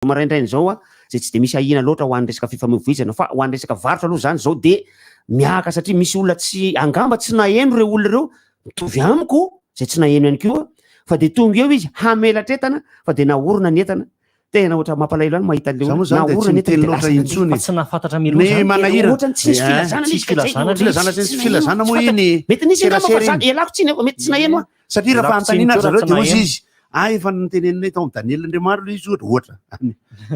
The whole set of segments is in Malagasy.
Maraindraina izao izay tsy dia misy ahiana loatra ho an'ny resaka fifamoivoizana fa ho an'ny resaka varotra aloha izany izao dia miahaka satria misy olona tsy angamba tsy naheno ireo olona ireo mitovy amiko izay tsy naheno ihany koa fa dia tonga eo izy hamelatra entana fa dia nahorona ny entana. Tena ohatra mampalahelo ihany mahita an'ilay Za moa olona zany dia nahorona tsy ny miteny entana dia loatra lasa nandeha. intsony. Fa tsy nahafantatra mialoha Ny zany. manahirana. Ohatrany tsy nisy Eh, filazana tsisy izy ka zay filazana no Filazana tsy tsy naheno, filazana tsy moa fantatra. iny Mety nisy angamba fa serasera za iny. ialako tsiny mety tsy naheno aho. Satria raha Ialako tsiny fanontaniana koa ry raha zareo tsy dia hozy naheno. izy, ah efa noteneninay tao amin'ny Daniel Andriamaro ilay izy ohatra, ohatra.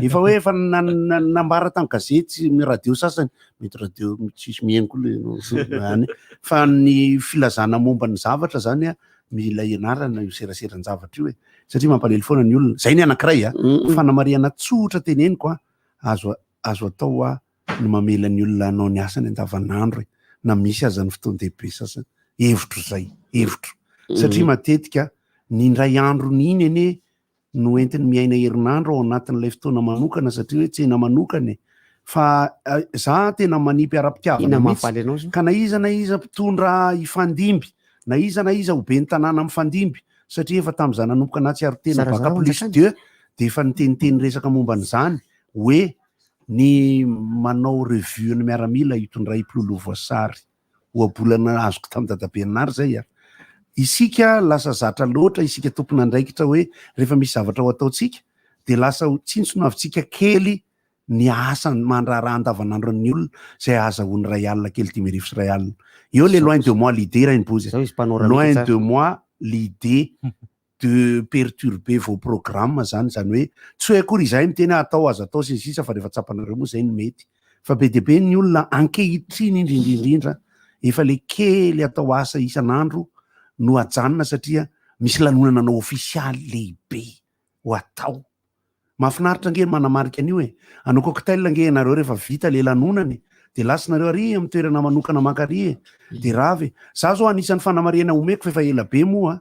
Efa hoe efa nambara tamin'ny gazety sy ny radio sasany, mety radio tsisy mihaino koa ilay any. Fa ny filazana momba ny zavatra zany a, mila ianarana io seraseran-javatra io e. Satria mampalahelo foana ny olona. Zay ny anankiray a. Fanamarihana tsotra teneniko a, azo atao a ny mamela ny olona hanao ny asany andavanandro e, na misy aza ny fotoan-dehibe sasany. Hevitro izay, hevitro. Satria matetika ny indray androny iny anie no entiny miaina herinandro ao anatin'ilay fotoana manokana satria hoe tsena manokana e. Fa za tena manipy ara-pitiavana Inona mihitsy. mahafaly anao zao? Ka na iza na iza mpitondra hifandimby, na iza na iza ho ben'ny tanàna mifandimby, satria efa tamin'izaho nanomboka nahatsiaro tena Zarazara baka ho plus anjakany. deux dia efa niteniteny resaka momba an'izany hoe ny manao revue ny miaramila hitondray mpiloloha voasary. Ohabolana azoko tamin'i Dadabe Nary izay a. Isika lasa zatra loatra, isika tompon'andraikitra hoe rehefa misy zavatra ho ataontsika dia lasa ho tsinontsinoavintsika kely ny asa mandraharaha andavanandron'ny olona izay ahazahoany iray alina kely 1055. Eo le loin de moi l'idée Rainibozy Zao izy panoramique loin tsara. de moi l'idée de perturber vos programmes zany, zany hoe tsy hoe akory izahay miteny hoe atao aza atao sy ny sisa fa rehefa tsapanareo moa zay no mety fa be dia be ny olona ankehitriny indrindra indrindra efa le kely atao asa isan'andro no ajanona satria misy lanonana anao ofisialy lehibe ho atao. Mahafinaritra ange ny manamarika an'io e! Hanao cocktail ange ianareo rehefa vita le lanonana e! Dia lasa nareo ary amin'ny toerana manokana maka ary e! Dia rava e! Za zao anisan'ny fanamarihana omeko fa efa ela be moa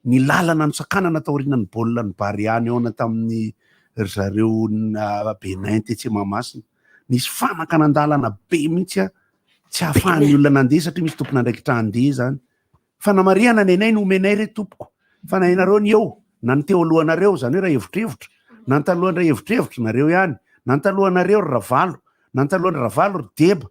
ny lalana nosakanana taorian'ny baolina ny Barea nihaona tamin'ny ry zareo Benin tetsy Mahamasina. Nisy fanakanan-dalana be mihitsy a! Tsy ahafahan'ny olona nandeha satria misy tompon'andraikitra handeha zany. Fanamarihana nenay no omenay re tompoko fa na ianareo ny eo na ny teo alohanareo izany hoe Rahevotrevotro na ny talohan'i Rahevotrevotro nareo ihany na ny talohanareo ry Ravalo na ny talohan'i Ravalo ry Deba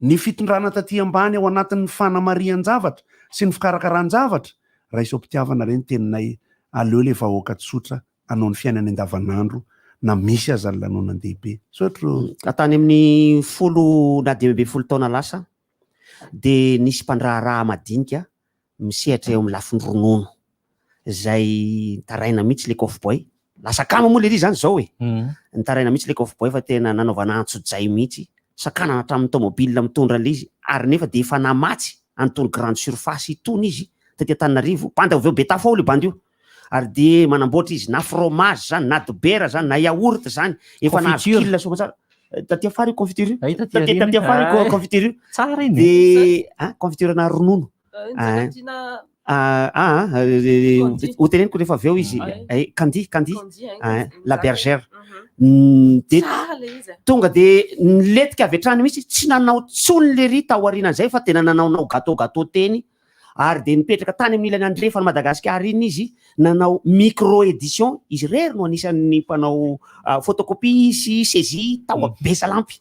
ny fitondrana taty ambany ao anatin'ny fanamarihan-javatra sy ny fikarakaran-javatra raiso am-pitiavana re ny teninay aleo le vahoaka tsotra hanao ny fiainany andavanandro na misy aza ny lanonan-dehibe. Misaotra ô. Ka tany amin'ny 10 na 15 taona lasa dia nisy mpandraharaha madinika misehatra eo amin'ny lafiny ronono izay nitaraina mihitsy ilay cowboy, lasa akama moa lery izany izao e, nitaraina mihitsy ilay cowboy fa tena nanaovana antsojay mihitsy, sakanana hatramin'ny tomobile mitondra an'ilay izy ary nefa dia efa namatsy an'itony grande surface itony izy taty Antananarivo, bandy avy eo Betafo ao ilay bandy io, ary dia manamboatra izy na fromage zany na dobera zany na yaourt zany efa nahazo Confiture. kil soamantsara. Taty afara io confiture io. Ahita aty Taty aoriana. taty afara io Ah, confiture io. Tsara iny. Dia ah, confiture na ronono. Ah, Tiana Ah, ah, eh, Candy. ho teneniko rehefa avy eo izy. Ah. Eh, Candy, candy. Candy, hein, Ah, Candy. La Bergère. Dia Tsara le izy. tonga dia nilentika avy hatrany mihitsy, tsy nanao tsony lery tao aorianan'izay fa tena nanaonao gâteau gâteau teny ary dia nipetraka tany amin'ny ilany andrefan'i Madagasikara iny izy nanao micro édition, izy irery no anisan'ny mpanao photocopie sy saisie tao Besalampy,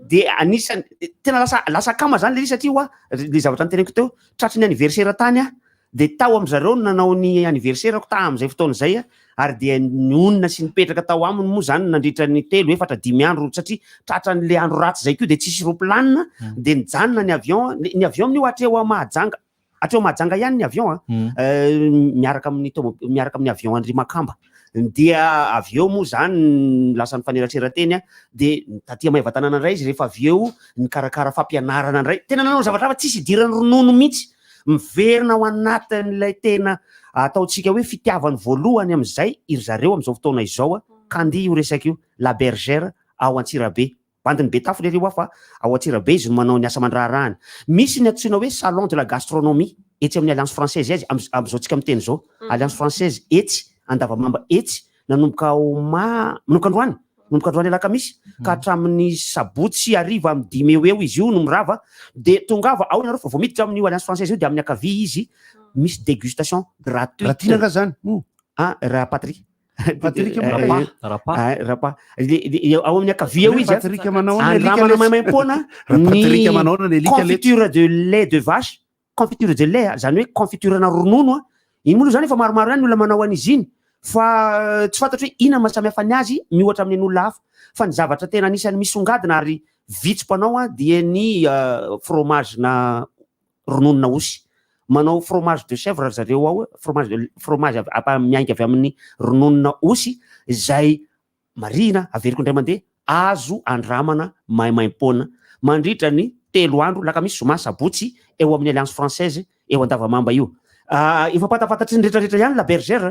dia anisan'ny tena lasa lasa akama zany le izy satria hoa le zavatra noteneniko teo, tratry ny anniversaire tany aho dia tao amin-dry zareo no nanao ny anniversaire-ko tamin'izay fotoana izay ary dia nionona sy nipetraka tao aminy moa izany nandritra ny telo, efatra, dimy andro satria tratran'ilay andro ratsy izay koa dia tsisy roplanina dia nijanona ny avion, ny avion amin'io hatreo Mahajanga, hatreo Mahajanga ihany ny avion an, miaraka amin'ny tomo- miaraka amin'ny avion an-dry Makamba. Dia avy eo moa izany lasa nifanerasera teny aho dia taty Maevatanàna indray izy rehefa avy eo nikarakara fampianarana indray, tena nanao zavatra hafa tsisy idiran'ny ronono mihitsy. Miverina ao anatin'ilay tena ataontsika hoe fitiavany voalohany amin'izay iry zareo amin'izao fotoana izao. Candy io resaka io, La Bergère ao Antsirabe. Bandin'i Betafo lery io fa ao Antsirabe izy no manao ny asa aman-draharahany. Misy ny antsoina hoe Salon de la gastronomie etsy amin'ny Alliance Française etsy, amin'izao tsika miteny izao. Alliance Française etsy Andavamamba etsy nanomboka oma, manomboka androany, manomboka androany alakamisy ka hatramin'ny sabotsy hariva amin'ny dimy eo eo izy io no mirava, dia tongava ao ianareo fa vao miditra amin'io Alliance Française io dia amin'ny ankavia izy misy dégustation gratuite. Raha tiana angaha zany? Ah, raha Patria. Patrick Rapa, rapa. Ah, rapa. Ao amin'ny ankavia eo izy a. Patrick manao ny alika Andramana letsy. maimaimpoana Raha Patrick ny manao ny alika letsy. confiture de lait de vache, confiture de lait, zany hoe confiture na ronono a. Iny moa aloha zany efa maromaro ihany ny olona manao an'izy iny, fa tsy fantatro hoe inona mahasamihafa ny azy miohatra amin'ny an'olona hafa. Fa ny zavatra tena anisan'ny misongadina ary vitsy mpanao a dia ny fromage na rononona osy. Manao fromage de chèvre ry zareo ao, fromage de, fromage avy, apa, miainga avy amin'ny rononona osy izay marihina, averiko indray mandeha, azo andramana maimaimpoana mandritra ny 3 andro, lakamisy, zoma, sabotsy, eo amin'ny Alliance Française eo Andavamamba io. Efa fantafantatry ny rehetrarehetra ihany La Bergère.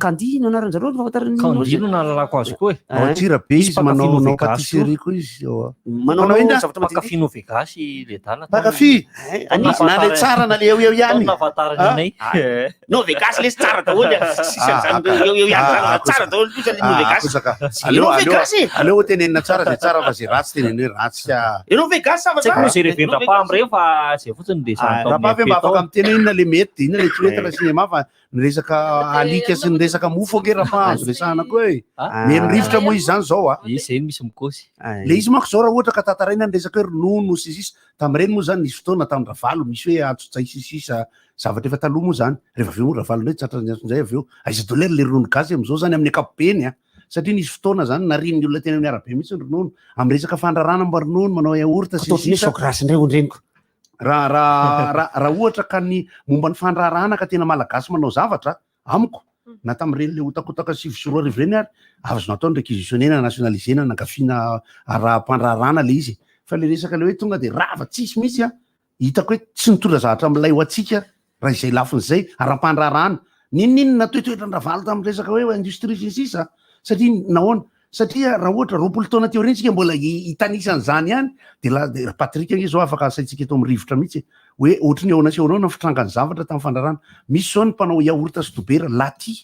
Candy no anaran-jareo, no fahafantaran'ny Candy no nahalalako azy koa e. Ao Antsirabe Misy izy manao mpankafy manao Novegasy koa. pâtisserie koa izy ao a. Manao Manao inona? zavatra madinika. Mpankafy Novegasy le dala. Mpankafy? Eh, anisy. Na le tsara na le eo eo ihany. Taona ahafantarany Ah. anay. Ah. Novegasy le tsara daholo e. Tsisy Ah, an'izany ah, eo eo ihany ah, zany, ah, tsara daholo kosa le Ah, Novegasy. kosaka. Tsy Aleo, aleo, Novegasy e. aleo tenenina tsara zay tsara fa zay ratsy tenenina hoe ratsy ka. Ianao Vegas sa Tsy haiko moa zay revendrapa amin'ireny fa zay fotsiny le Ah, zany tao Raha amin'ny ve mba FP tao. afaka miteny hoe inona le mety de inona le tsy mety raha cinéma fa ny resaka alika sy ny resaka mofo ange raha fa azo resahana koa e. Ah. Meno rivotra moa izy zany zao a. Izy zay no misy mikosy. Le izy manko zao raha ohatra ka tantaraina ny resaka hoe ronono sy sisa, tamin'ireny moa zany nisy fotoana tamin'ny Ravalo misy hoe antsojay sy sisa, zavatra efa taloha moa zany. Rehefa avy eo moa Ravalo indray tratran'ny antsojay avy eo. Aiza daholo ary le ronono gasy amin'izao zany amin'ny ankapobeny a. Satria nisy fotoana zany narian'ny olona teny amin'ny arabe mihitsy ny ronono. Amin'ny resaka fandrarana mba ronono, manao yaourt sy Ataovy sisa. misy grâce indray ondreniko. Raha ohatra ka ny momba ny fandraharahana ka tena malagasy manao zavatra amiko, na tamin'ireny le hotakotaka 2009 ireny ary, azo natao ny réquisitionner-na, nationaliser-na, nangafina ara-pandraharahana le izy. Fa le resaka le hoe tonga de rava tsisy mihitsy a, hitako hoe tsy nitondra zavatra milay ho antsika raha izay lafiny izay ara-pandraharahana. N'inon'inona toetoetra ny Ravalo tamin'ny resaka hoe industrie sy ny sisa, satria nahoana? Satria raha ohatra 20 taona teo aoriana tsika mbola hitanisan'izany ihany, de la, de ry Patrick ange zao afaka asaintsika eto amin'ny rivotra mihitsy hoe ohatry ny ahoana sy ahoana ny fitrangan'ny zavatra tamin'ny fandrarana. Misy zao ny mpanao yaourt sy dobera laty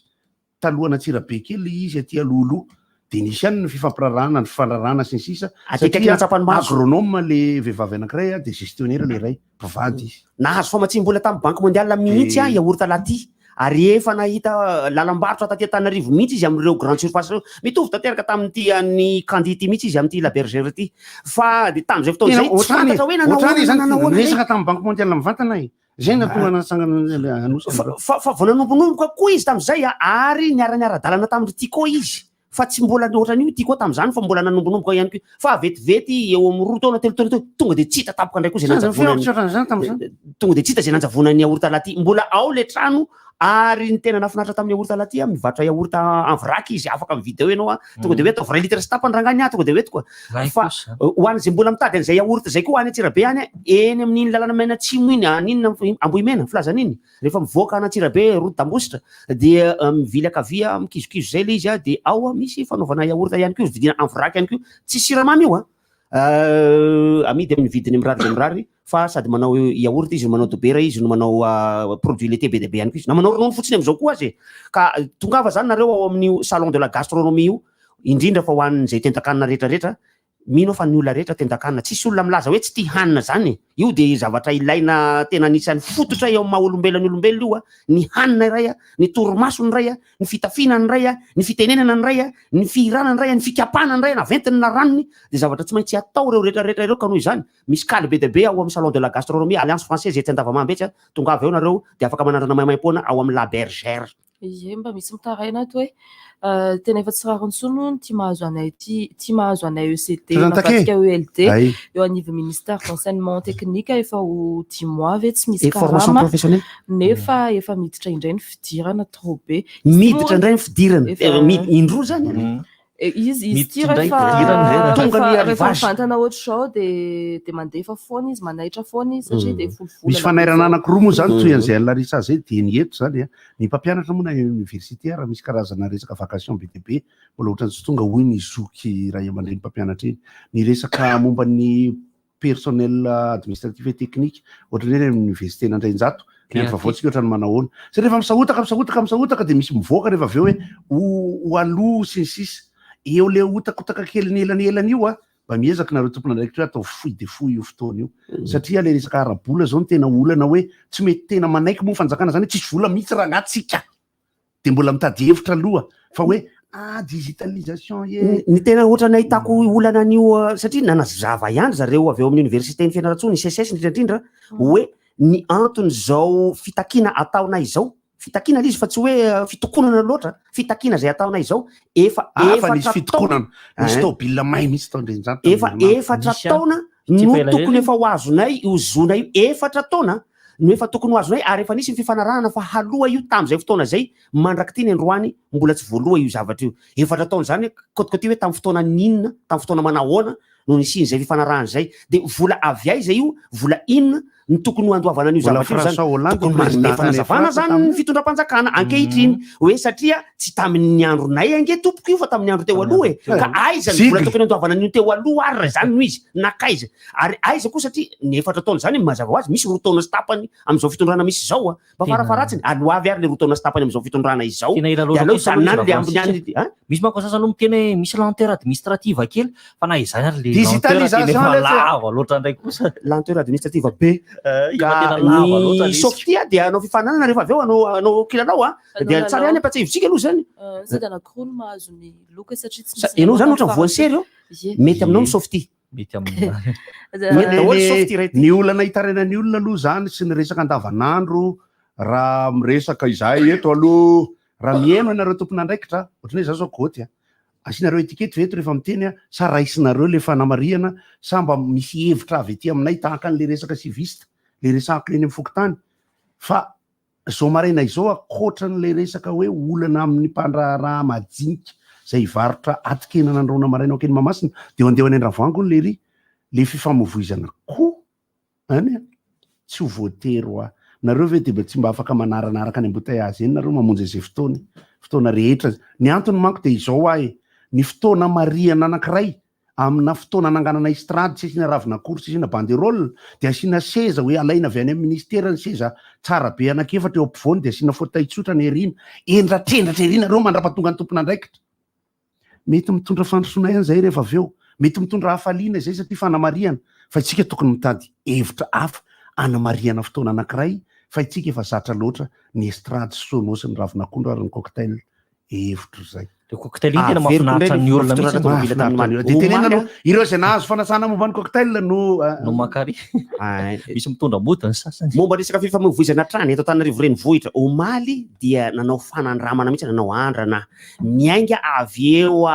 taloha an'Antsirabe kely izy aty alohaloha, de nisy ihany ny fifampirarahana, ny fifandrarana sy ny sisa. Aty akaiky Satria Antsapanimaso. agronome le vehivavy anankiray a, de gestionnaire le iray, mpivady izy. Nahazo famatsiam-bola tamin'ny Banque Mondiale mihitsy a yaourt laty, ary efa nahita lalam-barotra taty Antananarivo mihitsy izy amin'ireo grande surface ireo. Mitovy tanteraka tamin'ity an'ny Candy ity mihitsy izy amin'ity La Bergère ity. Fa de tamin'izay fotoana izay, tsy Ohatrany fantatra hoe nanao ohatrany ahoana, zany nanao ahoana resaka tamin'ny Banque Mondiale mivantana e. Zay no tonga natsangana anosy Fa, fa, fa vao nanombonomboka koa izy tamin'izay a, ary niara-niara-dalana tamin'ny Tiko izy. Fa tsy mbola ohatran'io Tiko tamin'izany fa mbola nanombonomboka ihany koa. Fa vetivety eo amin'ny 2 taona, 3 taona teo, tonga de tsy hita tampoka indray koa izay Zany nanjavonany. tsy ohatran'izany tamin'izany. Tonga de tsy hita izay nanjavonany yaourt laty. Mbola ao le trano, ary ny tena nahafinaritra tamin'ny yaourt laty a, mivarotra yaourt en vrac izy, afaka mividy eo ianao a. Tonga de hoe ataovy 1 litre sy tapany rangah ny ahy, tonga de hoentiko a. Ray Fa kosa. ho an'izay mbola mitady an'izay yaourt izay koa any Antsirabe any, eny amin'iny lalana mena atsimo iny, aninona Ambohimena, filazana iny, rehefa mivoaka any Antsirabe, route d'Ambositra, dia mivily ankavia, mikizokizo izay le izy a, dia ao a, misy fanaovana yaourt ihany koa, vidiana en vrac ihany koa, tsy siramamy io a. Amidy amin'ny vidiny mirary dia mirary, fa sady manao yaourt izy no manao dobera izy no manao produit laitier be dia be ihany koa izy, na manao ronono fotsiny amin'izao koa aza e. Ka tongava zany nareo ao amin'io salon de la gastronomie io, indrindra fa ho an'izay tendakanina rehetrarehetra, mino aho fa ny olona rehetra tendakanina, tsisy olona milaza hoe tsy tia hanina zany e. Io dia zavatra ilaina tena anisan'ny fototra eo amin'ny maha olombelona ny olombelona io a, ny hanina iray a, ny torimasony iray a, ny fitafiana ny iray a, ny fitenenana ny iray a, ny fihirana ny iray a, ny fikapana ny iray, na ventiny na ranony, dia zavatra tsy maintsy atao ireo rehetrarehetra ireo. Ka noho izany, misy kaly be dia be ao amin'ny salon de la gastronomie Alliance Française etsy Andavamamba etsy a, tongava eo nareo dia afaka manandrana maimaimpoana ao amin'ny La Bergère. Ie, mba misy mitaraina ato hoe, tena efa tsy rariny intsony hono ity mahazo anay ity, ity mahazo anay ECD, Tena take. navadika ELD, Ay. eo anivon'ny ministère d'enseignement technique efa ho 10 mois ve tsy misy Et formation karama, professionnelle. nefa efa miditra indray ny fidirana trop be. Miditra indray ny fidirana. Efa Indroa zany. Izy Miditra ity indray rehefa fidirana indray raha Tonga ny rehefa arrivage. mivantana ohatr'izao de mandefa foana izy, manaitra foana izy satria de folo volana Misy fanairana be anankiroa moa zany toy an'izay Larissa zay de ny eto zany a. Ny mpampianatra moa na université raha misy karazana resaka vacation be dia be mbola ohatran'ny tsy tonga hoy ny zoky ray aman-dreny mpampianatra iny. Ny resaka momba ny personnel administratif et technique ohatran'ny hoe any université n'Andrainjato, ny andro vaovao tsika ohatran'ny manao ahoana. Satria rehefa misahotaka, misahotaka, misahotaka de misy mivoaka rehefa avy eo hoe ho aloha sy ny sisa. Eo le hotakotaka kely ny elanelany io a, mba miezaka nareo tompon'andraikitra hoe atao fohy de fohy io fotoana io. Satria le resaka ara-bola zao no tena olana hoe tsy mety tena manaiky moa fanjakana zany hoe tsisy vola mihitsy raha angatsika. De mbola mitady hevitra aloha fa hoe Ah, digitalisation ye. Ny tena ohatran'ny ahitako olana an'io satria nanazava ihany zareo avy eo amin'ny université-n'ny Fianarantsoa, ny SECES indrindra indrindra, hoe ny anton'izao fitakiana ataonay izao, fitakiana ilay izy fa tsy hoe fitokonana loatra, fitakiana izay ataonay izao, efa Ah, fa nisy efatra taona, fitokonana, nisy Hein. tôbila may mihitsy tao Andrianjato tamin'ny efa herinandro. efatra Nisy ihany. taona Tsy no efa elaela tokony iny. efa ho azonay io zonay io, efatra taona no efa tokony ho azonay ary efa nisy ny fifanarahana fa haloa io tamin'izay fotoana izay, mandrak'ity ny androany mbola tsy voaloa io zavatra io. Efatra taona izany, kôtikôty hoe tamin'ny fotoana n'inona, tamin'ny fotoana manahoana no nisian'izay fifanarahana izay. Dia vola avy aiza io, vola inona no tokony ho andoavana an'io Mbola zavatra io izany? François Hollande Tokony président manome tany fanazavana Frantsa izany ny tamin'io. fitondram-panjakana ankehitriny hoe satria tsy tamin'ny andronay ange tompoko io fa tamin'ny andro teo aloha e. Ka aiza ny vola Zigle. tokony andoavana an'io teo aloha ary raha izany no izy? Nankaiza? Ary aiza koa satria ny efatra taona izany mazava ho azy misy roa taona sy tapany amin'izao fitondrana misy izao a. Mba Tena- farafaharatsiny aloavy ary le roa taona sy tapany amin'izao fitondrana izao. Tena ela Dia loatra aleo kosa aloha hijanona any izy le raha ambiny voasika. any. Hein? Misy manko sasany aloha miteny hoe misy lenteur administrative kely fa na izany ary le lenteur Digitalisation tena efa letsy. lava loatra indray kosa. Lenteur administrative be. Efa Ka tena lava loatra ny le izy. Sofia dia hanao fifaninanana rehefa avy eo hanao hanao kilalao a. Dia tsara ihany ampatsiahivitsika aloha izany. Sady anankiroa no mahazo ny loka satria tsy Sa- misy Ianao izany navoaka ohatra voan'ny sery eo, Ie. mety aminao ny Sofia. Mety amin'ny Mety daholo Ny- Sofia iray ity. Ny olana hitarainan'ny olona aloha izany sy ny resaka andavanandro raha miresaka izahay eto aloha raha mihaino ianareo tompon'andraikitra ohatran'ny hoe za zao goty a asianareo étiquette ve eto rehefa miteny a sa raisinareo le fanamarihana sa mba misy hevitra avy aty aminay tahaka an'le resaka civiste le resahako eny amin'ny fokontany fa zao maraina izao ankoatran'ilay resaka hoe olana amin'ny mpandraharaha majinika izay hivarotra atin-kena nandrahoana maraina ao Mahamasina dia andeha any Andravoahangy hono lery le fifamoivoizana koa any a tsy ho voatery hoa nareo ve dia mba tsy mba afaka manaranaraka any embouteillage eny nareo mamonjy izay fotoana fotoana rehetra ny antony manko dia izao hoa e ny fotoana marihana anankiray amina fotoana ananganana estrade tsy asiana ravin'akory tsy asiana banderole dia asiana seza hoe alaina avy any amin'ny ministera ny seza tsara be anankiefatra eo ampovoany dia asiana fauteuil tsotra ny aoriana endratrendratra ery nareo mandrapatonga ny tompon'andraikitra mety mitondra fandrosoana ihany zay rehefa avy eo mety mitondra hafaliana izay satria fanamarihana fa isika tokony mitady hevitra hafa anamarihana fotoana anankiray fa isika efa zatra loatra ny estrade sono sy ny ravin'akondro ary ny cocktail hevitra izay. Le cocktail iny tena Averiko mahafinaritra indray ny ny olona mihitsy. fitondrana tomobile tamin'ny Mahafinaritra ny olona. Dia tenenina aloha, ireo izay nahazo fanasana momba ny cocktail no No mankary. Ah, Misy mitondra mody ny sasany. Momba ny resaka fifamoivoizana hatrany eto Antananarivo Renivohitra, omaly dia nanao fanandramana mihitsy, nanao andrana niainga avy eo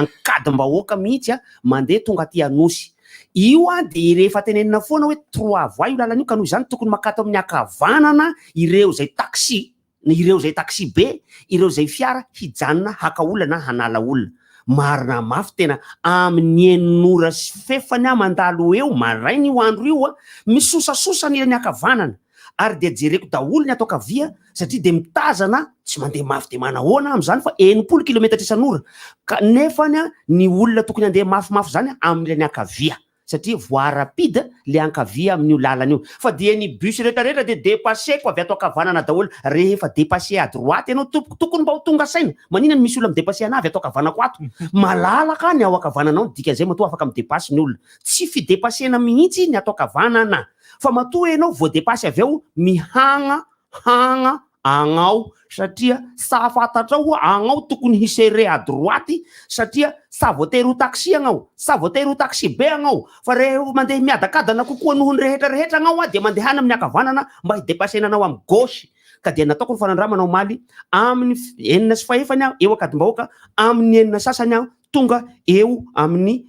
Ankadimbahoaka mihitsy mandeha tonga aty Anosy. Io dia rehefa tenenina foana hoe trois voies io lalana io ka noho izany tokony makato amin'ny ankavanana ireo izay taxi ireo izay taxi be, ireo izay fiara hijanona haka olona na hanala olona. Marina mafy tena amin'ny enina ora sy fefany aho mandalo eo maraina io andro io a, misosasosa ny ilany ankavanana ary dia jereko daholo ny ato ankavia satria dia mitazana tsy mandeha mafy dia manahoana aho amin'izany fa 60 kilometatra isan'ora ka nefany ny olona tokony handeha mafimafy izany amin'ny ilany ankavia. satria voie rapide le ankavia amin'io lalana io fa dia ny bus rehetra rehetra dia depasseko avy ato ankavanana daholo rehefa depasse à droite ianao tompoko tokony mba ho tonga saina maninona no misy olona midepasse anah avy ato ankavanako ato malalaka ny ao ankavananao ny dikan'izay matoa afaka midepasse ny olona tsy fidepassena mihitsy ny ato ankavanana fa matoa ianao voadepasse avy ao mihagna hagna agnao satria sa fantatrao hoa agnao tokony hi serrer à droite satria sa voatery ho taxi agnao sa voatery ho taxi be agnao fa rehefa mandeha miadakadana kokoa noho ny rehetra rehetra agnao dia mandehana amin'ny ankavanana mba hi depasser anao amin'ny gauche ka dia nataoko ny fanandramana omaly amin'ny enina sy fahefany aho eo Ankadimbahoaka amin'ny enina sasany aho tonga eo amin'ny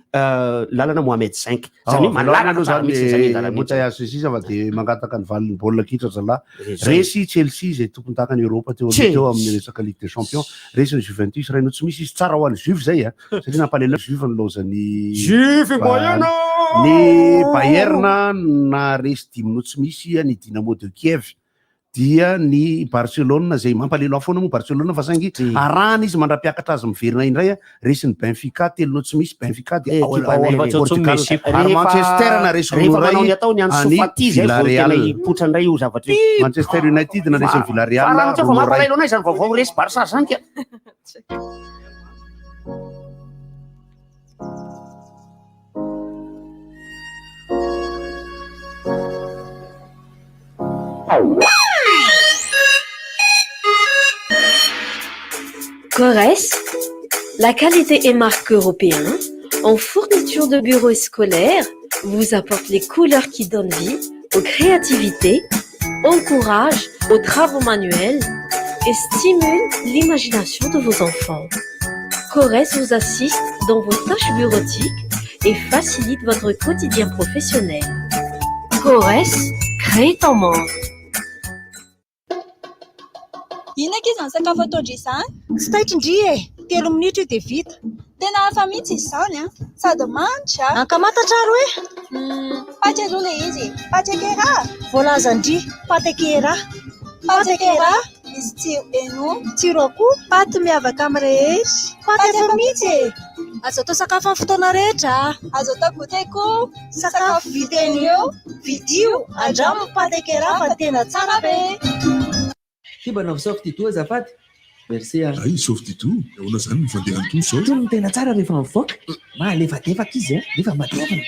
lalana Mohamed cinq. Zany hoe malalaka aloha tsara zany mihitsy zany lalana mihitsy. embouteillage sy sisa fa dia mangataka ny valin'ny baolina kitra zalahy. Zay. Resy Chelsea izay tompon-dakan'i Eoropa teo aloha teo amin'ny resaka Ligue des Champions. Resy ny Juventus iray no tsy misy izy. Tsara ho an'ny Juve zay a. Satria nampalahelo Juve ny laozan'ny Juve Bayern. Bayern! Ny Bayern naharesy dimy no tsy misy ny Dynamo de Kiev. dia ny Barcelone izay mampalelo ahy foana moa Barcelone fa saingy arahana izy mandra-piakatra azy miverina indray a, resin'ny Benfica telo no tsy misy, Benfica dia ao Ekipa ao anay Portugal Messi. ary Manchester naresy roa Rehefa manao iray ny atao ny any Ansu Fati zay vao tena Villarreal. hipoitra indray io zavatra io. Manchester United naresy ny Villarreal Fa raha fa roa iray. mampalahelo anay izany vaovao resy Barça zany ka. Corès, la qualité et marque européen en fourniture de bureaux et scolaires vous apporte les couleurs qui donnent vie aux créativités, encouragent aux travaux manuels et stimulent l'imagination de vos enfants. Corès vous assiste dans vos tâches bureautiques et facilite votre quotidien professionnel. Corès, crée ton monde. Inona ankizy ny sakafo ataon-dry izany? Tsy taitra ndry e! 3 minitra io dia vita. Tena hafa mihitsy izy izany an! Sady manitra. Ankamantatra ary hoe? Paty aloha ilay izy e! Paty akera! Voalazan-dry, paty akera. Paty akera, misy tsiro eno. Tsiro akoho. Paty miavaka amin'ny rehetra. Paty hafa mihitsy e! Azo atao sakafo amin'ny fotoana rehetra. Azo atao goûter koa. Sakafo vita eny eo. Vidio, andramo ny paty akera fa tena tsara be! Ty mba anaovy soft doux azafady. Merci a. Hay soft doux, ahoana zany ny fandehany toa zao? Tony no tena tsara rehefa mivoaka. Mahalefadefaka izy a, nefa matevina.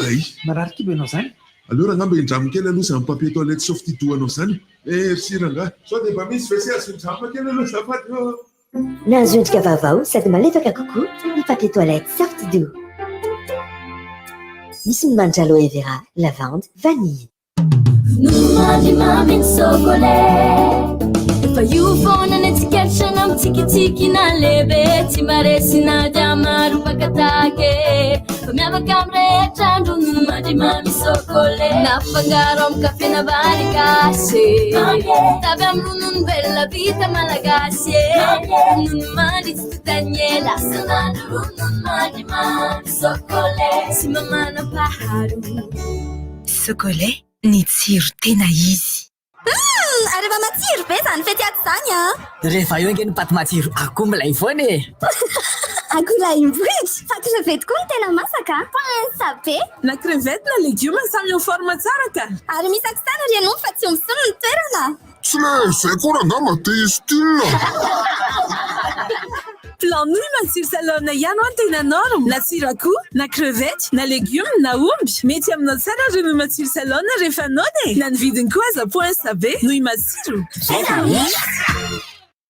Hay. Marary kibo ianao zany. Aleo rangah mba hindramiko kely aloha zany papier toilette soft doux anao zany. Merci rangah. Sao dia mba misy WC azo hindramina kely aloha azafady ô. Nahazo endrika vaovao sady malefaka kokoa ny papier toilette soft doux. Misy ny manitra aloe vera, lavande, vanille. Ronono mamy ny sokolet. Efa io foana ny tsikaritra na mitsikitsiky na lehibe tsy maresy na dia maro mpakatake fa miavaka amin'ny rehetra ny ronono mandry mamy sokolet. Nafangaro amin'ny kafe na vary gasy tavy amin'ny ronono velona vita malagasy ronono mandry tsy totany ela ronono mandry mamy sokolet tsy mamanam-paharoa. Sokolet, ny tsiro tena izy. Ary efa matsiro be izany fety ato izany an! Rehefa eo ange ny paty matsiro akoho milay foana e! Akoho lahim-bohitra! Fa crevette koa no tena masaka an! Pince be! Na crevette na legioma samy en forme tsara ka! Ary misy akisana ry ianao fa tsy omby solo ny toerana! Tsy le zay koa rangaha te style. Plan nouille matsiro salone ihany ho tena norme. Na tsiro akoho, na crevette, na légume, na omby. Mety aminao tsara ronono matsiro salone rehefa noana e! Na ny vidiny koa aza poince be, nouille matsiro. Tena misy!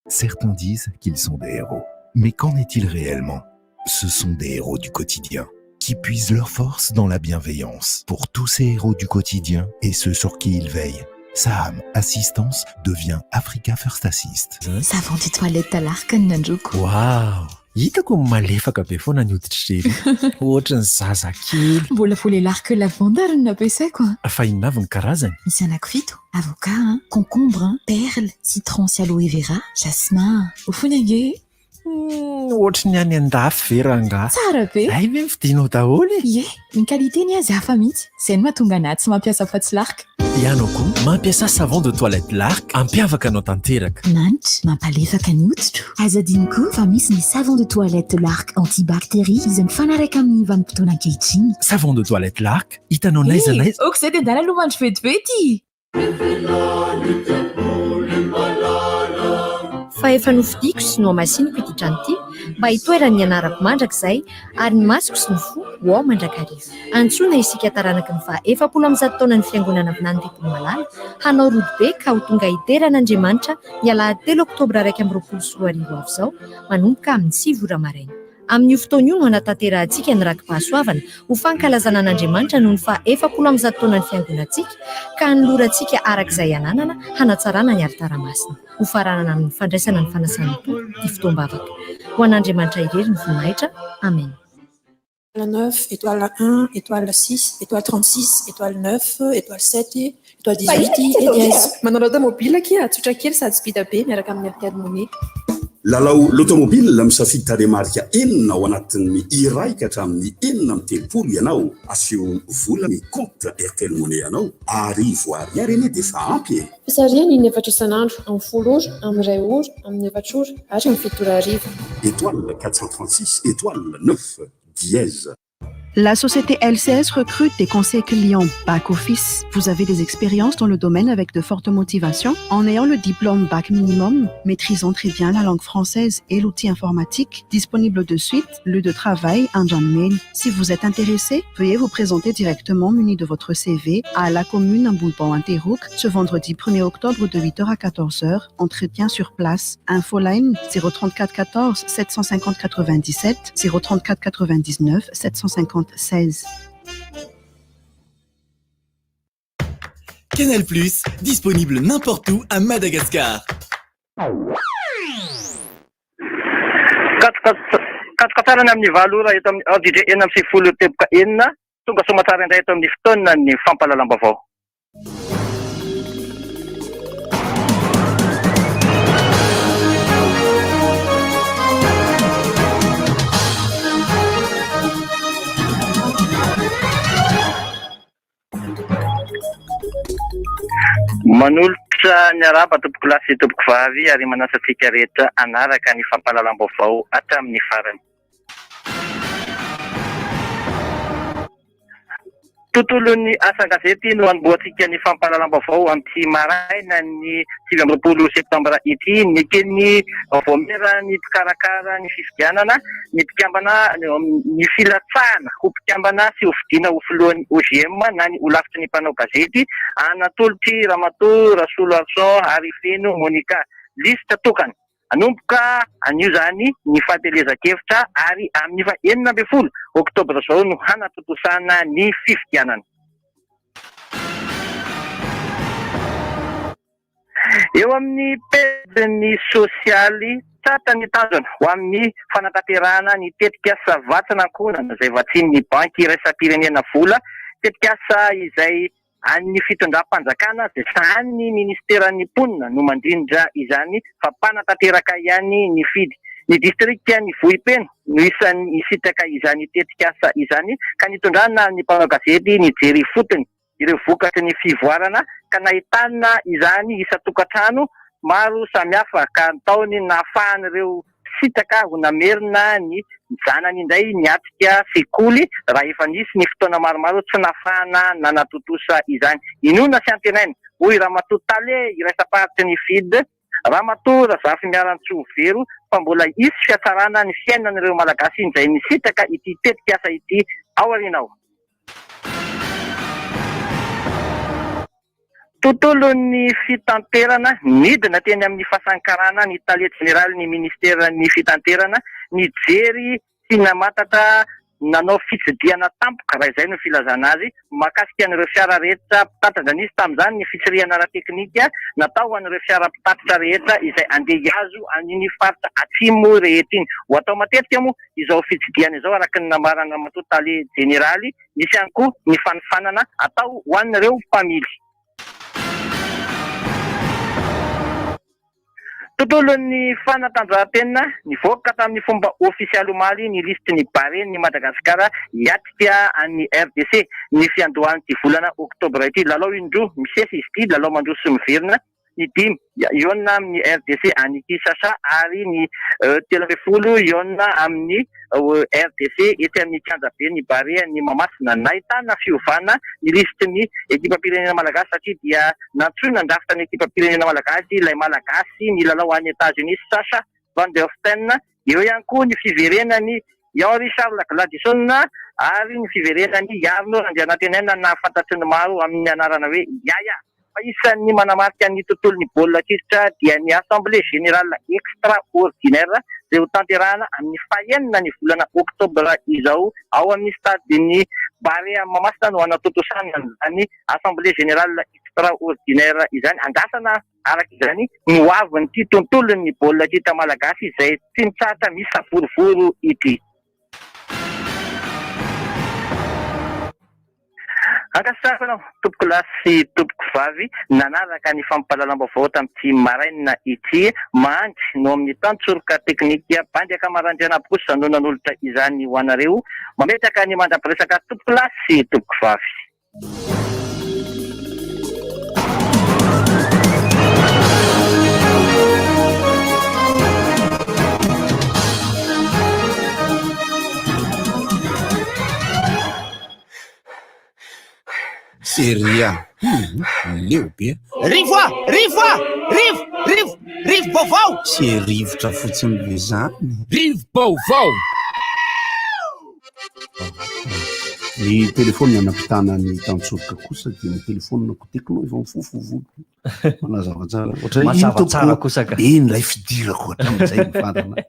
Certains disent qu'ils sont des héros. Mais qu'en est-il réellement? Ce sont des héros du quotidien qui puisent leur force dans la bienveillance. Pour tous ces héros du quotidien et ceux sur qui ils veillent, Saham Assistance devient Africa First Assist. Savon de toilette Lark ny nandroko. Wow! Hitako malefaka be foana ny hoditry Jerry. Ohatry ny zazakely. Mbola vola Lark lavande ary no nampiasaiko. Fa inona avy ny karazany? Misy anankifito. Avocat, concombre, perle, citron sy aloe vera, jasmin. Ho fony ange. Ohatry ny any an-dafy ve rangahy? Tsara be. Ay ve mividinao daholo e? Ie, ny qualité ny azy hafa mihitsy. Izay no mahatonga anahy tsy mampiasa afa-tsy Lark. Ianao koa mampiasa savon de toilette Lark ampiavaka anao tanteraka. Manitra, mampalefaka ny hoditro. Aza adino koa fa misy ny savon de toilette Lark antibactérie izay mifanaraka amin'ny vanim-potoana ankehitriny. Savon de toilette Lark, hitanao n'aiza n'aiza. Ok izay dia ndana aloha mandry vetivety. Fa efa nofidiko sy nohamasiniko ity trano ity mba hitoeran'ny anarako mandrakizay ary ny masoko sy ny foko ho ao mandrakariva. Antsoina isika taranaky ny faha 140 taonan'ny Fiangonana Vinany Tempoly Malala hanao rodobe ka ho tonga hidera an'Andriamanitra ny alahady 3 oktobra 2021 avy izao manomboka amin'ny 9 ora maraina. Amin'io fotoana io no hanatanterahantsika ny raki-pahasoavana ho fankalazana an'Andriamanitra noho ny faha 140 taonan'ny Fiangonantsika ka hanolorantsika araka izay ananana hanatsarana ny alitara masina. Ho faranana amin'ny fandraisana ny fanasan'ny Tompo ity fotoam-bavaka. Ho an'Andriamanitra irery ny voninahitra. Amen. 9, étoile 1, étoile 6, étoile 36, étoile 9, étoile 7, étoile 18 et dièse. Manao lotomobile akia, tsotra kely sady speed be miaraka amin'ny Airtel Money. Lalao lotomobile misafidy tarehimarika 6 ao anatin'ny 1 ka hatramin'ny 36 ianao. Asio vola ny compte Airtel Money anao 1000 ariary anie dia efa ampy e. Fisarihana in-efatra isan'andro, amin'ny 10 ora, amin'ny 1 ora, amin'ny 4 ora ary amin'ny 7 ora hariva. Étoile 436 étoile 9 dièse. La société LCS recrute des conseils clients back-office. Vous avez des expériences dans le domaine avec de fortes motivations en ayant le diplôme bac minimum, maîtrisant très bien la langue française et l'outil informatique disponible de suite, lieu de travail, un mail. Si vous êtes intéressé, veuillez vous présenter directement muni de votre CV à la commune Ambohibaoanteroka ce vendredi 1er octobre de 8h à 14h. Entretien sur place. Infoline 034 14 750 97 034 99 750 16. Canal Plus, disponible n'importe où à Madagascar. Katroka tsara ny amin'ny 8 ora eto amin'ny RDJ 96.6. Tonga soamantsara indray eto amin'ny fotoana ny fampahalalam-baovao. Manolotra ny arahaba tompokolahy sy tompokovavy ary manasa antsika rehetra hanaraka ny fampahalalam-baovao hatramin'ny farany. Tontolon'ny asan-gazety no hanombohantsika ny fampahalalam-baovao amin'ity marainan'ny 29 septambra ity. Neken'ny vaomieran'ny mpikarakara ny fifidianana ny mpikambana ny filatsahana ho mpikambana sy hofidiana ho filohan'ny OJM na ny holafitry ny mpanao gazety natolotr'i Ramatoa Rasoloarison Harifeno Monica. Lisitra tokana. Hanomboka anio izany ny fampielezan-kevitra ary amin'ny faha 16 oktobra izao no hanatontosana ny fifidianana. Eo amin'ny pejiny sosialy, tratra ny tanjona ho amin'ny fanatanterahana ny tetikasa Vatsina Ankohonana izay vatsian'ny Banky Iraisam-pirenena vola, tetikasa izay An'ny fitondram-panjakana dia sahanin'ny ministeran'ny mponina no mandrindra izany fa mpanatanteraka ihany ny fidy. Ny distrikan'i Vohipeno no isan'ny hisitraka izany tetikasa izany ka nitondrana ny mpanao gazety nijery ifotony ireo vokatry ny fivoarana ka nahitana izany isan-tokantrano maro samihafa ka tao ny nahafahan'ireo Sitraka ho namerina ny zanany indray niatrika sekoly raha efa nisy ny fotoana maromaro tsy nahafahana nanatontosa izany. Inoana sy antenaina, hoy Ramatoa Tale iraisam-paritry ny FID, Ramatoa Razafimiarantsoa Vero, fa mbola hisy fihatsarana ny fiainan'ireo Malagasy indray nisitraka ity tetikasa ity aoriana ao. Tontolon'ny fitanterana, Nidina teny amin'ny fasan-karana ny tale jeneralin'ny ministeran'ny fitanterana nijery sy namantatra nanao fitsidihana tampoka, raha izay no filazana azy, mahakasika an'ireo fiara rehetra mpitatitra. Nisy tamin'izany ny fitsirihana ara-teknika natao ho an'ireo fiara mpitatitra rehetra izay andeha hihazo an'iny faritra atsimo rehetra iny. Ho atao matetika moa izao fitsidihana izao araka ny nambaran'Ramatoa tale jeneraly. Misy ihany koa ny fanofanana atao ho an'ireo mpamily. Tontolon'ny fanatanjahantena, Nivoaka tamin'ny fomba ofisialy omaly ny lisitry ny Barea-n'i Madagasikara hiatrika an'i RDC ny fiandohan'ity volana oktobra ity. Lalao indroa misesy izy ity, lalao mandroso sy miverina. ny dimy hihaona amin'ny RDC any Kinshasa ary ny 13 hihaona amin'ny RDC etsy amin'ny kianjaben'ny Barea ny Mahamasina. Nahitana fiovana ny lisitry ny ekipam-pirenena malagasy satria dia nantsoina handrafitra ny ekipam-pirenena malagasy ilay Malagasy nilalao any Etats-Unis Sacha Van der Steen. Eo ihany koa ny fiverenan'i Henri Charles Gladison ary ny fiverenan'i Arnaud Randrianantenaina na fantatry ny maro amin'ny anarana hoe Yaya. Fa isan'ny manamarika ny tontolon'ny baolina kitra dia ny Assemblée Générale Extraordinaire izay ho tanterahana amin'ny fahenina ny volana oktobra izao ao amin'ny stade-n'ny Barea Mahamasina no hanatontosana an'izany Assemblée Générale Extraordinaire izany. Andrasana Araka izany, ny ho avin'ity tontolon'ny baolina kitra malagasy izay tsy mitsahatra misavorovoro ity. Ankasitrahako anao, tompokolahy sy tompokovavy, nanaraka ny fampahalalam-baovao tamin'ity maraina ity. Mahangy no amin'ny tantsoroka teknika, Bandy Akama Randrianabo kosa no nanolotra izany ho anareo. Mametraka ny mandra-piresaka tompokolahy sy tompokovavy. Chérie a! Hum, leo be. Rivo a! Rivo a! Rivo! Rivo! Rivo-baovao! Tsy rivotra fotsiny be zany. Rivo-baovao! Ny telefaonina nampitana ny tantsoroka kosa dia ny telefaonina Tekno efa mifofo volo. Manazava tsara. Ohatra Mazava iny tsara tompoko, kosa ka. Iny ilay fidirako hatramin'izay mivantana.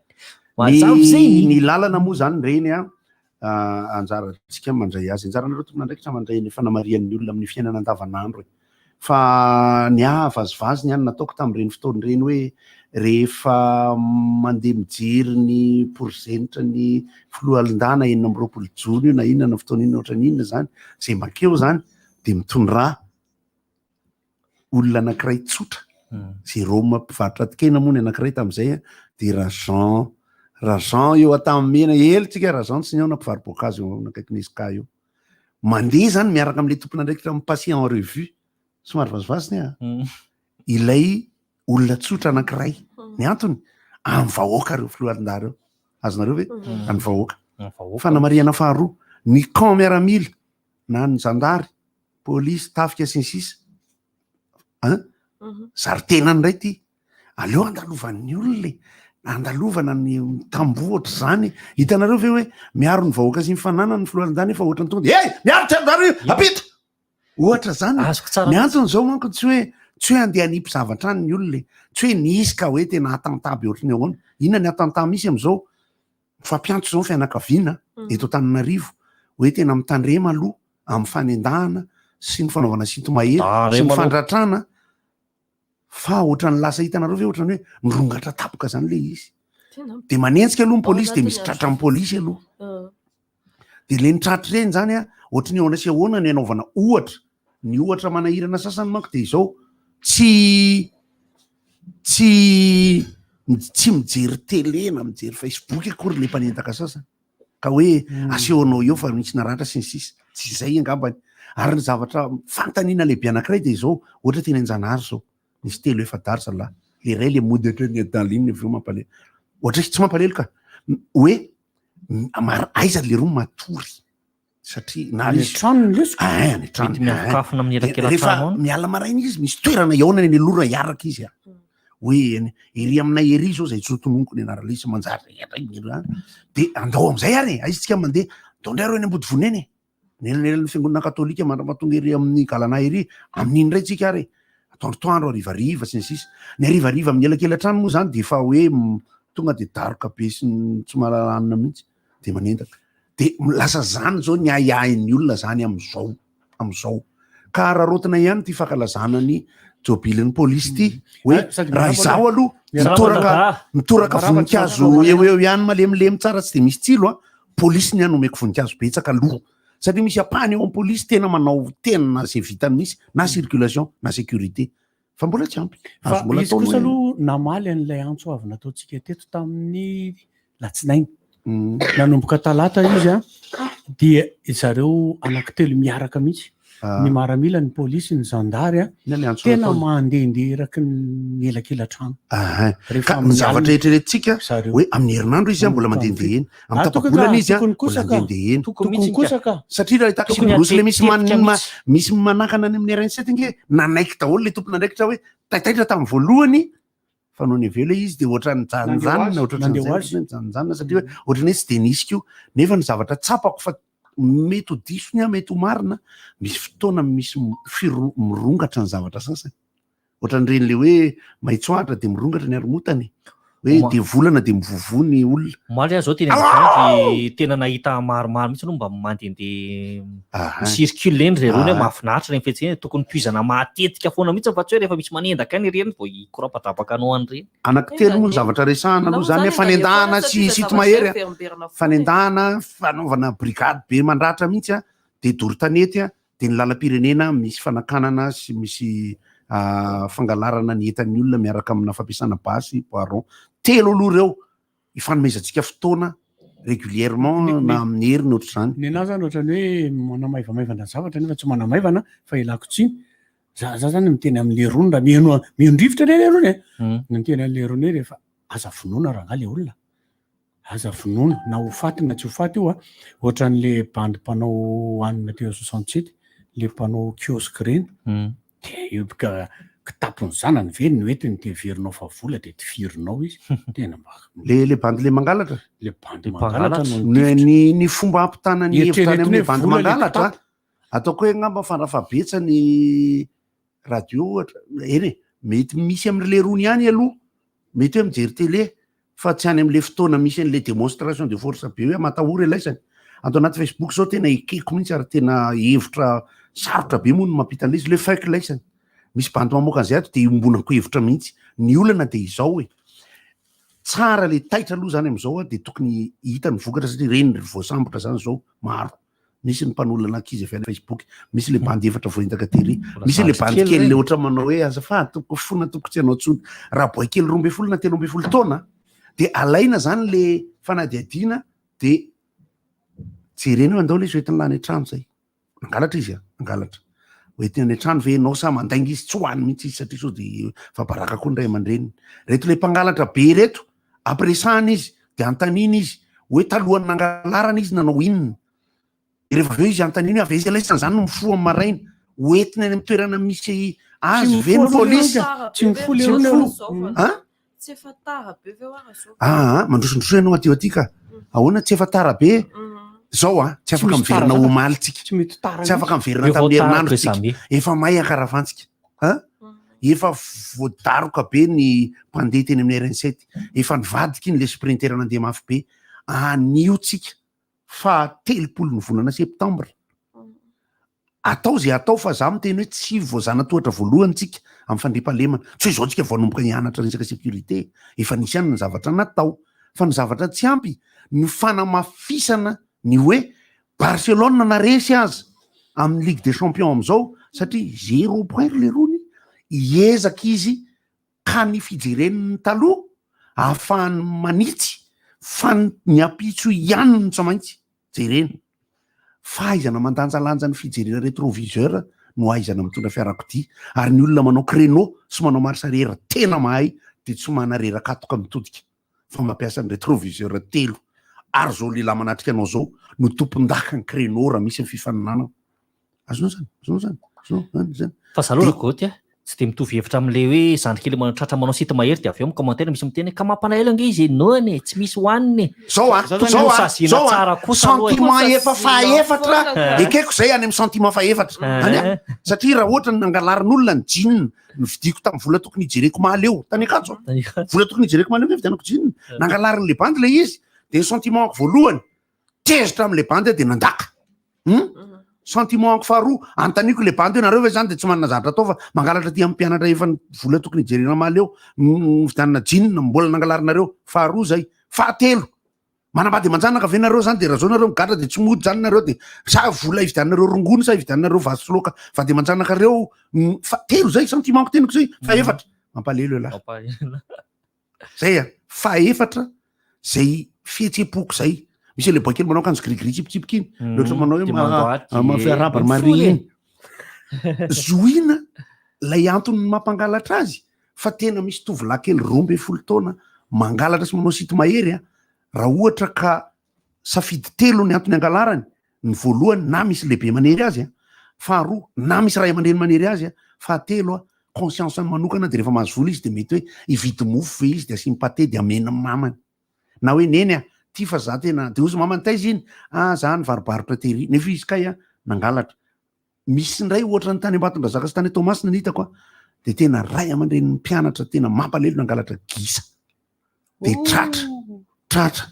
Mazava Ny izay. ny lalana moa zany ireny a, ah, anjarantsika mandray azy. Anjaranareo tompon'andraikitra mandray ny fanamarihan'ny olona amin'ny fiainana andavanandro e. Fa ny ahy vazivazy ny ahy nataoko tamin'ireny fotoana ireny hoe rehefa mandeha mijery ny porizenitra ny filohalindana 26 jona io na inona na fotoana inona ohatran'ny inona izany, izay mankeo izany dia mitondrà olona anankiray tsotra, Jérôme mpivarotra atikena moa ny anankiray tamin'izay dia Rajean, Rajean eo Antanimena, ela tsika Rajean tsy nihaona mpivaro-boankazo eo akaikin'ny SK eo. Mandeha izany miaraka amin'ilay tompon'andraikitra mi-passer en revue, somary vazivazy ny ahy, ilay olona tsotra anankiray. Ny antony, amin'ny vahoaka ireo filohalin-dahy ireo. Azonareo ve? Amin'ny vahoaka. Fanamarihana faharoa, ny camp miaramila na ny zandary, polisy, tafika sy ny sisa an, zary tenany indray ity, aleo andalovan'ny olona e, andalovana ny tamboho ohatr'izany, hitanareo ve hoe miaro ny vahoaka sy ny fananany ny filohan'izany nefa ohatran'ny tonga dia hey, miaro tsy andaro io, apita! Ohatra zany, ny antony zao manko tsy hoe tsy hoe andeha hanipy zavatra any ny olona e, tsy hoe nisy ka hoe tena atantaby ohatry ny ahoana, inona ny atanta misy amin'izao? Mifampiantso izao ny fianakaviana eto Antananarivo hoe tena mitandrema aloha amin'ny fanendahana sy ny fanaovana sinto-mahery sy ny fandratrana fa ohatran'ny lasa hitanareo ve ohatran'ny hoe mirongatra tapoka zany le izy. Dia manenjika aloha ny polisy dia misy tratran'ny polisy aloha. Dia ireny tratra ireny zany a, ohatran'ny ahoana sy ahoana ny anaovana ohatra. Ny ohatra manahirana sasany manko dia izao, tsy tsy tsy mijery télé na mijery Facebook akory le mpanendaka sasany. Ka hoe asehonao eo fa misy naratra sy ny sisa. Tsy izay angambany. Ary ny zavatra fanontaniana lehibe anankiray dia izao, ohatra teny Anjanahary izao, nisy telo efa-dahy ry zalahy. Le iray le mody hatreny adala iny avy eo mampalahelo. Ohatra hoe tsy mampalahelo ka. Hoe aiza le roa matory satria na Any misy an-tranony lesy. Ah, any an-trano. Mety miafokafona amin'ny Dia elakelan-trano rehefa any. miala maraina izy misy toerana hihaonana eny aloha raha hiaraka izy a hoe eny ery aminay ery zao zay tsy hotononiko ny anarana izy manjary de andao amizay ary e aiza tsika mandeha andao ndray reo eny Ambodivona eny e ny elanelan'ny fiangonana katolika mandra-pahatonga ery amin'ny galana ery amin'iny indray tsika ary e atoandrotoandro harivariva sy ny sisa ny harivariva amin'ny elakelan-trano moa zany de efa hoe tonga de daroka be sy ny tsy mahalala hanina mihitsy de manendaka de lasa zany zao ny ahiahin'ny olona zany am'izao am'izao ka araraotina ihany ty fankalazana ny jobilin'ny polisy ty hoe Ah, sady raha miarahaba izaho aloha Miarahaba mitoraka dada. mitoraka Miarahaba voninkazo dada. eo eo ihany malemilemy tsara tsy de misy tsilo a polisy ny any omeko voninkazo betsaka aloha satria misy ampahany eo amin'ny polisy tena manao tena zay vitany misy na circulation na sécurité fa mbola tsy ampy Fa azo mbola izy atao kosa ny hoe- aloha namaly an'ilay antso avy nataontsika teto tamin'ny latsinainy. Nanomboka talata izy a, dia zareo anankitelo miaraka mihitsy, ny maramila, ny polisy, ny zandary a, Inona ny antso tena nataony? mandehandeha eraky ny elakelan-trano. Ahin. Rehefa Ka ny amin'ny zavatra alina eritreretintsika zareo. hoe amin'ny herinandro izy a mbola Manomboka mandehandeha eny, amin'ny amin'ny Ah, tokony tapa-bolana ka, izy a tokony mbola kosa ka. mandehandeha eny. Tokony kosa ka. Satria raha taxi Tokony brousse le misy hatetika man- ma- mihitsy. misy manakana any amin'ny RN7 ange nanaiky daholo le tompon'andraikitra hoe taitaitra tamin'ny voalohany fa nony avy eo le izy de ohatran'ny nijanonjanona, Nandeha ho ohatran'izay, azy. nijanonjanona satria hoe ohatran'ny hoe tsy de nisy koa. Nefa ny zavatra tsapako fa mety ho diso ny ahy, mety ho marina, misy fotoana misy firo- mirongatra ny zavatra sasany. Ohatran'ireny le hoe maitso ahitra de mirongatra ny haromotana e. Hoe Oma- de volana de mivovoa ny olona. Omaly aho zao teny Ambohijangy tena nahita maromaro mihitsy aloha mba mandehandeha mi-circule eny ry zareo hoe mahafinaritra ireny fihetsika ireny, tokony tohizana matetika foana mihitsy fa tsy hoe rehefa misy manendaka any ireny vao hikorapadrapaka anao any ireny. Anankitelo moa ny zavatra resahana aloha zany, fanendahana sy sinto-mahery a, fanendahana, fanaovana brigade be mandratra mihitsy a, de doro tanety a, dia ny lalam-pirenena misy fanakanana sy misy fangalarana ny entan'ny olona miaraka amina fampiasana basy poiron. Telo aloha ireo ifanomezantsika fotoana régulièrement na amin'ny heriny ohatr'izany. Ny anahy zany ohatran'ny hoe manamaivamaivana zavatra nefa tsy manamaivana fa ilako tsiny. Za za zany miteny amin'i lerony raha mihaino mihaino rivotra anie lerony e. Miteny an'i lerony hoe rehefa aza vonoina rangahy le olona. Aza vonoina na ho faty na tsy ho faty io a! Ohatran'le bandy mpanao hanina teo 67. le mpanao kiosque ireny de io ka kitapon'ny zanany ve no entiny de heverinao fa vola de tifirinao izy tena mba Le le bandy le mangalatra? Le bandy mangalatra no Ny ny ny fomba ampitana ny hevitra any Eritreretiny amin'ny hoe bandy vola le mangalatra kitapo. ataoko hoe angamba farafahabetsa ny radio ohatra eny e mety misy amin'ry lerony ihany aloha mety hoe mijery télé fa tsy any amin'le fotoana misy an'le démonstration de force be hoe matahory elaisany ato anaty facebook zao tena ekeko mihitsy ary tena hevitra sarotra be moa no mampita an'ilay izy le fuck laisany misy bandy mamoaka an'izay ato de iombonako hevitra mihitsy ny olana de izao e tsara le taitra aloha zany am'izao a de tokony hita ny vokatra satria reny ry voasambotra zany zao maro misy ny mpanolana ankizy avy any facebook misy le bandy efatra voaendaka tery misy le bandy kely le ohatra manao hoe azafady tompoko fona tompoko tsy anao tsony raha boay kely 12 na 13 taona de alaina zany le fanadihadiana de jerena hoe andao le izy hoentina lany an-trano zay nangalatra izy a nangalatra hoentina any an-trano ve ianao sa mandainga izy tsy ho any mihitsy izy satria sao de fa baraka koa ny ray aman-dreniny reto le mpangalatra be reto ampiresahana izy de antanina izy hoe talohan'ny nangalarana izy nanao inona de rehefa avy eo izy antanina hoe avy aiza ilay zany no mifoha amin'ny maraina hoentina any amin'ny toerana misy azy ve ny polisy Tsy mifoha le olona aloha. An? Tsy efa tara be ve hoa raha zao? Aa, mandrosondrosoa ianao aty aty ka. Ahoana tsy efa tara be? Zao a, tsy afaka misy tara miverina zany. omaly tsika. Tsy mety tara Tsy afaka mihitsy. miverina Eo vao tamin'ny tara herinandro be tsika. zany. Efa may ankaravantsika. An? Efa voadaroka be ny mpandeha teny amin'ny RN7. Efa nivadika iny le sprinter nandeha mafy be. Anio tsika faha 30 ny volana septambra. Atao izay atao fa za miteny hoe tsy voazana-tohatra voalohany tsika amin'ny fandriampahalemana. Tsy hoe izao tsika vao hanomboka hianatra resaka sécurité. Efa nisy ihany ny zavatra natao. Fa ny zavatra tsy ampy, ny fanamafisana ny hoe Barcelone na resy aza amin'ny Ligue des champions amin'izao satria zéro point ry lerony, hiezaka izy ka ny fijereny ny taloha ahafahany manitsy fa ny ampitso ihany no tsy maintsy jerena. Fahaizana mandanjalanja ny fijerena rétroviseur no ahaizana mitondra fiarakodia ary ny olona manao créneau sy manao marche arrière tena mahay dia tsy manareraka atoka mitodika fa mampiasa ny rétroviseur telo ary zao lehilahy manatrika anao zao no tompon-daka ny créneau raha misy ny fifaninanana. Azonao zany, azonao zany, azonao zany, zany. Fa za aloha Ragoty a, tsy dia mitovy hevitra amin'ilay hoe zandry kely manao tratra manao site mahery dia avy eo amin'ny commentaire misy miteny hoe ka mampalahelo ange izy e, noana e, tsy misy hohanina e. Zao a, Tokony zao ho a, saziana zao a, tsara kosa aloha e. sentiment efa fahaefatra, Eh. ekeko zay any amin'ny sentiment fahaefatra, Eh. any a, satria raha ohatra ny nangalarin'olona ny jean novidiako tamin'ny vola tokony hijereko mahaleo, tany Ankatso a, vola tokony hijereko mahaleo ve vidianako jean, nangalarin'le bandy le izy, de ny sentiment-ko voalohany, tezitra am'le bandy aho de nandaka. Hum? Sentiment ako faharoa, anontaniako le bandy hoe nareo ve zany de tsy manana zavatra atao fa mangalatra aty amin'ny mpianatra efa ny vola tokony hijerena mahaleo, nividianana jean mbola nangalarinareo. Faharoa zay. Fahatelo, manambady aman-janaka ve nareo zany de raha zao nareo migadra de tsy mody zany nareo de sa vola hividianareo rongony sa hividianareo vazy sy laoka vady aman-janakareo? Fahatelo zay, sentiment-ko teniko zay. Fahefatra, mampalahelo ialahy. Zay a, fahaefatra zay fihetseham-poko zay. Misy an'ilay boay kely manao akanjo gris gris tsipitsipika iny, le ohatra manao hoe de mandoaty, mafiarahaba ry mifola Maria e. iny. Zohina ilay antony mampangalatra azy fa tena misy tovolahy kely 12 taona mangalatra sy manao sity mahery a, raha ohatra ka safidy telo ny antony angalarany, ny voalohany na misy lehibe manery azy a, faharoa na misy ray aman-dreny manery azy a, fahatelo a, conscience-ny manokana de rehefa mahazo vola izy de mety hoe hividy mofo ve izy de asiany pâté de amena ny mamany, na hoe neny a, ty fa za tena, de hozy mamany taiza iny, ah za nivarobarotra tery, nefa izy kay a nangalatra. Misy indray ohatra ny tany Ambatondrazaka sy tany Toamasina ny hitako a, de tena ray aman-drenin'ny mpianatra tena mampalahelo nangalatra gisa. De tratra, tratra.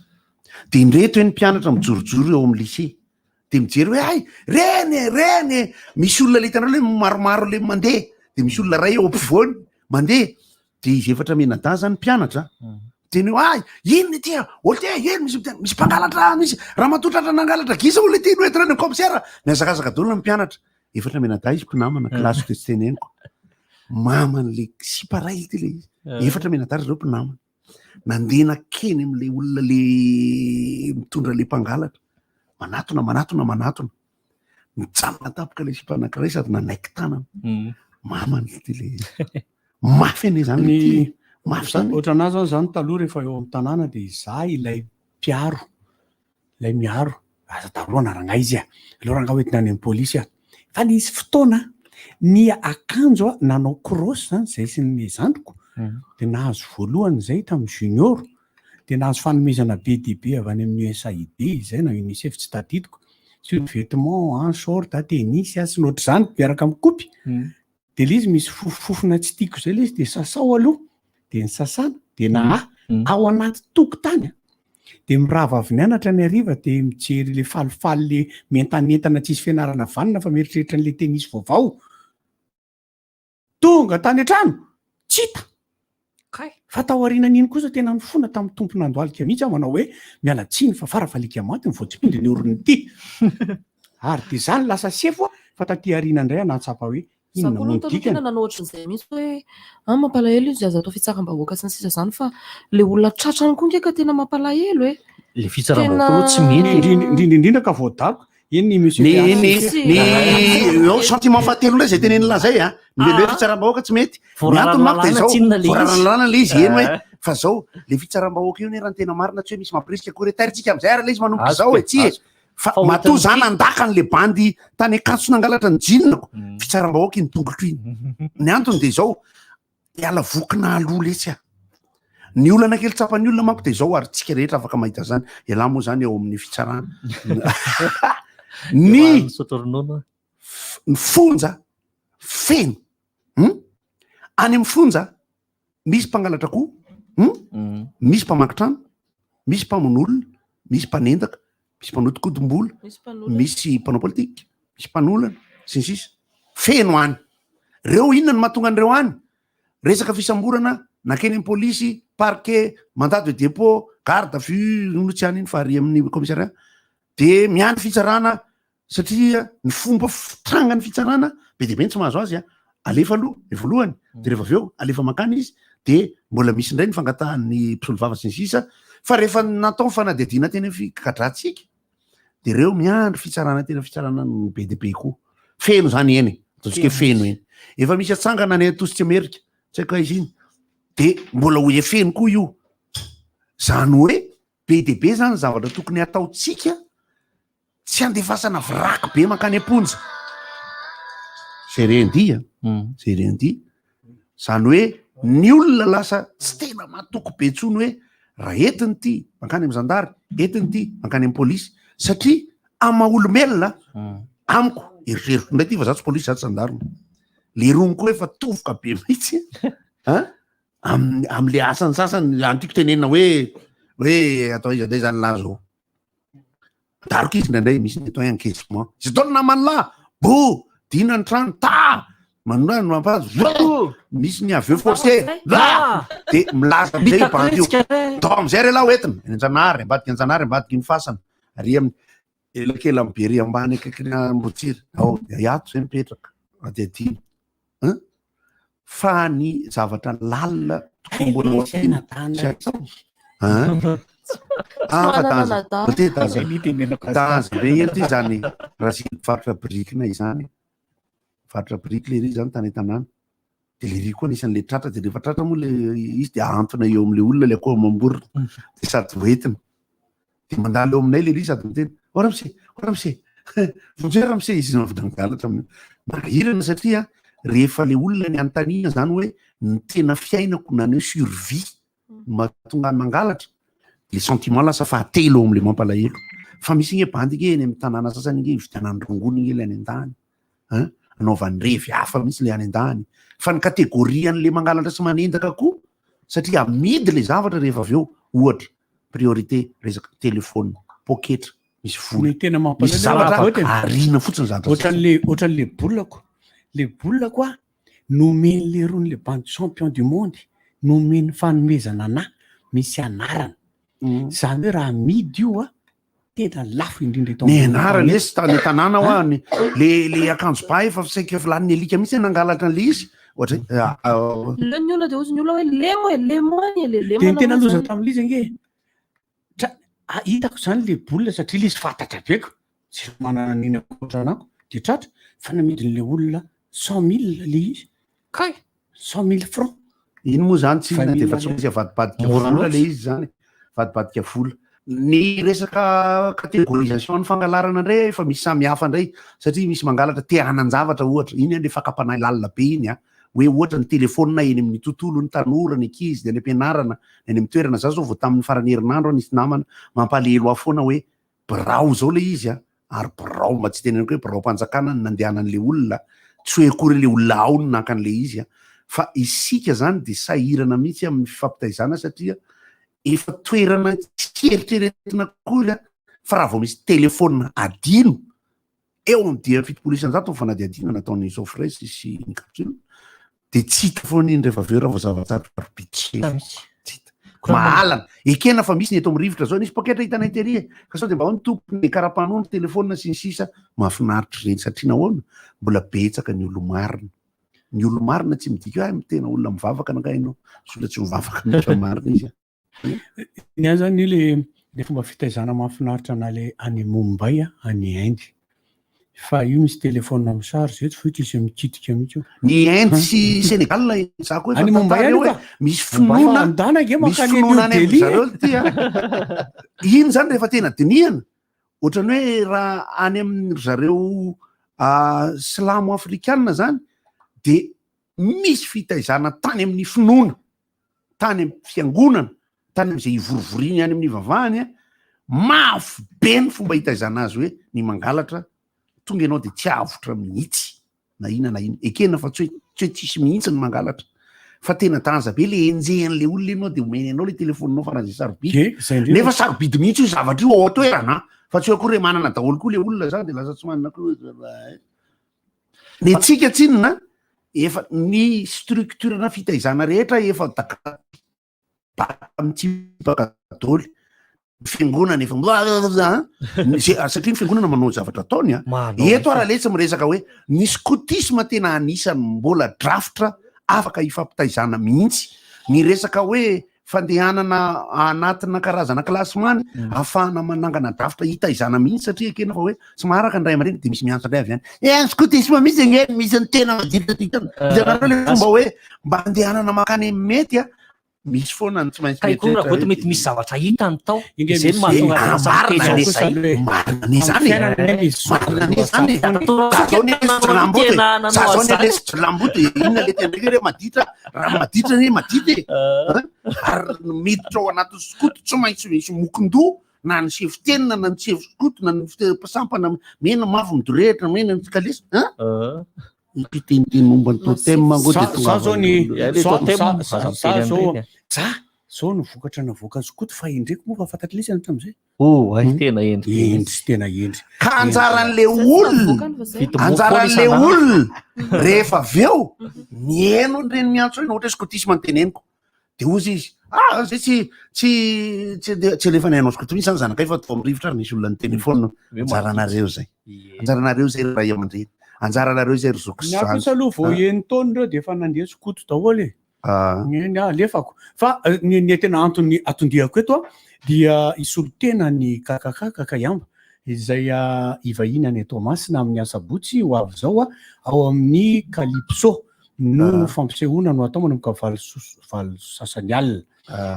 De indreto hoe ny mpianatra mijorojoro eo amin'ny lycée. De mijery hoe hay, reny e, reny e. Misy olona le hitanareo le maromaro le mandeha, de misy olona iray eo ampovoany mandeha. De izy efatra mianadahy zany mpianatra, miteny hoe ay, inona ity a, olo ty e, ino misy miteny, misy mpangalatra, misy ramatoa tratra nangalatra gisa olo ity no entina any amin'ny commissaire. Mihazakazaka daholo ny mpianatra. Efatra mianadahy izy mpinamana, kilasy de tsy teneniko. Maman'le sipa ray ity le izy. Efatra mianadahy ry zareo mpinamana. Nandeha nankeny amin'le olona le mitondra le mpangalatra. Manatona, manatona, manatona. Nijanona tampoka le sipa anankiray sady nanaiky tanana. Mamany ity le izy. Mafy anie zany le ty e. Mafy zany. Ohatran'ahy zany zany taloha rehefa eo amin'ny tanàna dia izaho ilay mpiaro, ilay miaro. Aza darohana rangahy izy a! Aleo rangahy hoentina any amin'ny polisy a! Fa nisy fotoana ny akanjo nanao cross zany zay sy ny zandriko de nahazo voalohany zay tamin'ny junior de nahazo fanomezana be dia be avy any amin'ny USAID izay na UNICEF tsy tadidiko, survêtement an, short an, tennis an, sy ny ohatr'izany miaraka amin'ny kopy. De le izy misy fofofofona tsy tiako zay le izy de sasao aloha, de nisasana de nahaha ao anaty tokotany an, de mirava avy nianatra ny hariva de mijery le falifaly le mientanentana tsisy fianarana vanona fa mieritreritra an'le tennis vaovao, tonga tany an-trano tsy hita. Kay. Fa tao aorianan'iny kosa tena nifona tamin'ny tompon'andohalika mihitsy aho manao hoe miala tsiny fa farafalika maty ny voatsipindry ny orony ity. Ary dia za no lasa sefo a, fa taty aoriana indray aho nahatsapa hoe Za inona koa moa aloha ny taloha dikany. tena nanao ohatran'izay mihitsy hoe ah mampalahelo izy aza atao fitsaram-bahoaka sy ny sisa izany fa le olona tratra any koa nge ka tena mampalahelo e. Le fitsaram-bahoaka aloha tsy mety. Indrindra indrindra indrindra ka voadaroka. Eny ny monsieur Ny Béat ny sy- ny eo sentiment fahatelo indray zay tenenin'i Laza zay a. Ny le hoe fitsaram-bahoaka tsy mety. Ny antony manko dia Voararan'ny zao, lalàna tsinona le izy. voararan'ny lalàna le izy, eny hoe Eh. fa zao le fitsaram-bahoaka io ne raha ny tena marina tsy hoe misy mampirisika akory hoe tairitsika am'zay ary le izy manomboka Azoko izao e, e, tsia e. azoko. Fa Fa matoa ohatran'ny za nandaka an'le bandy tany Ankatso nangalatra ny jean-ko, fitsaram-bahoaka iny tongotro iny. Ny antony dia izao, Hiala vokona aloha letsy a! Ny olana kely tsapan'ny olona manko dia izao ary tsika rehetra afaka mahita izany, ialahy moa izany eo amin'ny fitsarana. Ny ny fonja feno hum? Any amin'ny fonja misy mpangalatra akoho hum? Mm. Misy mpamaky trano, misy mpamono olona, misy mpanendaka, misy mpanodinkodim-bola, misy mpanao politika, misy mpanolana, sy ny sisa. Feno any. Reo inona no mahatonga an'ireo any? Resaka fisamborana, nankeny amin'ny polisy, parquet, mandat de dépôt, garde à vue, io no tsy any iny fa ary amin'ny commissariat. De miandry fitsarana satria ny fomba fitrangan'ny fitsarana be dia be ny tsy mahazo azy a, alefa aloha ny voalohany de rehefa avy eo alefa mankany izy de mbola misy indray ny fangatahan'ny mpisolovava sy ny sisa fa rehefa natao ny fanadihadiana teny amin'ny figadrantsika de reo miandry fitsarana tena fitsarana no be dia be koa feno zany eny ataontsika hoe feno eny efa misy atsangana any Antositsemerika tsy haiko aiza iny de mbola ho efeno koa io zany hoe be dia be zany zavatra tokony hataontsika Tsy andefasana vraky be mankany am-ponja. Zay rendia, hmm. zay rendia. Zany hoe ny olona lasa tsy tena matoky be intsony hoe raha entiny ity mankany amin'ny zandary, entiny ity mankany amin'ny polisy satria amin'ny maha olombelona hmm. amiko eritreritro indray ity fa za tsy polisy za tsy zandarma. Le rony koa efa tovoka be mihitsy. Hein? Amin'ny amin'le asany sasany, any tiako tenenina hoe hoe atao iza indray zany lahy zao. Daroka izy indraindray, misy ny atao hoe encaissement. Izy atao ny namany lahy, bo, dina ny trano, ta, manona ny mampahazo, vo, misy ny aveu forcé, la, de milaza amizay io bandy io. Dao amizay re lahy hoentina, eny Anjanahary, ambadiky Anjanahary, ambadiky ny fasana, ary amin'ny elakelan'ny be ry ambany akaikin'ny Amboditsiry, ao, de ato zay mipetraka, adihadiana. Hein? Fa ny zavatra lalina tokony mbola ho ampiana sy atao. Hein? Ah, fa daza, te daza, daza be eny ty zany raha mpivarotra birikina izany. Mpivarotra biriky le ry zany tany an-tanàna. De le ry koa anisan'le tratra, de rehefa tratra moa le izy de ahantona eo am'le olona le akoho amam-borona, de sady hoentina. De mandalo eo aminay le ry sady miteny, o ramose, o ramose, vonjeo ramose, izy no avy nangalatra amin'io. Manahirana satria rehefa le olona ny anontaniana zany hoe ny tena fiainako na ny hoe survie no mahatonga ahy mangalatra, le sentiment lasa fahatelo eo am'le mampalahelo. Fa misy nge bandy nge eny amin'ny tanàna sasany nge ividianany rongony nge le any an-dany, hein, anaovany revy hafa mihitsy le any an-dany. Fa ny catégorie an'le mangalatra sy manendaka koa, satria amidy le zavatra rehefa avy eo, ohatra, priorité resaka téléphone, poketra, misy vola, Ny tena misy mampalahelo zavatra raha voateny. ariana fotsiny zavatra Ohatran'le ohatran'le bolako. Le bolako a nomen'le rony le bandy champion du monde nomeny fanomezana anah misy anarana. Zany hoe raha amidy io a tena lafo indrindra eto Ny ambony anarany tany lesy tany an-tanàna hoa ny le le akanjo ba efa saika filanin'ny alika mihitsy nangalatra an'le izy ohatra hoe ah, ah, Leo ny olona dia hozy ny olona hoe lemo e, lemo any e, le lemo Dia ny tena anao loza zany. tamin'ilay izy ange tra- ah, hitako izany le boule satria ilay izy fantatra be ko, tsy manana an'iny ankoatra anako dia tratra fa namidin'ilay olona 100 000 ilay izy. Kay! 100 000 francs. Iny moa zany tsy inona dia efa 20 000 tsy maintsy avadibadika Mora vola loatra. le izy zany, avadibadika vola. Ny resaka catégorisation ny fangalarana indray efa misy samy hafa indray satria misy mangalatra te hanan-javatra ohatra, iny anie fakam-panahy lalina be iny an, hoe ohatra ny telefaonina eny amin'ny tontolo, ny tanora, ny ankizy, ny any am-pianarana, ny any amin'ny toerana, za zao vao tamin'ny faran'ny herinandro aho nisy namana mampalahelo ahy foana hoe birao zao le izy an, ary birao mba tsy teneniko hoe biraom-panjakana no nandehanan'le olona, tsy hoe akory le olona ao no naka an'le izy an, fa isika zany dia sahirana mihitsy amin'ny fifampitaizana satria efa toerana tsy eritreretina akory fa raha vao misy telefaonina adino eo amin'ny 75% ny fanadihadiana nataon'ny Sofres sy ny capsule dia tsy hita foana iny rehefa avy eo raha vao zava-tsarotra tsy hita mahalana ekena fa misy ny eto amin'ny rivotra zao nisy poketra hitanay tery e ka sao dia mba ao ny tompony ny karapanondro telefaonina sy ny sisa mahafinaritra ireny satria nahoana mbola betsaka ny olo-marina Ny olo-marina tsy midika hoe tena olona mivavaka angaha ianao, misy olona tsy mivavaka mihitsy fa marina izy. Ny ahy zany le le fomba fitaizana mahafinaritra anah le any Mumbai any Inde. Fa io misy téléphone mi-charge eto fa io tsisy mikitika mihitsy io. Ny Inde sy Sénégal za koa efa Any Mumbai tantara any eo hoe ka. misy Mumbai fa finoana, andana ange misy mankany finoana New any amin-dry Delhi e. zareo ity a. Iny zany rehefa tena dinihana, ohatran'ny hoe raha any amin-dry zareo silamo afrikana zany de misy fitaizana tany amin'ny finoana, tany amin'ny fiangonana, tany amin'izay ivorivoriany any amin'ny ivavahany, mafy be ny fomba itaizana azy hoe ny mangalatra tonga ianao de tsy avotra mihitsy. na inona na inona, ekena fa tsy hoe tsy hoe tsisy mihitsy ny mangalatra fa tena danza be le enjehan'le olona ianao de omeny anao le telefoninao faran'izay sarobidy, Ye, zay indrindra. nefa sarobidy mihitsy io zavatra io ao an-toerana an, fa tsy hoe akory hoe manana daholo koa le olona zany de lasa tsy manana koa ny antsika tsinona efa ny structure-na fitaizana rehetra efa daka baka mitsipaka daholo ny fiangonana efa satria ny fiangonana manao zavatra ataony a eto ara letsy miresaka hoe ny scoutisme tena anisan'ny mbola drafitra afaka ifampitaizana mihitsy ny resaka hoe fandehanana anatina karazana classement mm. ahafahana manangana drafitra hitaizana mihitsy satria ekena fa hoe tsy maharaka ny ray aman-dreny de misy miantso indray avy any e ny scoutisme mihitsy ange misy ny tena maditra ty hitanareo le fomba hoe mba andehanana makany mety a misy foana ny tsy maintsy Kay koa raha mety misy zavatra hitany tao izay no mahatonga azy lasa miteny marina an'izay. ne marina ne zany e marina ne zany e za zao ne jilamboto e za zao ne lesy jilamboto e inona le tena hoe maditra raha maditra ne maditra e ary miditra ao anatin'ny skoto tsy maintsy misy mokondoha na ny sefo tenina na ny sefo skoto na ny sampana mena mavo midorehitra mena ny kalesa an Mpiteniteny momba ny totem manko dia tonga Za zao ny Le totem, za aza miteny zao an'ireny. za zao no vokatra navoakan'i skoto fa endreko moa fa fantatry lesy hatramin'izay. Oh, ay tena endry. Endry tena endry. Ka anjaran'le olona, anjaran'le olona rehefa avy eo mihaino an'ireny miantso ireny, ohatra hoe skotisme no teneniko, de hozy izy, ah zay tsy tsy tsy andeha tsy alefanay hanao skoto mihitsy zany zanakay fa tao amin'ny rivotra ary nisy olona nitelefona, anjaranareo zay, anjaranareo zay ry ray aman-dreny, anjaranareo zay ry zoky sy Ny ahy zandry. kosa aloha vao enin-taona ireo dia efa nandeha skoto daholo e. Ny ny ahy alefako. Fa ny ny tena antony atondiako eto dia hisolo tena ny KKK, Kakayamba, izay hivahiny any Toamasina amin'ny asabotsy ho avy izao ao amin'ny Calypso no fampisehoana no atao manomboka valo valo sasany alina.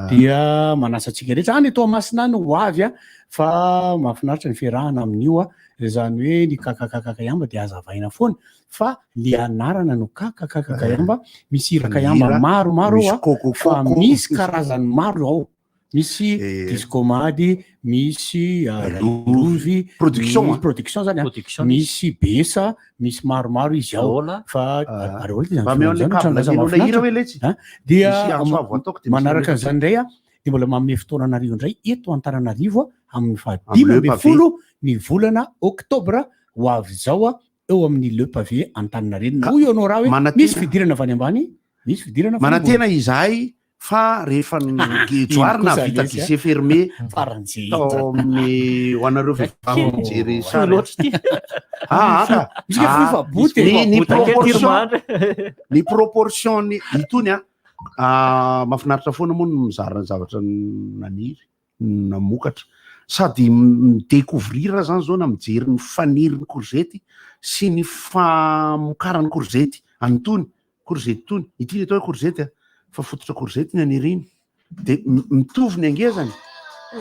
Dia manasa antsika rehetra any Toamasina any ho avy fa mahafinaritra ny fiarahana amin'io. Izany hoe ny KKK Kakayamba dia hazavaina foana fa le anarana no KKK Kayamba, misy hira Kayamba maromaro ao fa misy karazany maro ao. Misy disco mady, misy lovy, production, production zany a, misy besa, misy maromaro izy ao. Fa ary ahoana zany zany dia manaraka an'izany indray a, dia mbola manome fotoana anareo indray eto Antananarivo amin'ny faha 15 ny volana oktobra ho avy izao a, eo amin'ny Le Pavé Antaninarenina. Hoy Honora hoe misy fidirana avy any ambany, misy fidirana avy any ambony. Manantena izahay fa rehefa Johary nahavita guichet fermé tao amin'ny ho anareo vehivavy mijery sary. Ah, aka. Ny ny proportion ny proportion ny itony a mahafinaritra foana moa ny mizara ny zavatra naniry. namokatra sady mi-découvrir zany zao na mijery ny fanirin'ny korzety sy ny famokaran'ny korzety an'itony korzety itony, ity ny atao hoe korzety a, fa fototra korzety ny aniriany de mitovy ny angezany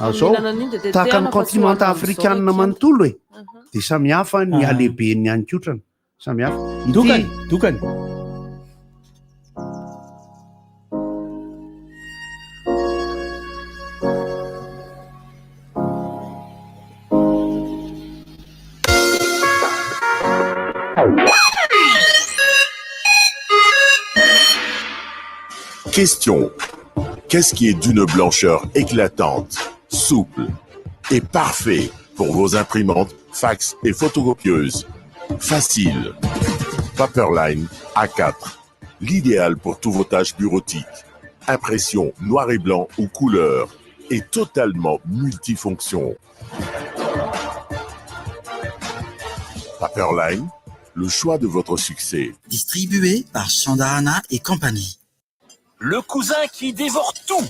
Azao, Mihinana an'iny dia tetehana tahaka ny fa tsy continent hohanina amin'izao afrikanina akia. manontolo e. Dia samy hafa ny halehiben'ny haninkotrana. Samy hafa. Ity- Dokany, dokany. Question. Qu'est-ce qui est d'une blancheur éclatante, souple et parfait pour vos imprimantes, fax et photocopieuses Facile. Paperline A4. L'idéal pour tous vos tâches bureautiques. Impression noir et blanc ou couleur et totalement multifonction. Paperline, le choix de votre succès. Distribué par Chandahana et compagnie. Le cousin qui dévore tout.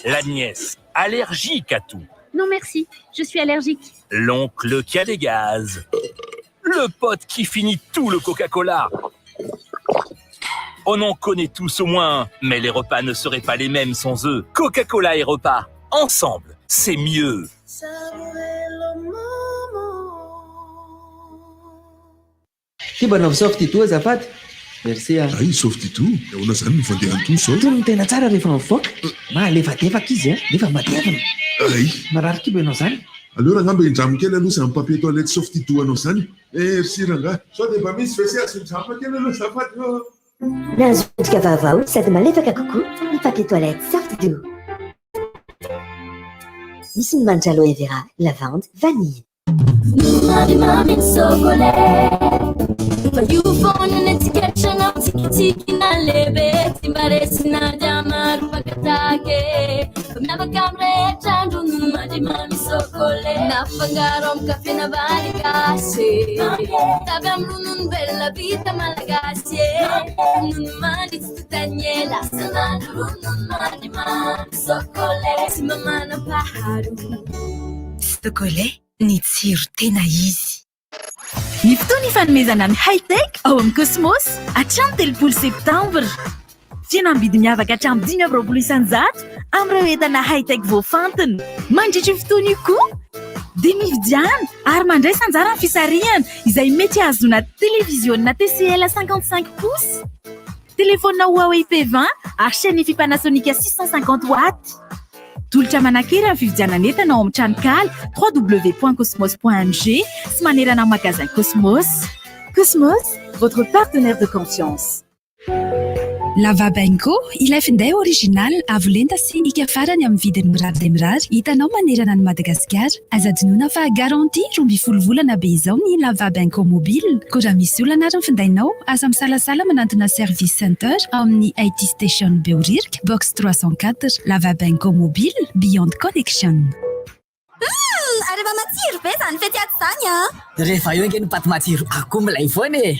La nièce, allergique à tout. Non merci, je suis allergique. L'oncle qui a des gaz. Le pote qui finit tout le Coca-Cola. On en connaît tous au moins un, mais les repas ne seraient pas les mêmes sans eux. Coca-Cola et repas, ensemble, c'est mieux. Ty mba anaovy soft-to azafady. Merci ah. Ay, soft-to, ahoana zany ny fandehany toa sao? Toy ny tena tsara rehefa mivoaka. Mahalefadefaka izy an, nefa matevina. Ay. Marary kibo ianao zany. Aleo rangah mba hindramo kely aloha zany papier toilette soft-to anao zany. Merci rangah. Sao dia mba misy WC azo hindramina kely aloha azafady ô. Nahazo endrika vaovao sady malefaka kokoa ny papier toilette Soft-Do. Misy ny manitra aloe vera, lavande, vanille. Mamy ny sokolet Fa io foana ny antsika anao tsikitsiky na lehibe Tsy mba resy na dia maro mpakatake Fa miavaka amin'ny rehetra andro no mandry mamy sokolet Nafangaro amin'ny kafe na vary gasy Tavy amin'ny ronono velona vita malagasy Ronono mandry tsy totany ela Sanandro ronono mandry mamy sokolet Tsy mba manam-paharoa. Sokolet, ny tsiro tena izy. Ny fotoana ifanomezana ny high-tech ao amin'ny Cosmos hatramin'ny 30 septambra. Fihenam-bidy miavaka hatramin'ny 25% amin'ireo entana high-tech voafantina. Mandritra io fotoana io koa dia mividiana ary mandraisa anjara amin'ny fisarihana izay mety hahazoana televiziona TCL 55 pouces, telefaonina Huawei P20 ary chaîne Hi-Fi Panasonic 650 watts. Tolotra manan-kery amin'ny fividianana entana ao amin'ny tranonkala www.cosmos.mg sy manerana ny magasin Cosmos. Cosmos, votre partenaire de confiance. Lava Benko, ilay finday original avo lenta sy hika farany amin'ny vidiny mirary dia mirary hitanao manerana an'i Madagasikara. Aza adinoina fa garantie 12 volana be izao ny Lava Benko mobile. Koa raha misy olana ary ny findainao, aza misalasala manantona service center ao amin'ny IT Station Behoririka, box 304. Lava Benko mobile, beyond connection. Ary efa matsiro be izany fety ato izany an! Rehefa eo ange ny paty matsiro akoho milay foana e!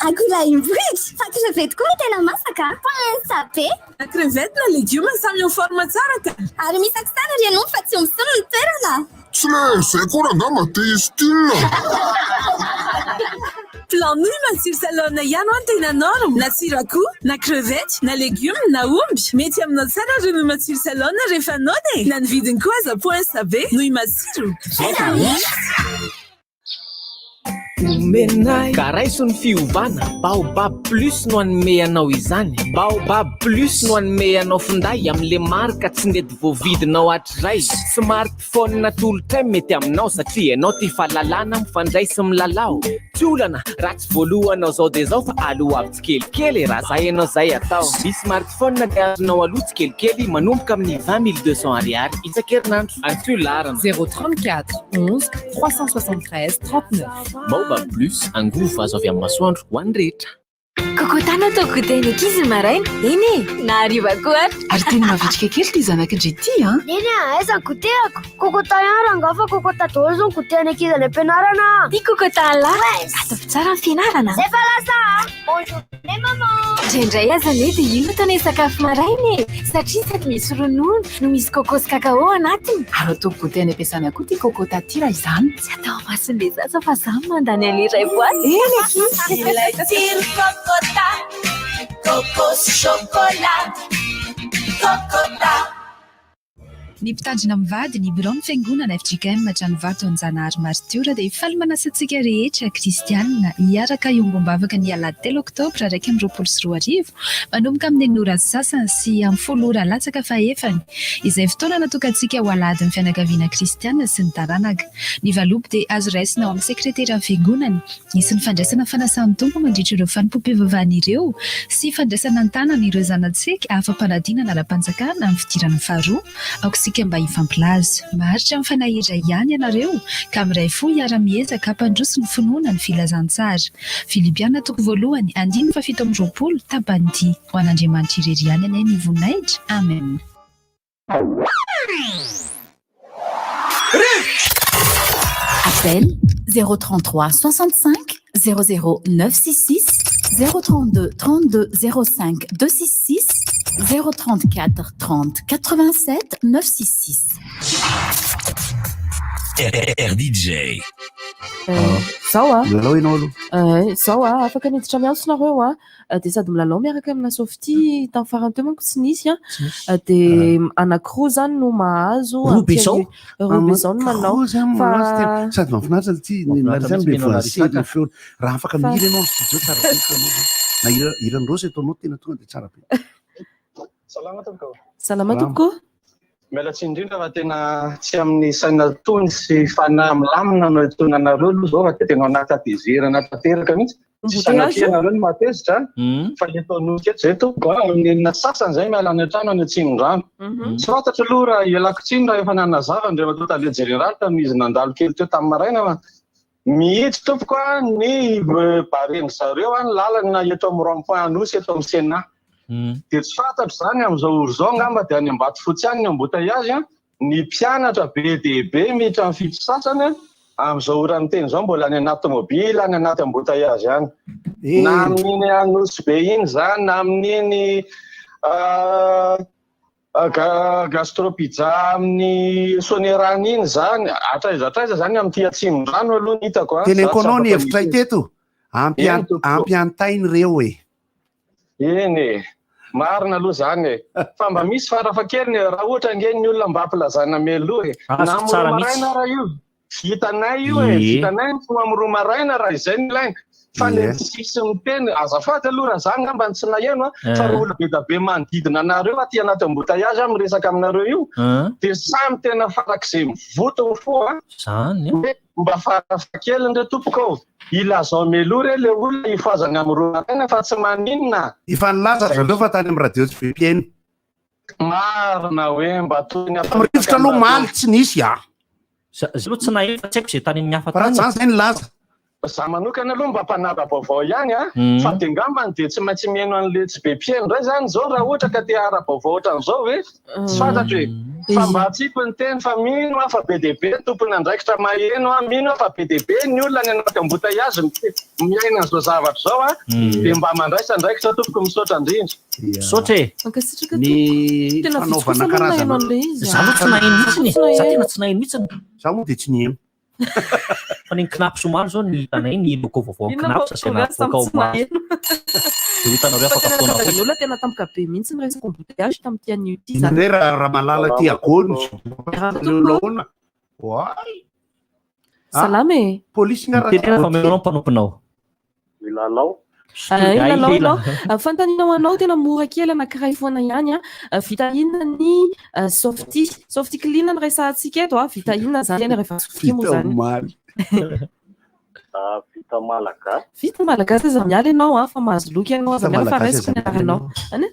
Akoho lahim-bohitra, fa crevette koa no tena masaka an! Pince be! Na crevette na legioma samy en forme tsara ka! Ary misy tsara ry ianao fa tsy omby solo ny toerana! Tsy le zay koa rangahy mba te hi-style. Plan nouille matsiro salone ihany ho tena norme na tsiro akoho na crevette na legioma na omby mety aminao tsara ronono matsiro salone rehefa noana e na ny vidiny koa aza poince be nouille matsiro. Ka raiso ny fiovana, Baobab Plus no hanome anao izany. Baobab Plus no hanome anao finday amin'ilay marika tsy nety voavidinao hatrizay. Smartphone natolotray mety aminao satria ianao tia fahalalana mifandray sy milalao. Tsy olana raha tsy voalohanao zao dia zao fa aloavy tsikelikely e, raha zay ianao zay atao. Ny smartphone dia azonao aloha tsikelikely manomboka amin'ny 20 200 ariary isan-kerinandro. Antsoy laharana. 034 11 373 39. Baobab Plus, angovo azo avy amin'ny masoandro ho an'ny rehetra. Kokotana ataoko goûter ny ankizy ny maraina. Eny e, na hariva koa ary. Ary tena mavitrika kely ity zanak'indry ity an. Neny a, aiza ny goûter-ako? Kokota ihany rangahy fa kokota daholo izao ny goûter any ankizy any am-pianarana. Ty kokota lahy. Ataovy tsara ny fianarana. Zay fa lasa a. Bonjour maman. Indraindray aza anie dia io no ataonay sakafo maraina e. Satria sady misy ronono no misy coco sy cacao anatiny. Ary ataoko goûter any am-piasana koa ity kokota ity raha izany. Tsy atao mason'ilay zaza fa za mandany an'ilay iray boaty. Eny ankizy. Ilay tsiro kokota, coco sy chocolat, kokota. Ny mpitandrina mivady ny biraon'ny Fiangonana fjkm Tranovato Anjanahary Martiora dia faly manasa antsika rehetra kristianina hiaraka hiombom-bavaka ny alahady telo oktobra 2021 manomboka amin'ny enina ora sasany sy amin'ny folo ora latsaka fahefany izay fotoana natokantsika ho alahadin'ny fianakaviana kristianina sy ny taranaka. Ny valopy dia azo raisina ao amin'ny sekreteran'ny Fiangonana. Hisy ny fandraisana fanasan'ny Tompo mandritra ireo fanompoam-pivavahana ireo sy fandraisana an-tanana ireo zanatsika afa-panadinana ara-panjakana amin'ny fidirana faharoa. Aoka isika mba hifampilaza. Maharitra amin'ny fanahy iray ihany ianareo ka miray fo hiara-miezaka hampandroso ny finoana ny filazantsara. Filipiana toko voalohany andininy fahafito amby roapolo tapany ii. Ho an'Andriamanitra irery ihany anie ny voninahitra. Amen. Appel 033 65 00 966 032 32 05 266 034 30 87 966. RDJ. Zao a. Milalao ianao aloha. Zao a, afaka miditra miantso nareo a. Dia sady milalao miaraka amina Softy tamin'ny farany teo manko tsy nisy a. Dia anankiroa zany no mahazo. Roa be zao? Roa be zao no manao. Roa zany Fa mahazo tena. Sady mahafinaritra ity ny Mahafinaritra zany mihitsy be mihaino voasy Larisaka. ny feony. Raha afaka Fa- mihira ianao amin'ny studio tsara be ny feonao zao. Na hira hiran'i Rose ataonao tena tonga dia tsara be. Salama tompoko. Salama tompoko. Miala tsiny indrindra fa tena tsy amin'ny saina tony sy fanahy milamina no itony anareo aloha izao fa dia tena ao anaty hatezerana tanteraka mihitsy. Tsy sanatria anareo no mahatezitra fa eto Anosy eto izay tompoko a, amin'ny enina sasany izay miala any an-trano any Atsimondrano. Tsy fantatro aloha raha ialako tsiny raha efa nanazava Andriamatoa Tale Jeneraly tamin'izy nandalo kely teo tamin'ny maraina fa mihitsy tompoko a ny barre-ndry zareo a ny lalana eto amin'ny rond point Anosy eto amin'ny Sénat. Dia tsy fantatro izany amin'izao ora izao angamba dia any Ambatofotsy any ny embouteillage a, ny mpianatra be dia be miditra amin'ny fito sasany a, amin'izao ora miteny izao mbola any anaty tomobile any anaty embouteillage any. Na amin'iny Anosy be iny izany na amin'iny Gastro pizza amin'ny Sonerana iny izany, hatraiza hatraiza izany amin'ity Atsimondrano aloha ny hitako a. Teneniko Za tsy anao ny afaka hevitray miteny. teto, Eny tompoko. ampiantainy ireo e. Eny e! Marina aloha izany e! Fa mba misy farafahakeliny e, raha ohatra ange ny olona mba ampilazana mialoha e! Azoko Na amin'ny tsara roa mihitsy. maraina ara io, vitanay io e, Ie. vitanay ny fo amin'ny roa maraina raha izay no ilaina. Fa le Ie. tsisy miteny, azafady aloha raha za angamba no tsy naheno a, fa Eh. reo olo be da be manodidina anareo aty anaty embouteillage aho miresaka aminareo io, Eh. dia samy tena farak'izay mivoto ny fo a. Zany an. Hoe mba farafahakeliny re tompoko ô, ilazao mialoha re le olona hifohazany amin'ny roa maraina fa tsy maninona. Efa nilaza ry zareo fa tany amin'ny radio tsy be mpihaino. Marina hoe mba toy ny Tamin'ny rivotra aloha omaly tsy nisy a. Za aloha tsy naheno fa tsy haiko izay tany amin'ny hafa Fa raha tany. tsy zany zay nilaza. Za manokana aloha mba mpanara-baovao ihany a, fa dia angambany dia tsy maintsy mihaino an'le tsy be mpihaino indray zany izao raha ohatra ka te hahara-baovao ohatran'izao ve? Tsy fantatro e! Fa mba atsipy ny teny fa mino aho fa be dia be ny tompon'andraikitra maheno aho, mino aho fa be dia be ny olona any anaty embouteillage miaina an'izao zavatra izao a, dia mba mandraisa andraikitra tompoko, misaotra indrindra. Misaotra e! Mankasitraka Ny tompoko. Tena vitsy kosa fanaovana aloha ny karazana naheno an'ilay izy. Za aloha tsy naheno mihitsiny e. Za tena tsy naheno mihitsiny. Za moa dia tsy niheno. Fa ny Cnaps omaly zao ny hitanay ny logo vaovao Inona Cnaps fa izay tonga navoaka samy tsy omaly. naheno. Dia ho hitanareo Fa afaka tena fotoana nahatonga fohy. ny olona tena tampoka be mihitsy ny resaka embouteillage tamin'ity anio ity Inona zany. indray raha Ramalala aty Agony Miarahaba Aleo tompoko. laona. Oay. Salama e. Polisy nga raha Mitenena fa omeo anao ny mpanomponao. Milalao. Ay, Ay, lalao lela. ianao. Fanontaniana ho anao tena mora kely anankiray foana ihany a. Vita inona ny softy? Softy clean no resahantsika eto a. Vita inona zany eny rehefa softy moa Vita zany? omaly. Vita malagasy. Vita malagasy aza miala ianao a, fa mahazo loka ianao aza Vita miala fa malagasy raisiko aza ny miala anaranao. ianao. Any?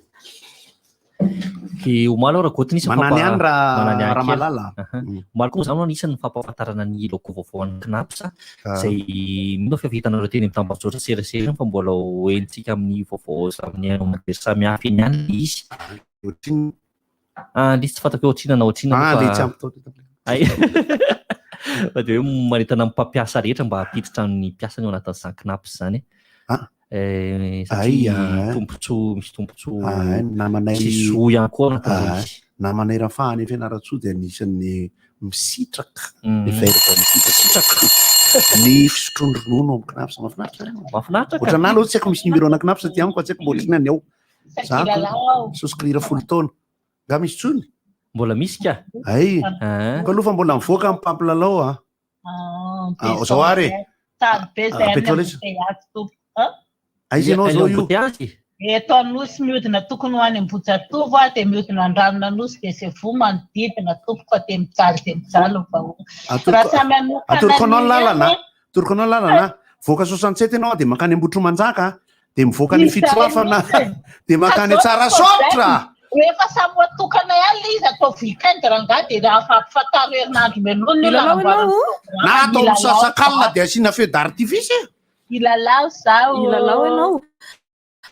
Dia omaly aho raha goty nisy Manany ihany raha manany ihany kely. Ramalala. Aha. Omaly koa moa zany anisan'ny fampahafantarana ny logo vaovao an'ny Cnaps izay mino aho fa efa hitanareo teny amin'ny tambajotra serasera iny fa mbola ho henontsika amin'ny vaovao amin'ny haino aman-jery samihafa eny ihany ilay izy. Ohatrinona? Ah, ilay izy tsy fantako hoe ohatrinona na ohatrinona Ah, aloha ilay fa tsy ampy taona. Ay. Fa dia hoe manentana ny mpampiasa rehetra mba hampiditra ny mpiasany ao anatin'izany Cnaps izany. Ah. Eh, Ay, satria ah. tombontsoa misy tombontsoa Ah, namanay sy zo ihany koa anatin'ilay Ah, izy. namanay Rafahana any Fianarantsoa dia anisan'ny misitraka Mhm. ny verbe misitraka ny fisotroan-dronono amin'ny Cnaps mahafinaritra. Mahafinaritra ka. Ohatranà aloha tsy haiko misy numéro ana Cnaps aty amiko fa tsy haiko mba ohatrinona ny ao. Za Milalao aho. souscrire 10 taona. Nga misy tsony? Mbola misy ka. Ay, ka aloha fa mbola mivoaka ny mpampilalao a. Ah, zao ary e. Sary be Ah, zay any Petrol izy. embouteillage tompoko. Ah? Aiza ianao zao io? Eto Anosy miodina tokony ho any Ambohijatovo aho dia miodina Andranonanosy dia izay voa manodidina tompoko fa dia mijaly dia mijaly ny vahoaka. Raha samy hanokana Atoroko anao ny an'io lalana. ihany, Atoroko anao ny lalana. Voaka 67 ianao dia mankany Ambohitrimanjaka dia mivoaka any Izay Fitroafana mihitsy. dia mankany Tsarasaotra. Rehefa samy ho atokana ihany ilay izy atao weekend rangahy dia raha ampifantaro herinandro mialoha ny olona Hilalao hanamboarana ianao? programme, Na atao hilalao misasakalina zaho. dia asiana feu d'artifice e. Hilalao zaho. Hilalao ianao.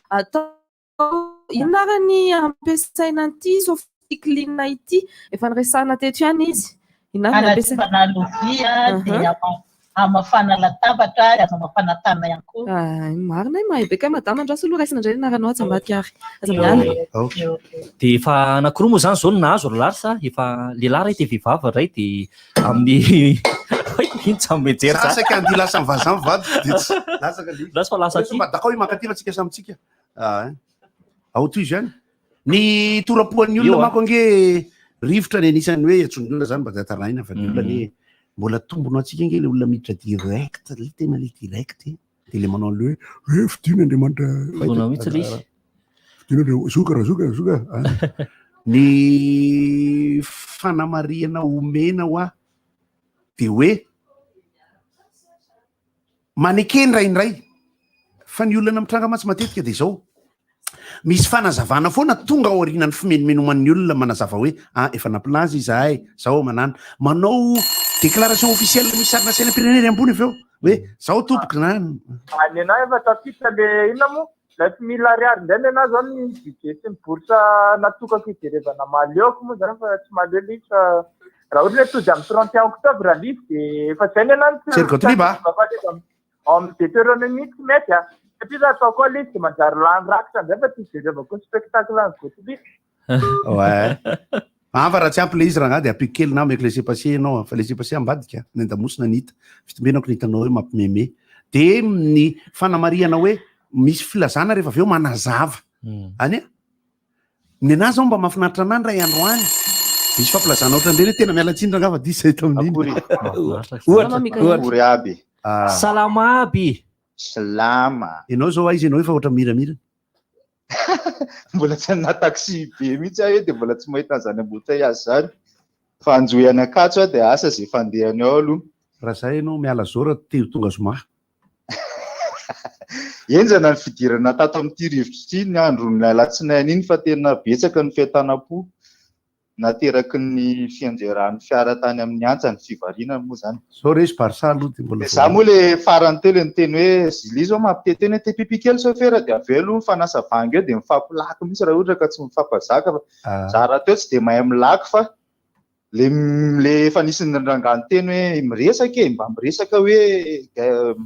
Atao inona ary ny ampiasaina an'ity Sophie-Clean ity? Efa niresahana teto ihany izy. Inona ary ny ampiasaina? Hanadiovana lovia dia hamafana latabatra ary azo hamafana tanana ihany koa. Ah, marina e, mahay be kay madama. Andraso aloha raisina indray ny anaranao atsy ambadika ary. Aza miala. Dia efa anankiroa moa izany izao no nahazo ry Lars a. Efa lehilahy iray dia vehivavy iray dia amin'ny iny tsy amin'ny mijery Za saika andia lasa ny vazaha ny vadiko dia tsy latsaka le izy. Lasa fa lasa aty. Mba dakao io mankaty fa tsika samy tsika. Ah, ao toy izany. Ny tora-poan'ny olona Io, ah. manko ange rivotra ny anisan'ny hoe antson'ny olona zany mba tsy taraina fa ny olona anie mbola tombony ho antsika ange le olona miditra direct, le tena le direct e. Dia le manao an'le hoe eh fidino Andriamanitra. Fidino mihitsy le izy. Fidino Andriamanitra, zoka razoka zoka. Ah. Ny fanamarihana omena ho ahy dia hoe maneke indraindray fa ny olana mitranga mantsy matetika dia izao misy fanazavana foana tonga ao aorianan'ny fimenomenoman'ny olona manazava hoe ah efa nampilaza izahay zao manana manao déclaration officielle misy sarina sainam-pirenena ery ambony avy eo hoe zao tompoko na Ah, ny anah efa tafiditra le inona moa neuf mille ariary indray ny anah zao ny budget sy ny bourse natokako hijerevana Maleoko moa zany fa tsy Mahaleo le izy fa raha ohatra hoe tody amin'ny 31 octobre le izy de efa zay ny anah no tsy Thierry Gottlieb a. Ao amin'ny Deuteronomie tsy mety a! Satria raha atao koa ilay izy dia manjary lany rakitra indray fa tsy hijerevako ny spectacle an'i Gottlieb. Ouais. Fa raha tsy ampy ilay izy rangahy dia ampiako kely na omeko laisser passer ianao fa laisser passer ambadika ny an-damosina ny hita. Fitombenako ny hitanao hoe mampimeme. Dia ny fanamarihana hoe misy filazana rehefa avy eo manazava. Any a? Ny anahy zao mba mahafinaritra anahy ndray androany. Misy fampilazana ohatran'ireny hoe tena miala tsiny rangahy fa diso zay tamin'iny. Ohatra, ohatra. Akory aby. Ah. Salama aby. Salama. Ianao zao aiza ianao efa ohatra miramira. Mbola tsy nanana taxi be mihitsy aho dia mbola tsy mahita an'izany embouteillage izany. Fa hanjohy any Ankatso aho dia asa izay fandehany ao aloha. Raha zay ianao miala zao raha te ho tonga zoma. Henjana ny fidirana tato amin'ity rivotra ity ny andron'ny alatsinainy iny fa tena betsaka ny fientanam-po nateraky ny fianjeran'ny fiara tany amin'ny hantsana, fivarinana moa izany. Zao resy Barça aloha dia mbola Dia za moa le farany teo le niteny hoe Zily zao mampiteny hoe te pipi kely sôfera dia avy eo aloha mifanasa vangy eo dia mifampilaky mihitsy raha ohatra ka tsy mifampazaka fa za rahateo tsy dia mahay milaky fa Le le efa nisy rangahy niteny hoe miresaka e, mba miresaka hoe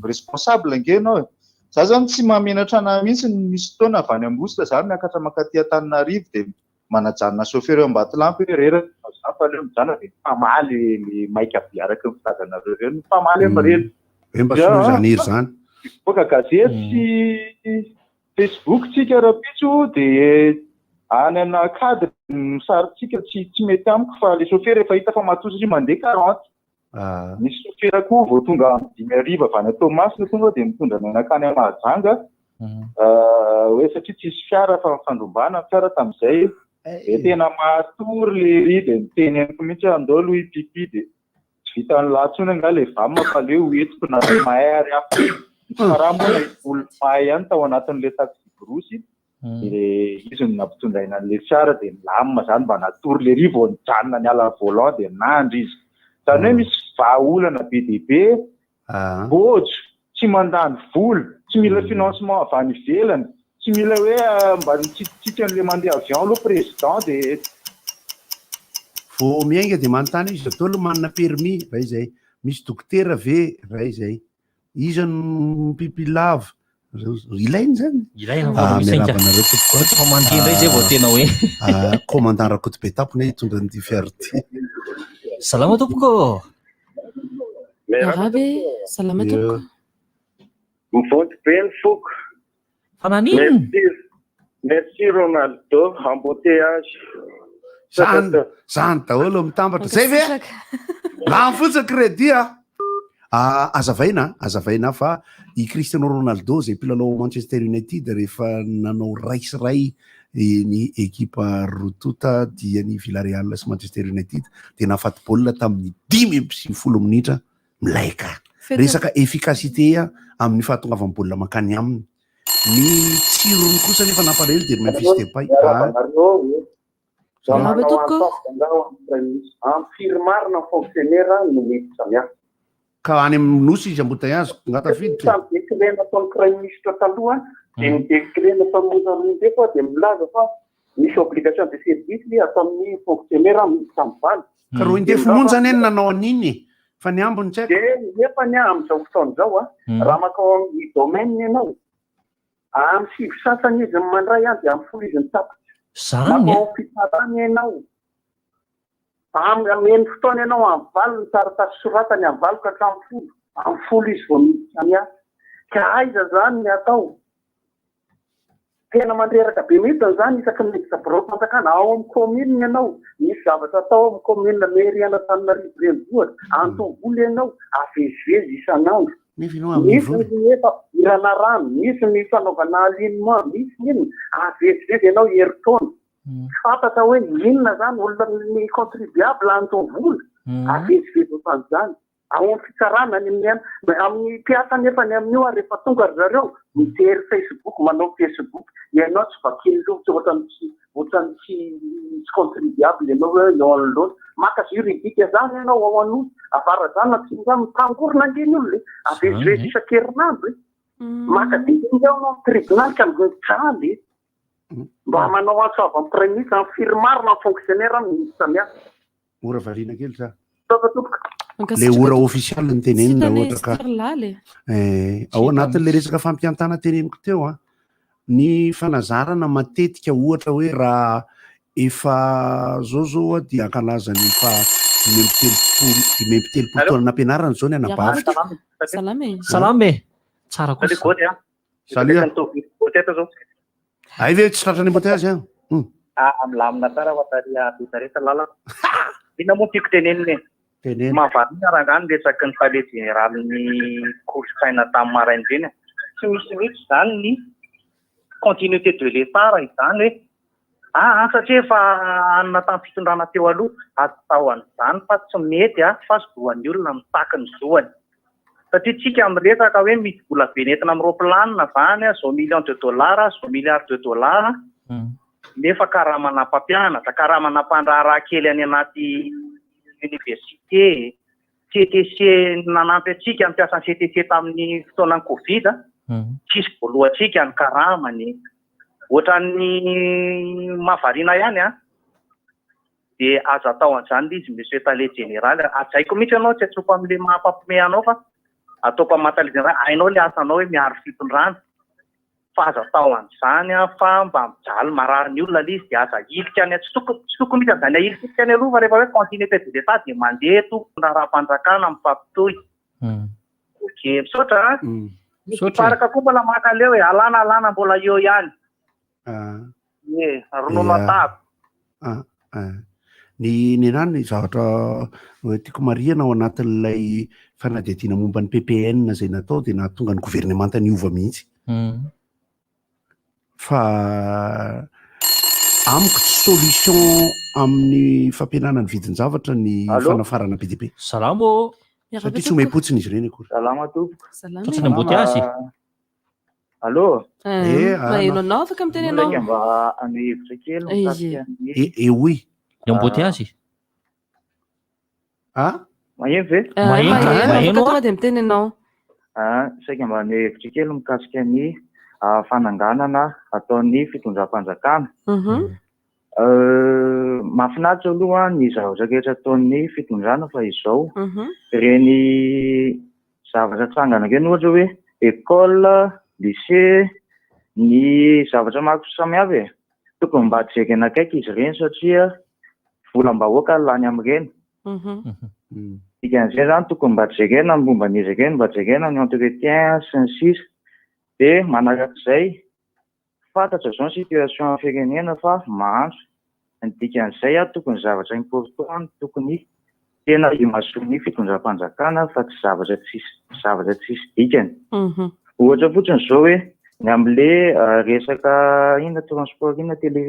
responsable ange ianao e. Za zany tsy mahamenatra anah mihitsy ny misy fotoana avy any Ambositra za miakatra mankaty Antananarivo dia manajanona chauffeur eo Ambatolampy hoe reraka ianao za fa aleo mijanona dia mifamaly le maika be araka ny filazanareo ireny, mifamaly hoe mirehitra. Hoe mba soloy izany hery izany. Mivoaka gazety sy Facebook tsika rahampitso de any ana cadre ny sarintsika tsy tsy mety amiko fa le chauffeur efa hita fa matoa satria mandeha 40 nisy chauffeur koa vao tonga amin'ny 5 hariva avy any Toamasina tonga dia mitondra anay nankany Mahajanga hoe satria tsisy fiara fa nifandrombana ny fiara tamin'izay dia tena matory le ry dia niteny amiko mihitsy hoe andao aloha hipipi dia Tsy vitan'ny lahy intsony angaha ilay vam fa aleo ho entiko na tsy mahay ary aho. Fa raha moa nahita olona mahay ihany tao anatin'ilay taxi-brousse dia izy no nampitondraina an'ilay fiara dia nilamina izany mba natory lery vao nijanona niala volant dia nandry izy. Izany hoe misy vahaolana be dia be Bôjo, tsy mandany vola, tsy mila financement avy any ivelany, tsy mila hoe mba mitsitsitsitsy an'le mandeha avion aloha président dia. Vao miainga dia manontany iza daholo no manana permis, ray izay. Misy dokotera ve, ray izay. Iza no mipipi lava, ilaina izany. Ilaina fa misy Miarahaba anareo tompoko a. Fa mandeha indray izay vao tena hoe. Commandant Rakotobetapony hitondra an'ity fiara ity. Salama tompoko. Miarahaba e, salama tompoko. Mivonto be ny foko. Fa naninona? Merci, merci Ronaldo, embouteillage. Zany zany daholo mitambatra. Zay ve? Lany fotsiny crédit a. Ah, azavaina, azavaina fa i Cristiano Ronaldo izay mpilalao Manchester United rehefa nanao ray sy ray eh, ny ekipa roa tonta dia ny Villarreal sy Manchester United dia nahafaty baolina tamin'ny 95 minitra milay ka. Resaka efficacité amin'ny fahatongavan'ny baolina mankany aminy. Ny tsirony kosa nefa nampalahelo dia ry Memphis Depay. Miarahaba anareo e. Za Miarahaba manao tompoko. antso avo angaha ho an'ny Praiminisitra. Amin'ny firy marina ny fonctionnaire no miditra miasa? Ka any amin'ny nosy izy embouteillage nga tafiditra e. Tamin'ny décret nataon'ny Praiminisitra taloha dia ny décret nataon'i Monja Roindefo dia milaza fa misy obligation de service ataon'ny fonctionnaire miditra amin'ny valo. Ka Roindefo monja anie no nanao an'iny e. Fa ny ambiny tsy haiko. Dia nefany amin'izao fotoana izao a, raha mankao amin'ny domaine ianao, amin'ny sivy sasany izy no mandray an, dia amin'ny folo izy no tapitra. Zany Mankao e? amin'ny fitsarana ianao, amin'ny omeny fotoana ianao amin'ny valo ny taratasy soratany, amin'ny valo ka hatramin'ny folo, amin'ny folo izy vao miditra miasa. Ka aiza izany ny atao? Tena mandreraka be mihitsy izany isaky ny miditra biraom-panjakana ao amin'ny commune ianao, misy zavatra atao ao amin'ny commune mairie an'Antananarivo renivohitra, Antovola ianao, avezivezy isan'andro. Nefa ianao amin'ny Misy vola. ny fampidirana rano, misy ny fanaovana alignement, misy ny inona, avezivezy ianao herintaona. Tsy fantatra hoe inona izany olona ny contribuable Antovola, avezivezy ohatran'izany. Ao amin'ny fitsarana any amin'ny amin'ny mpiasa nefa ny amin'io ary rehefa tonga ry zareo mijery facebook manao facebook ianao tsy vakian'ny loha tsy ohatran'ny tsy ohatran'ny tsy tsy contribuable ianao hoe eo anoloana maka juridique zany ianao ao Anosy Avaradrano Atsimondrano mitangorona ange ny olona e avezivezy isan-kerinandro e maka décision anao amin'ny tribunal ka mijaly e mba manao antso avy amin'ny praiminisitra amin'ny firy marina ny fonctionnaire miditra miasa Ora variana kely za. Misaotra tompoko. Le ora ofisialy ny tenenina raha ohatra ka. Laly. Eh, ao anatin'le resaka fampiantana teneniko teo a, ny fanazarana matetika ohatra hoe raha efa zao zao a dia ankalaza ny faha 35 35 taona nampianarana zao ny anabaviko. Salama e. Salama e. Tsara kosa. Salut Gody a. Salut. Ay ve tsy tratran'ny embouteillage an? Ah, milamina tsara fa tary Betareta lalana. Inona moa tiako tenenina e? Teneno. Mahavariana rangahy ny resaky ny tale jeneralin'ny kolontsaina tamin'ny maraina iny. Tsy misy mihitsy izany ny continuité de l'État raha izany hoe ah, ah satria efa anona tamin'ny fitondrana teo aloha, atao an'izany fa tsy mety ah, fa zoan'ny olona mitaky ny zoany. Satria tsika miresaka hoe misy vola be nentina amin'ny roplanina zany, zao millions de dollars, zao milliards de dollars, nefa karamana mpampianatra, karamana mpandraharaha kely any anaty université, CTC nanampy antsika ny mpiasan'ny CTC tamin'ny fotoanan'ny Covid, tsisy voalohantsika ny karamany. Ohatran'ny mahavariana ihany an. Dia aza atao an'izany ilay izy Monsieur Tale Jeneraly a. Hajaiko mihitsy ianao, tsy antsoiko amin'ilay maha mpampiomehy anao fa ataoko amin'ny maha Tale Jeneraly. Hainao ilay asanao hoe miaro fitondrana fa aza atao an'izany a, fa mba mijaly marary ny olona ilay izy dia aza ahilika any, tsy tokony tsy tokony mihitsy an'izany ahilikilika any aloha fa rehefa hoe continuité de l'Etat dia mandeha tompoko ny raharaham-panjakana mifampitohy. Ok, misaotra a. Misy mpiparaka koa mbola mankaleo e, alana alana mbola eo ihany. Ie, ronono atavy. Ah, ah. Ny ny anah ny zavatra eh, tiako marihana ao anatin'ilay fanadihadiana momba ny PPN izay natao dia nahatonga ny governemanta niova mihitsy. Fa amiko tsy solution amin'ny fampihenana ny vidin-javatra ny Allô? fanafarana be dia be. Salama ô! Satria tsy omem-potsiny izy ireny akory. Salama tompoko. Salama. Tratran'ny embouteillage. Allô? Eh, maheno anao afaka miteny anao. Saika mba haneho hevitra kely mikasika ny Eh, eh, oui. Ny embouteillage. Ah? Maheno ve? Eh, maheno, afaka tonga dia miteny anao. Ah, saika mba haneho hevitra kely mikasika ny ah, fananganana ataon'ny fitondram-panjakana. Euh, mahafinaritra aloha ny zavatra rehetra ataon'ny fitondrana fa izao, ireny zavatra tsangana ireny ohatra hoe école, lycée, ny zavatra maro samihafa e, tokony mba jerena akaiky izy ireny satria volam-bahoaka lany amin'ireny. Dikan'izay izany tokony mba jerena ny momba an'izy ireny, mba jerena ny entretien sy ny sisa. Dia manarak'izay, Fantatra izao ny situation amin'ny firenena fa mahantra. Ny dikan'izay a, tokony zavatra important no tokony tena imasoan'ny fitondram-panjakana fa tsy zavatra tsisy zavatra tsisy dikany. Ohatra fotsiny izao hoe ny amin'le resaka inona transport inona télé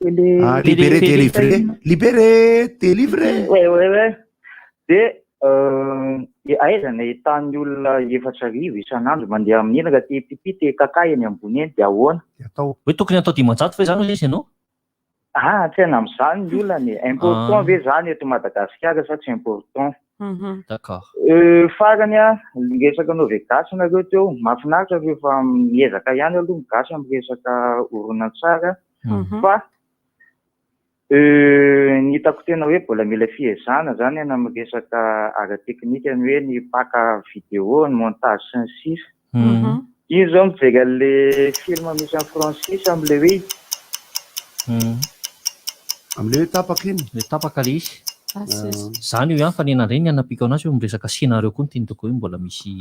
télé Ah, libéré, délivré. Libéré, délivré. Ouais, ouais, ouais. Dia aiza ny ahitan'ny olona 4000 isan'andro mandeha amin'iny raha te pipi te kaka eny ambony eny dia ahoana? Atao. Hoe tokony atao 500 ve izany hoy izy ianao? Ah, tsy haina amin'izany ny olana e. Important ve izany eto Madagasikara sa tsy important? D'accord. Farany a, ny resaka Novegasy nareo teo, mahafinaritra rehefa miezaka ihany aloha ny gasy amin'ny resaka horonantsary fa ny hitako tena hoe mbola mila fiezahana izany any amin'ny resaka ara-teknika ny hoe ny mpaka vidéo, ny montage sy ny sisa. Iny izao mijery an'le film misy an'i Francis amin'ilay hoe Amin'ilay hoe tapaka iny. Ilay tapaka ilay izy. Zany io ihany fa ny anah indray ny hanampiako anazy hoe miresaka scénario koa no tian'i Togo hoe mbola misy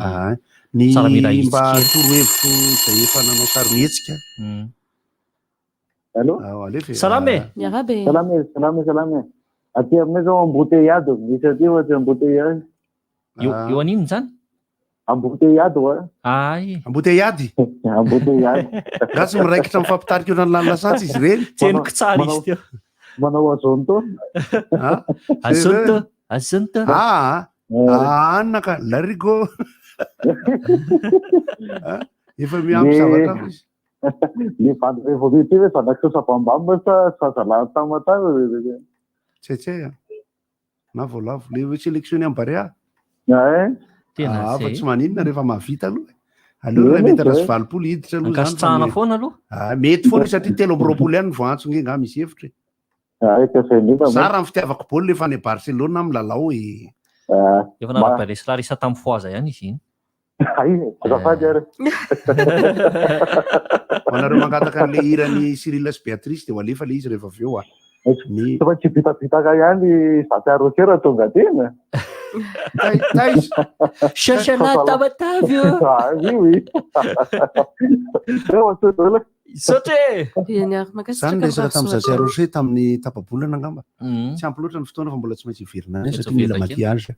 Ny tsara mila ahitsy mba kely. torohevitro izay efa nanao sarimihetsika. Allô? Ah, alefa e. Salama e! Miarahaba e! Salama e, salama e, salama e. Aty aminay zao embouteillage, misy aty fa tsy embouteillage. Eo eo an'inona izany? Embouteillage oa. Ay. Embouteillage? Embouteillage. Nga tsy miraikitra mifampitarika eo lalana lasantsy izy ireny? Tsy henoko tsara izy teo. Manao azonto. Ah, Azonto, azonto. Ah, ah, anaka, larigo. Ah, efa miampy zavatra hafa izy. Le bandy revo ty hoe zanak'i Sosa Bambam sa zazalahy Tamatave? Tsy hay tsy hay ah. Na voalavo. Le hoe sélectionné am Barea. Ay. Tena Ah, fa zay. tsy maninona rehefa mahavita aloha. e. Aleo iray metatra sy 80 hiditra aloha zany fa Ankasitrahana mety. foana aloha. Ah, mety foana izy satria 23 ihany no voaantso nge nga misy hevitra e. Ay, ka zay indrindra Za moa. raha ny fitiavako baolina efa any Barcelona aho milalao e. Ah, Efa ma- naraha-baresy Larissa tamin'ny fohaza ihany izy iny. Ay, azafady ary. Ho anareo mangataka an'le hiran'i Cyril sy Béatrice dia ho alefa le izy rehefa avy eo ah. Ny Tsy maintsy bitabitaka ihany zaty arosera tonga tena. Taiza? Shashana Tamatave io. Ah, oui, oui. Eo, atao daholo. Misaotra e! Eny ary, mankasitraka Zany resaka tamin'ny mirary Zaza Rocher tamin'ny tapa-bolana angamba. Mhm. Tsy ampy loatra ny fotoana fa mbola tsy maintsy hiverina any Tsy maintsy satria mila hiverina kely. maquillage,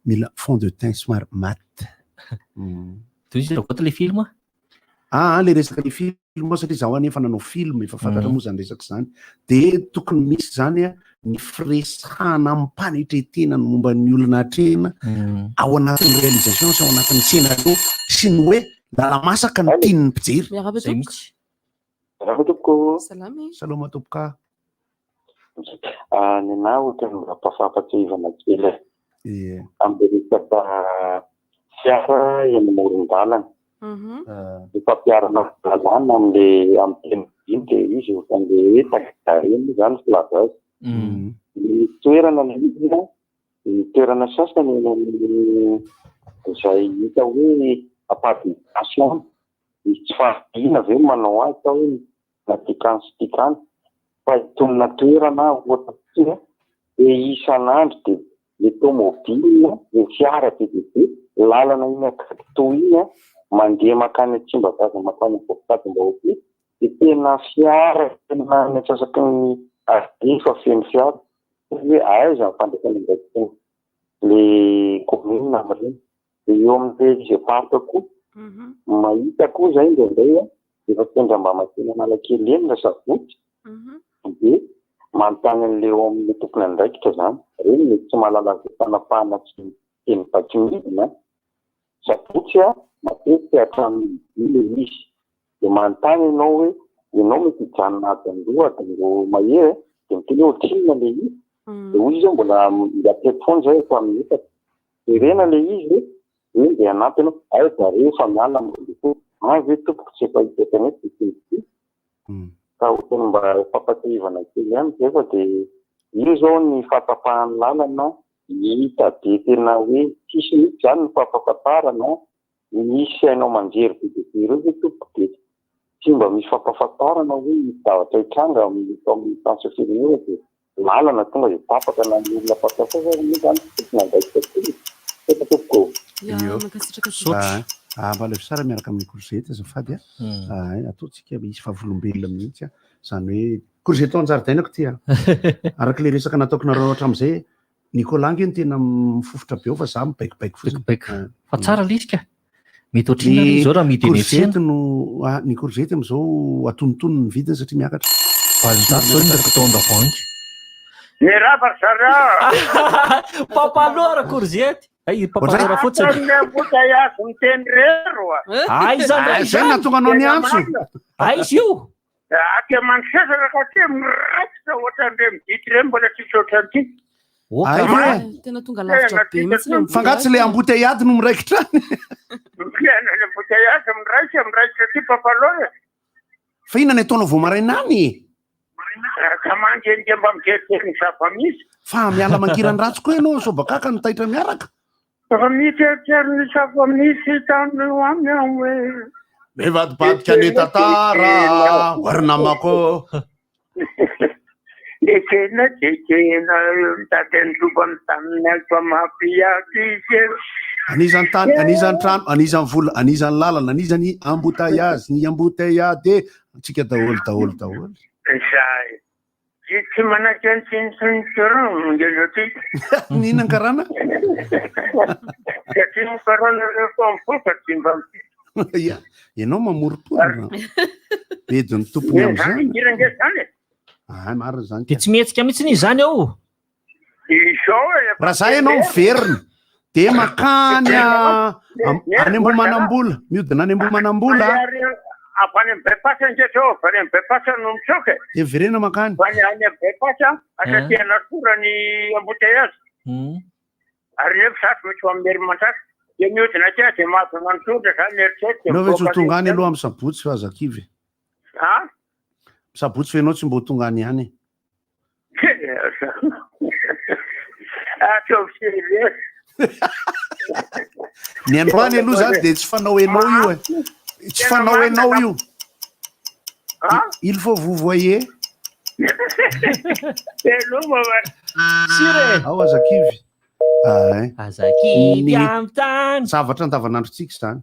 mila fond de teint somary mat. Toy izy raha le film? Ah, le resaka le film satria zaho any efa nanao film, efa fantatra Mhm. moa zany resaka zany. De tokony misy zany a ny firesahana amim-panetretena ny momba ny olona atrehina Mhm. ao anatin'ny réalisation sy ao anatin'ny scénario sy ny hoe lala-masaka no tian'ny mpijery. Miarahaba Zay tompoko. mihitsy. Miarahaba tompoko. Salama e. Salama tompoka. Ah, ny anahy ohatran'ny mba fampahatsiahivana kely e. Ie. Amin'ny resaka fiara eny amoron-dalana. Ny fampiharana lalàna amin'le amin'ny teny vahiny dia izy ohatran'le hoe taxi moa izany filaza azy. Ny toerana ilay izy an, ny toerana sasany eny amin'ny izay hita hoe ampahibemaso any, misy tsy fahampiana ve ny manao azy sa hoe na tikany sy tikany fa hitonona toerana ohatra fotsiny an, dia isan'andro dia le tomobile, le fiara be dia be, lalana iny Ankaditoa iny an, mandeha mankany Tsimbazaza mankany Ambohitsakimbahoaka iny, dia tena fiara tena ny antsasaky ny arabe efa feno fiara, hoe aiza ny fandraisana andraikitry le commune amin'ireny. Dia eo amin'ilay izy parc koa, mahita koa izay indraindray an, efa sendra mba mankeny Analakely eny ny sabotsy, dia manontany an'ilay eo amin'ilay tompon'andraikitra izany. Ireny mety tsy mahalala an'izay fanapahana sy teny baiko midina an. Sabotsy an, matetika hatramin'ny midi ilay izy. Dia manontany ianao hoe, ianao mety hijanona adiny roa, adiny roa mahery an, dia miteny hoe ohatrinona ilay izy? Dia hoy izy hoe mbola miatreko foana izay hatramin'ny efatra. Jerena ilay izy hoe, hoe ndeha hanampy ianao, hay zareo efa miala amin'ny 12. Any ve tompoko tsy efa hita eto an'eto ity ity? Ka ohatran'ny mba fampatsiahivana kely ihany izay fa dia io izao ny fahatapahan'ny lalana hita be tena hoe tsisy mihitsy izany ny fampahafantarana, misy haino aman-jery be dia be ireo ve tompoko dia tsy mba misy fampahafantarana hoe misy zavatra hitranga amin'ny eto amin'ny tany firenena dia lalana tonga dia tapaka na ny olona mpampiasa azy ary moa izany tsy tompon'andraikitra intsony. Misaotra tompoko ô. Ya, Io. mankasitraka Ah, ah, mba alaivo sary miaraka amin'ny courgette azafady a. Ah, ataontsika misy vavolombelona mihitsy a. Izany hoe Courgette ao an-jaridainako ty a. Araka le resaka nataoko nareo hatramin'izay, Nicolas ange no tena mifofotra be ao fa za mibaikobaiko fotsiny. Baikobaiko. Fa tsara le izy ka. Mety ohatrinona aloha izao raha amidy eny an-tsena? Courgette no ah, ny courgette amin'izao atonontonony ny vidiny satria miakatra. 800 zao ny hitako tao Andravoahangy. Mirava ry zareo. Papaloha ra courgette. Ay, papaloha fotsiny. Ataon'ny embouteillage miteny irery oa. Aiza ndray Ah, Zay izany? nahatonga anao niantso. Aiza io? Aty Mandroseza ka aty miraikitra ohatran'ireny dity ireny mbola tsisy ohatran'ity. Ay ve? Tena tonga lavitra be mihitsy le Fa nga tsy le embouteillage no miraikitra any? Tena le embouteillage miraikitra miraikitra aty papaloha e. Fa inona ny ataonao vao maraina any e? Ka mandiandia mba mijerijery ny zava-misy. Fa miala mangiran ratsy koa ianao sao bakaka no taitra miaraka. Fa mieritreritra ny zava-misy tany ho any aho e. Mivadibadika ny tantara ho ry namako. Ekena dia ekena mitady ny lova amin'ny taniny alfa mampiady izy. An'iza ny tany, an'iza ny trano, an'iza ny vola, an'iza ny lalana, an'iza ny embouteillage, ny embouteillage, antsika daholo daholo daholo. Izay. Tsy tsy manaiky an'tsinontsinontsirano ngeza ty. Nina ny karana? Satria ny karana rehefa mivoaka tsy mba Ya, ianao mamoromporona. Bedin'ny tompony amin'izany. Hira nge zany e. Ah, marina izany. Dia tsy mihetsika mihitsy izy izany ao. Izao e. Raha za ianao miverina dia makany any Ambohimanambola, miodina any Ambohimanambola. Avy any amin'ny bypass ange zao, avy any amin'ny bypass no mitsoka e. Dia miverena makany. Avy any amin'ny bypass hatraty Alasora ny embouteillage. Ary nefa za tsy maintsy ho amin'ny Merimantraka. Dia miodina aty aho dia mahazo manotrondra za mieritreritra. Ianao ve tsy ho tonga any aloha amin'ny sabotsy fa aza kivy e. Ha? Sabotsy ve ianao tsy mbo tonga any ihany e? Ataovy sérieux. Ny androany aloha zany dia tsy fanao enao io e. Tsy fanao enao io. Il faut vous voyez. Veloma va. Sire. Ao aza kivy. Ah, Aza kivy Ny amin'ny tany. Zavatra andavanandrontsika izany.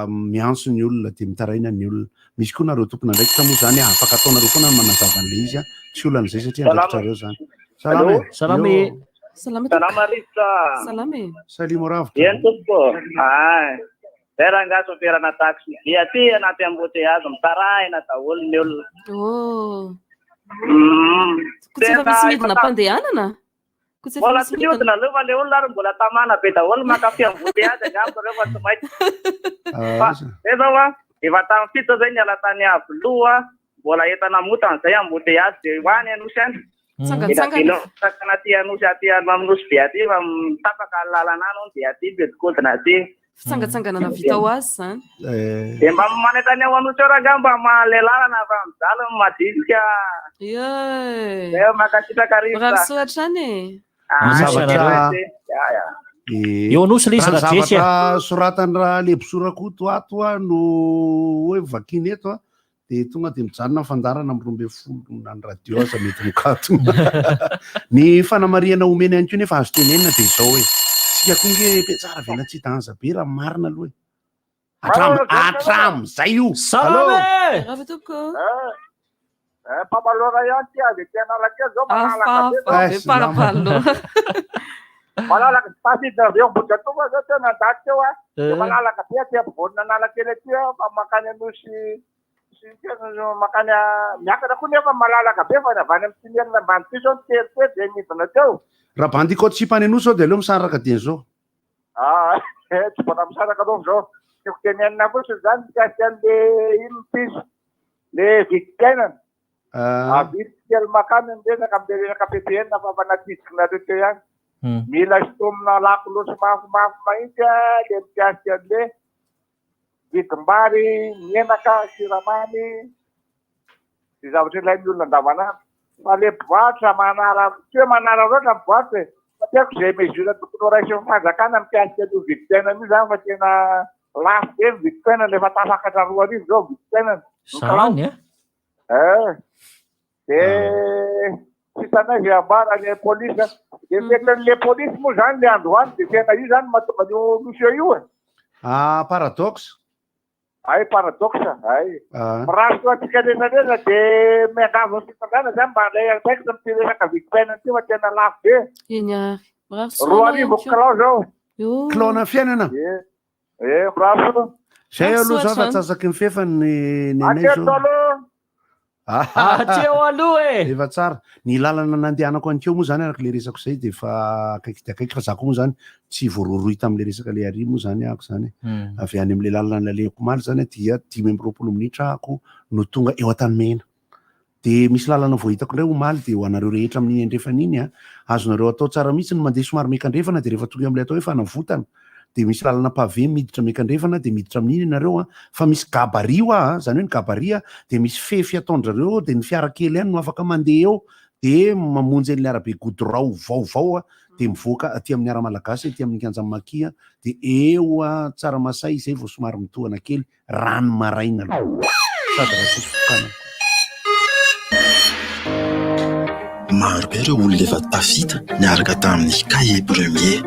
Miantso ny olona dia mitaraina ny olona. Misy koa nareo tompon'andraikitra moa izany afaka ataonareo foana ny manazava an'ilay izy an. Tsy olana izay satria andraikitrareo izany. Salama e. Salama e. Salama Salama rivotra. Salama e. Salimo ravitra. Eny tompoko. Ay. Zay rangahy soferana taxi be aty anaty embouteillage mitaraina daholo ny olona. Oh. Ko tsy efa misy midina am-pandehanana? Ko tsy efa Mbola misy tsy midina? miodina aloha fa le olona ary mbola tamana be daholo mankafy embouteillage angamba ireo fa tsy maika. Fa zay zao a, efa tamin'ny 7 zay niala tany Iavoloha, mbola entana motana zay embouteillage dia ho any Anosy any. Tsangantsangana. Sakana aty Anosy aty amin'ny Nosy be aty fa mitapaka ny lalana any hono dia aty mihodinkodina aty. Fitsangatsanganana vita ho azy izany. Dia mba manentana ao Anosy ao rangahy mba maha le lalana fa mijaly ny madinika. Ie. Zay mankasitraka rivotra. Mirary soa hatrany e. Zavatra Eo Anosy ilay izy Raha ny raha Jesy a. zavatra soratan'i Ralebosora-Koto ato a no hoe vakiana eto a dia tonga dia mijanona ny fandaharana amin'ny 12 na ny radio aza mety mikatona. Ny fanamarihana omena ihany koa nefa azo tenenina dia izao hoe tsika koa nge mpiatsara velatsihy danza be raha marina aloha e. Hatram hatram'izay io. Salama e! Bravo tompoko. Eh, Papalora ihany ty avy aty Analakely zao malalaka be Hafahafa be zao. Parapalora. Malalaka tafiditra avy eo Ambohijatovo zao teo nandalo teo a. Dia Eh. malalaka be aty ampovoan'ny Analakely aty a, fa mankany Anosy sy tena mankany a- miakatra koa nefa malalaka be fa ny avy any amin'ny tunnel ambany ty zao niteritery dia nidina teo. Raha bandicot tsy mpany Anosy zao dia aleo misaraka dieny zao. Ah, eh, tsy mbola misaraka aloha amin'izao. Tiako tenenina fotsiny izany mikasika an'le ino piso, le vidim-piainana. Ah. Avidy kely makany ny resaka amin'le resaka PPN fa efa natidinareo teo ihany. Mila sintomina lakolosy mafimafy mahitsy le mikasika an'le vidim-bary, menaka, siramamy, izay zavatra ilain'ny olona andavanandro. Fa le mpivarotra manara, tsy hoe manararaotra ny mpivarotra e, fa tsy haiko izay mesure tokony ho raisin'ny fanjakana mikasika an'io vidim-piainana io izany fa tena lafo be ny vidim-piainana, efa tafakatra 2000 izao ny vidim-piainana. Zany a? Eh, de tsy hitanay izay ambara le polisy a. De fetin'le polisy moa izany le androany de tena io izany mahatonga an'io monsieur io e. Ah, paradoxe. Ay paradoxe, ay. Ah. Mirary soa antsika rehetra rehetra dia miangavy ny fitondrana zany mba handray andraikitra amin'ity resaka vidim-piainana ity fa tena lafo be. Eny ary. Mirary soa anao 2000 ihany koa. kilao zao. Io. Kilaona fiainana. Eh, eh, mirary soa. Zay Mirary aloha soa zao fa hatrany. tsasaky ny fefany ny ny anay Hatreto zao. aloha. Hatreo aloha e! Efa tsara. Ny lalana nandehanako anikeo moa zany araka le resako zay de efa akaiky dia akaiky fa za koa moa zany tsy voarohirohy tamin'le resaka le ary moa zany ahako zany. Avy any amin'le lalana nalehako omaly zany dia 25 minitra ahako no tonga eo Antanimena. De misy lalana vao hitako indray omaly de ho anareo rehetra amin'iny andrefana iny a, azonareo atao tsara mihitsy ny mandeha somary miakandrefana de rehefa tonga eo amin'ilay atao hoe fanavotana de misy lalana pavé miditra miakandrefana de miditra amin'iny ianareo a, fa misy gabarit hoa a, zany hoe ny gabarit a de misy fefy ataon-drareo de ny fiara kely ihany no afaka mandeha eo de mamonjy an'ilay arabe goudron vaovao a, de mivoaka aty amin'ny ara-malagasy aty amin'ny kianjan'ny Maki a, de eo a Tsaramasay izay vao somary mitohana kely rano maraina aloha sady raha tsisy fitokanana. Maro be ireo olona efa tafita niaraka tamin'ny Cahier Premier.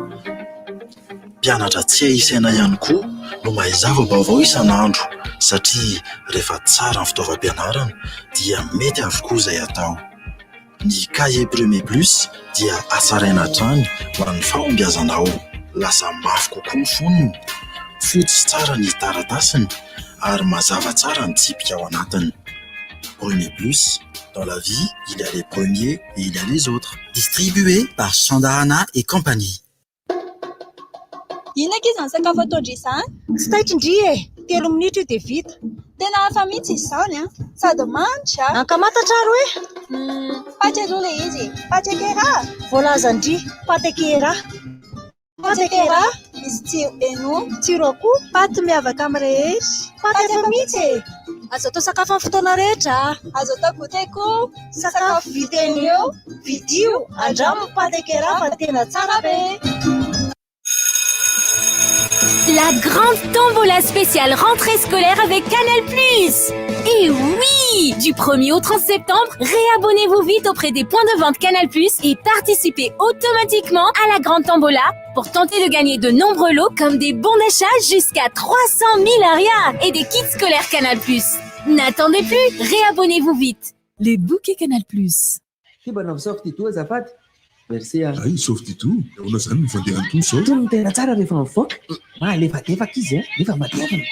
Mpianatra tsy hay isaina ihany koa no mahay zava-baovao isan'andro satria rehefa tsara ny fitaovam-pianarana dia mety avokoa izay atao. Ny Cahier Premier Plus dia hatsaraina hatrany ho an'ny fahombiazanao. Lasa mafy kokoa ny fonony, fotsy tsara ny taratasiny ary mazava tsara ny tsipika ao anatiny. Premier Plus, dans la vie, il y a les premiers et il y a les autres. Distribué par Chandarana et compagnie. Inona ankizy ny sakafo ataon-dry izany? Tsy taitra ndry e! Telo minitra io dia vita. Tena hafa mihitsy izy izany an! Sady manitra a! Ankamantatra ary hoe? Paty aloha ilay izy e! Paty akera! Voalazan-dry, paty akera. Paty akera, misy tsiro heno, tsiro akoho, paty miavaka amin'ny rehetra. Paty hafa mihitsy e! Azo atao sakafo amin'ny fotoana rehetra a! Azo atao goûter koa. Sakafo vita eny eo, vidio, andramo ny paty akera fa tena tsara be! La grande tombola spéciale rentrée scolaire avec Canal+. Et oui Du 1er au 30 septembre, réabonnez-vous vite auprès des points de vente Canal+, et participez automatiquement à la grande tombola pour tenter de gagner de nombreux lots comme des bons d'achat jusqu'à 300 000 arias et des kits scolaires Canal+. N'attendez plus, réabonnez-vous vite. Les bouquets Canal+. Ty mba nanao Softidou azafady. Merci a. Hay Softidou, ahoana zany ny fandehan'ny toa zao? Tony tena tsara rehefa mivoaka. Mahalefadefaka izy a, nefa matevina.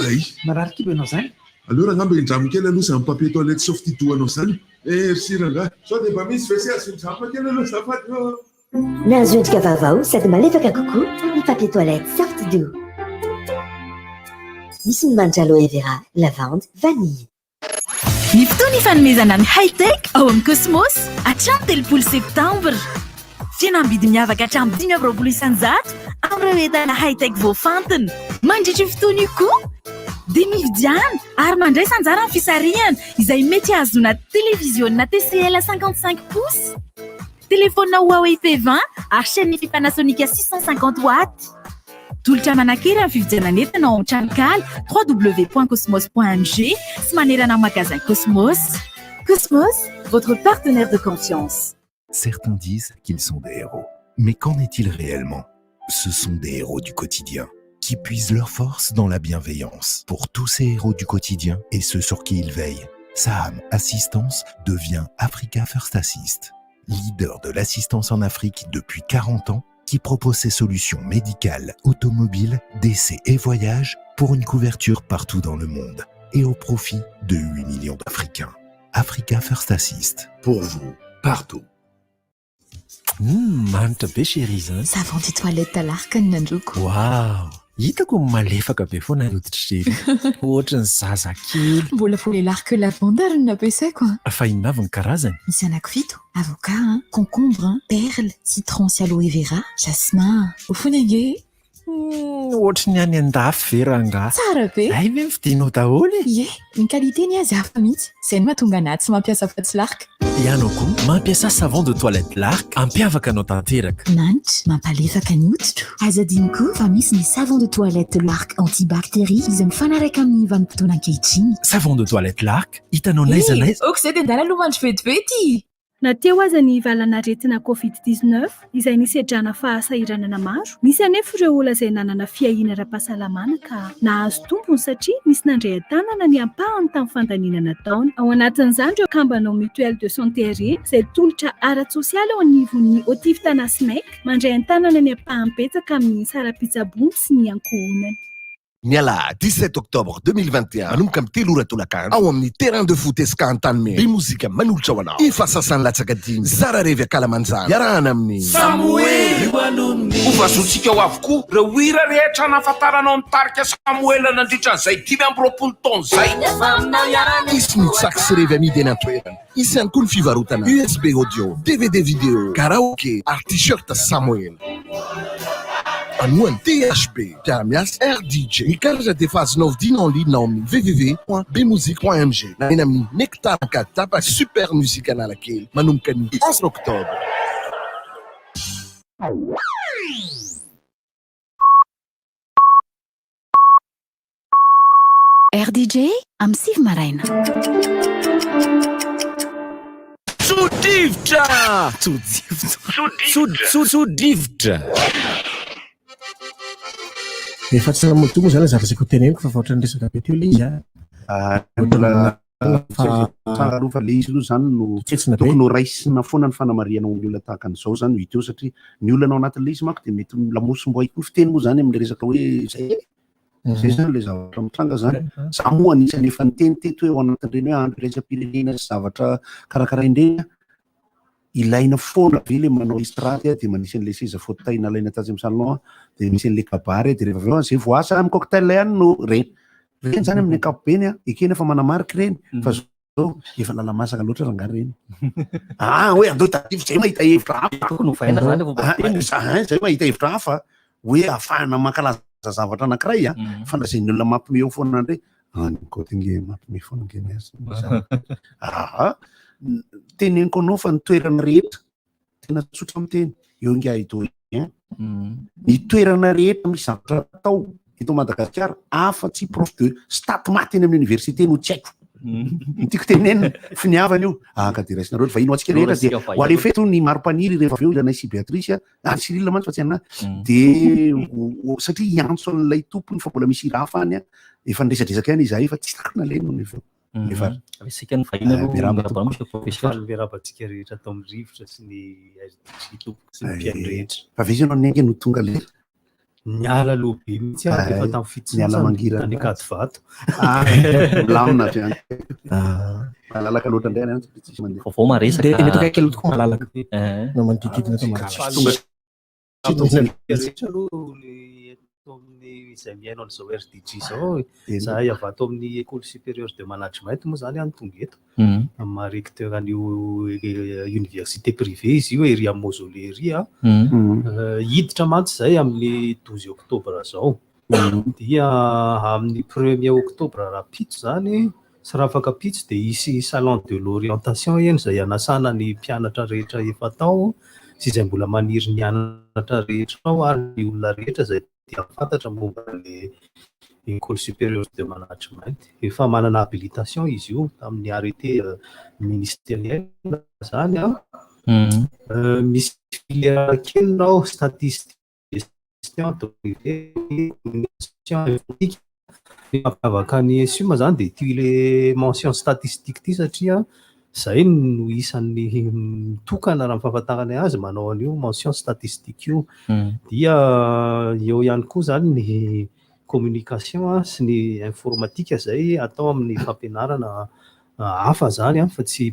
Hay. Marary kibo ianao zany. Aleo rangah mba hindramo kely aloha izany papier toilette Softidou anao zany. Merci rangah. Sao dia mba misy WC azo hindramina kely aloha azafady ô. Nahazo endrika vaovao sady malefaka kokoa ny papier toilette Softidou. Misy ny manitra aloe vera, lavande, vanille. Ny fotoana ifanomezana ny High-Tech ao amin'ny Cosmos hatramin'ny 30 septambra. Fihenam-bidy miavaka hatramin'ny 25% amin'ireo entana High-Tech voafantina. Mandritra io fotoana io koa dia mividiana ary mandraisa anjara amin'ny fisarihana izay mety hahazoana televiziona TCL 55 pouces, telefaonina Huawei P20 ary chaîne Hifi Panasonic 650 watts. Tolotra manan-kery amin'ny fividianana entana ao amin'ny tranonkala www.cosmos.mg sy manerana ny magasin Cosmos. Cosmos, votre partenaire de confiance. Certains disent qu'ils sont des héros. Mais qu'en est-il réellement Ce sont des héros du quotidien qui puisent leur force dans la bienveillance. Pour tous ces héros du quotidien et ceux sur qui ils veillent, Saham Assistance devient Africa First Assist, leader de l'assistance en Afrique depuis 40 ans qui propose ses solutions médicales, automobiles, décès et voyages pour une couverture partout dans le monde et au profit de 8 millions d'Africains. Africa First Assist. Pour vous, partout. Hum, manitra be chérie zany. Savon de toilette Lark ny nandroko. Waouh! Hitako malefaka be foana ny hoditry chérie. Ohatry ny zazakely. Mbola vola Lark lavande ary no nampiasaiko. Fa inona avy ny karazany? Misy anankifito. Avocat, concombre, perle, citron sy aloe vera, jasmin. Ho foana ange. Ohatry ny any an-dafy ve rangahy? Tsara be. Hay ve mividianao daholo e? Ie, ny qualité ny azy hafa mihitsy. Izay no mahatonga anahy tsy mampiasa afa-tsy Lark. Ianao koa mampiasa savon de toilette Lark hampiavaka anao tanteraka. Manitra, mampalefaka ny hoditro. Aza adino koa fa misy ny savon de toilette Lark antibactérie izay mifanaraka amin'ny vanim-potoana ankehitriny. Savon de toilette Lark, hitanao n'aiza n'aiza. Ok izay dia ndana aloha mandry vetivety. Na teo aza ny valanaretina Covid 19 izay nisedrana fahasahiranana maro, nisy anefa ireo olona izay nanana fiahiana ara-pahasalamana ka nahazo tombony satria nisy nandray an-tanana ny ampahany tamin'ny fandaniana nataony. Ao anatin'izany ireo kambana ao Mutuelle de Santé Arena izay tolotra ara-tsosialy eo anivon'ny Otiv Tana Smec mandray an-tanana ny ampahany betsaka amin'ny saram-pitsaboana sy ny ankohonany. Ny alahady 17 octobre 2021 manomboka amin'ny 3 ora tolakandro ao amin'ny terrain de foot Esca Antanimena, Bemozika manolotra ho anao efa sasany latsaka dimy, zara revy ankalamanjana iarahana amin'ny Samoela Ho vazoantsika ao avokoa ireo hira rehetra nahafantaranao ny tarika Samoela nandritra an'izay 25 taona izay. Hisy ny tsaky sy revy amidy eny an-toerana. Hisy ihany koa ny fivarotana USB audio, DVD vidéo, karaoke ary t-shirt Samoela. Anohany THB, mpiara-miasa RDJ. Ny karatra dia efa azonao vidiana en ligne ao amin'ny www.bmusic.mg na eny amin'ny Nectar Ankaditapaka sy Super Music Analakely manomboka ny 11 octobre. RDJ amin'ny 9 maraina. Tso-drivotra! Tso-drivotra! Tso-drivotra! Efa tsy namoto moa zany zavatra saiko teneniko fa ohatran'ny resaka be teo ilay izy a. Mbola tsara aloha fa le izy aloha zany no tokony ho raisina foana ny fanamarihana amin'ny olona tahaka an'izao zany no hita eo satria ny olana ao anatin'ilay izy manko dia mety lamosim-boay koa fiteny moa zany amin'ilay resaka hoe zay e. Zay zany ilay zavatra mitranga zany. Za moa anisan'ny efa niteny teto hoe ao anatin'ireny hoe andro iraisam-pirenena sy zavatra karakaraina ireny, ilaina foana ve ilay manao estrade dia manisy an'ilay seza fauteuil nalaina tatsy amin'ny salon dia misy an'ilay kabary dia rehefa avy eo zay voasa amin'ny cocktail ihany no ireny. Ireny zany amin'ny ankapobeny ekena fa manamarika ireny fa zao efa lala-masaka loatra rangahy ireny. Ah hoe andao tadiavo zay mahita hevitra hafa. Tokony hovaina zany ilay fomba fiteny. Ah, zay mahita hevitra hafa hoe ahafahana mankalaza zavatra anankiray a, fa lazain'ny olona mampime eo foana indray, any koa nge mampime foana nge ny azy. Aha, teneniko anao fa ny toerana rehetra, tena tsotra miteny, eo nge doyen, ny toerana rehetra misy zavatra atao eto Madagasikara, afa-tsy prof de stat math eny amin'ny université no tsy haiko. Ny tiako tenenina, finiavana io. Ah, ka dia raisinareo ny vahiny ho antsika rehetra dia ho alefa eto ny maro-paniry rehefa avy eo ilanay sy Béatrice, ah, Cyril mantsy fa tsy anah. Dia satria hiantso an'ilay tompony fa mbola misy hira hafa any, efa niresadresaka ihany izahay fa tsy takona ilay nony avy eo. Efa Isika ny vahiny aloha miarahaba miarahaba tompoko. monsieur professeur. Faly miarahaba antsika rehetra ato amin'ny rivotra sy ny RDJ tompoko sy ny mpihaino rehetra. Fa avy iza ianao niainga no tonga lera? Niala aloha be mihitsy aho rehefa tamin'ny fito Niala sasany mangirana. tany Ankadivato. Ah, milamina avy any. Malalaka loatra indray any an, satria tsisy mandeha. Vaovao maresaka. Dia mety akaiky aloha tokoa malalaka. Na manodidididina atao malalaka. Tsy tonga Faly rehetra aloha ny eto amin'ny izay mihaino an'izao RDJ izao. Izahay avy ato amin'ny École supérieure de management moa izany aho no tonga eto. Amin'ny maha recteur an'io université privée izy io ery amin'ny mausolée ery. Hiditra mantsy izahay amin'ny 12 octobre izao. Dia amin'ny premier octobre rahampitso izany sy rahafakampitso dia hisy salon de l'orientation eny izay hanasana ny mpianatra rehetra efa tao sy izay mbola maniry ny hianatra rehetra ao ary ny olona rehetra izay te hahafantatra momba ny école supérieure de management. Efa manana habilitation izy io tamin'ny arrêté ministériel izany an. Misy filière kely ao statistique. gestion privé, communication informatique. Ny mampiavaka ny ESUM izany dia ity le mention statistique ity satria izay no isan'ny mitokana raha ny fahafantarana azy manao an'io mention statistique io. Dia eo ihany koa izany ny communication sy ny informatique izay atao amin'ny fampianarana hafa zany an, fa tsy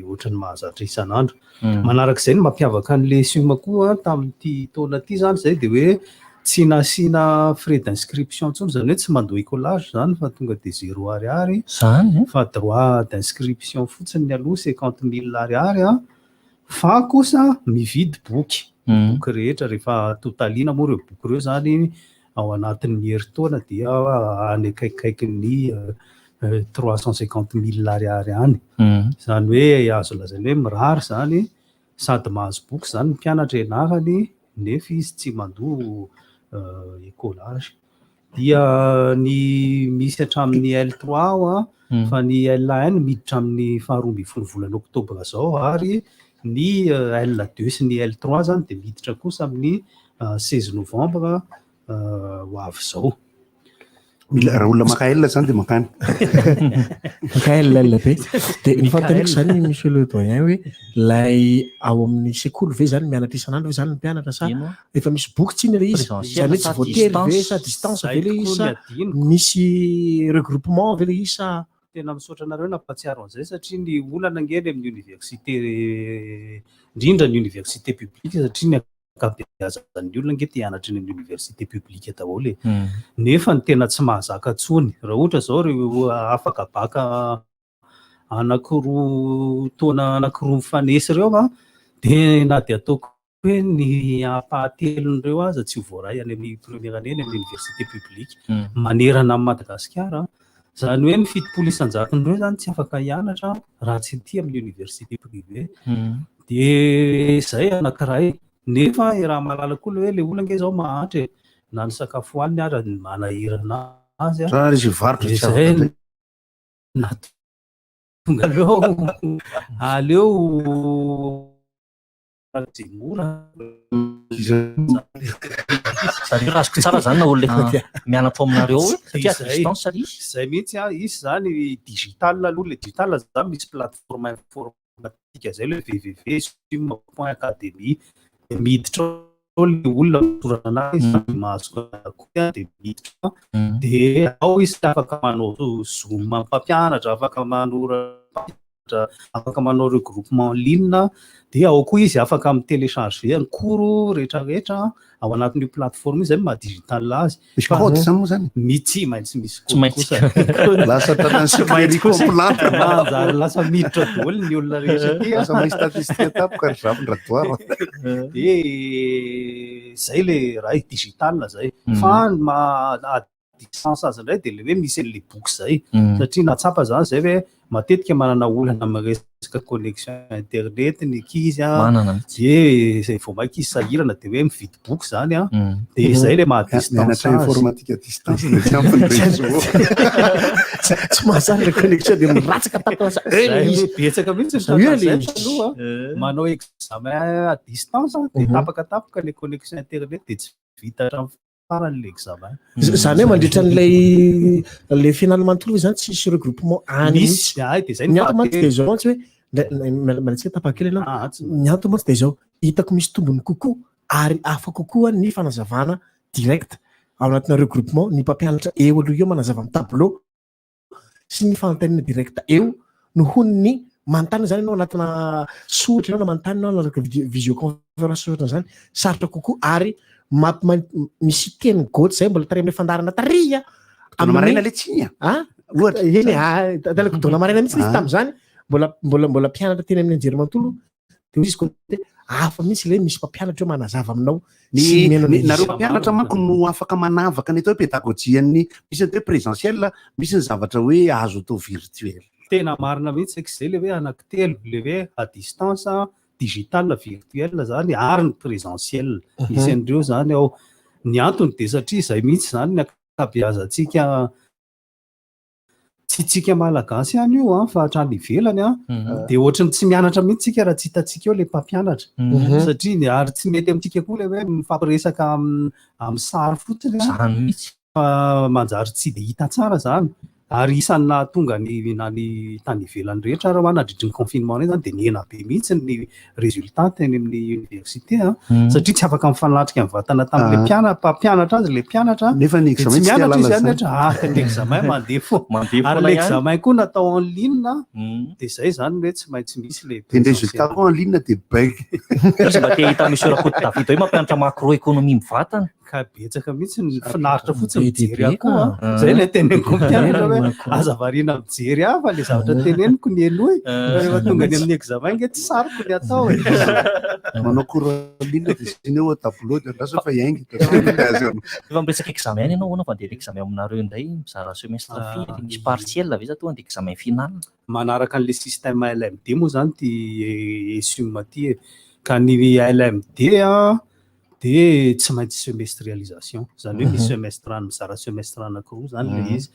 ohatran'ny mahazatra isan'andro. Manarak'izay ny mampiavaka an'le SUM koa tamin'ity taona ity zany zay dia hoe tsy nasiana frais d'inscription intsony, zany hoe tsy mandoa écolage zany fa tonga dia zéro ariary. Zany? Fa droit d'inscription fotsiny aloha 50 000 ariary an, fa kosa mividy boky, boky rehetra rehefa totaliana moa ireo boky ireo zany ao anatin'ny herintaona dia any akaikikaikin'ny 350 000 ariary any. Izany hoe azo lazaina hoe mirary izany, sady mahazo boky izany ny mpianatra ianarany nefa izy tsy mandoa écolage. Dia ny misy hatramin'ny L3 ao an, fa ny L1 miditra amin'ny faharoa ambin'ny folo volana oktobra izao ary Ny L2 sy ny L3 zany dia miditra kosa amin'ny 16 novembre ho avy izao. Mila raha olona maka L zany dia mankany. Maka L L be. Dia ny fanontaniako zany monsieur le doyen hoe lay ao amin'ny sekoly ve zany mianatra isan'andro ve zany ny mpianatra sa efa misy boky tsiny ilay izy? Zany hoe tsy voatery ve sa distance ve ilay izy sa misy regroupement ve ilay izy sa Tena misaotra anareo nampahatsiaro an'izay satria ny olana ange any amin'ny université indrindra ny université publique satria ny ankabeazan'ny olona ange te hianatra eny amin'ny université publique daholo e. Nefa ny tena tsy mahazaka intsony raha ohatra izao ireo afaka bac anankiroa taona anankiroa mifanesy ireo an, dia na dia ataoko hoe ny ampahatelon'ireo aza tsy ho voaray any amin'ny première année any amin'ny université publique manerana an'i Madagasikara. Izany hoe ny 70%-n'ireo izany tsy afaka hianatra raha tsy aty amin'ny université privée. Dia izay anankiray. Nefa raha mahalala koa ilay hoe ilay olona ange izao mahantra e, na ny sakafo hohaniny ara manahirana azy. Raha izy hivarotra tsy afaka indray. Nahatonga aleo aleo Zay mora. Zany hoe raha azoko tsara zany na olona efa mianatra ao aminareo ao satria à distance ilay izy. Zay mihitsy an, izy zany digital aloha, le digital zany misy plateforme informatique zay le www sum point academy de miditra ao le olona misoratra anazy de mahazo koa de miditra ao de ao izy afaka manao zoom mpampianatra, afaka manoratra afaka manao regroupement en ligne, dia ao koa izy afaka mi-télécharger ny cours rehetra rehetra ao anatin'io plateforme io, izay no maha digital azy. Misy code zany moa zany? Tsy maintsy misy code kosa. Lasa tratran'ny sucrerie complante. Manjary lasa miditra daholo ny olona rehetra aty. Lasa mahay statistique tampoka ry Zafindradoara. Dia izay ilay raha digital izay. Fa ny maha distance azy indray dia ilay hoe misy an'ilay boky izay satria nahatsapa izany izay hoe matetika manana olana amin'ny resaka connexion internet ny ankizy an, Manana mihitsy. dia izay vao mainka izy sahirana dia hoe mividy boky izany an, dia izay ilay maha distance Mianatra azy. informatique à distance dia tsy ampy ny réseau. Tsy mahazaka ilay connexion dia miratsaka tapaka lasa eo ilay Zay izy. betsaka mihitsy ny Eo ilay tratran'izay izy. taloha, manao examen à distance dia tapakatapaka ilay connexion internet dia tsy vita hatramin'ny farany le examen. Zany hoe mandritra an'ilay le finale manontolo ve zany tsy hisy regroupement any Misy, mihitsy? ay dia zay no Ny antony mantsy fahatelo. dia izao mantsy hoe miala tsiny tapaka kely ianao. Ah, tsy Ny antony mantsy dia izao, hitako misy tombony kokoa ary hafa kokoa ny fanazavana direct ao anatina regroupement, ny mpampianatra eo aloha eo manazava amin'ny tableau sy ny fanontaniana direct eo noho ny manontany zany ianao anatina soratra ianao na manontany ianao anatina visioconférence soratra zany sarotra kokoa ary misy teny goty zay mbola tary amin'ny fandaharana tary a Dona maraina le tsiny a ah ohatra eny a talako dona maraina mihitsy izy tamin'izany mbola mbola mbola mpianatra teny amin'ny anjerimanontolo de hoy izy koa hoe hafa mihitsy ilay misy mpampianatra eo manazava aminao Ny sy mihaino ny an'ilay nareo izy. mpampianatra manko no afaka manavaka ny atao hoe pedagojian'ny misy ny atao hoe présentiel, misy ny zavatra hoe azo atao virtuel. Tena marina mihitsy aky izay le hoe anankitelo, le hoe à distance, digital, virtuel zany ary ny présentiel. Misy an'ireo zany ao. Ny antony dia satria izay mihitsy zany ny ankabeazantsika Tsy tsika malagasy ihany io an, fa hatrany ivelany an, dia ohatry ny tsy mianatra mihitsy tsika raha tsy hitantsika eo ilay mpampianatra. Satria ny ary tsy mety amintsika koa ilay hoe mifampiresaka amin'ny sary fotsiny an. Izany mihitsy. Fa manjary tsy dia hita tsara izany. Ary isan'ny nahatonga ny na ny tany ivelany rehetra ary hoa nandritry ny confinement ireny izany dia nihena be mihitsy ny résultat teny amin'ny université an, satria tsy afaka mifanatrika mivantana tamin'ilay mpiana- mpampianatra azy ilay mpianatra, Nefa ny dia examen tsy tsy te mianatra hahalala izy izany. any ah, ny examen mandeha foana. Mandeha Ary foana ilay ihany. examen koa natao en ligne, dia izay izany hoe tsy maintsy misy ilay Dia ny résultat koa en ligne dia bug. Misy mba te hahita Monsieur Rakoto David hoe mampianatra macroéconomie mivantana. Ka betsaka mihitsy ny finaritra fotsiny Be dia mijery be ahy koa. ka. Zay ilay teneniko mpianatra hoe Macro. aza variana mijery ahy fa ilay zavatra teneniko ny henoy. Fa rehefa tonga any amin'ny examen nge tsy sariko ny atao e. Manao cours en ligne dia asiana eo tableau dia andraso fa hiainga. Rehefa miresaka examen ihany ianao, ahoana fa andeha examen aminareo indray mizara semestre firy? Misy partiel ve sa tonga dia examen final? Manaraka an'ilay système LMD moa izany ity ESUM ity e. Ka ny LMD an, dia tsy maintsy semestrialisation, izany hoe misy semestre any, mizara semestre anankiroa izany ilay izy.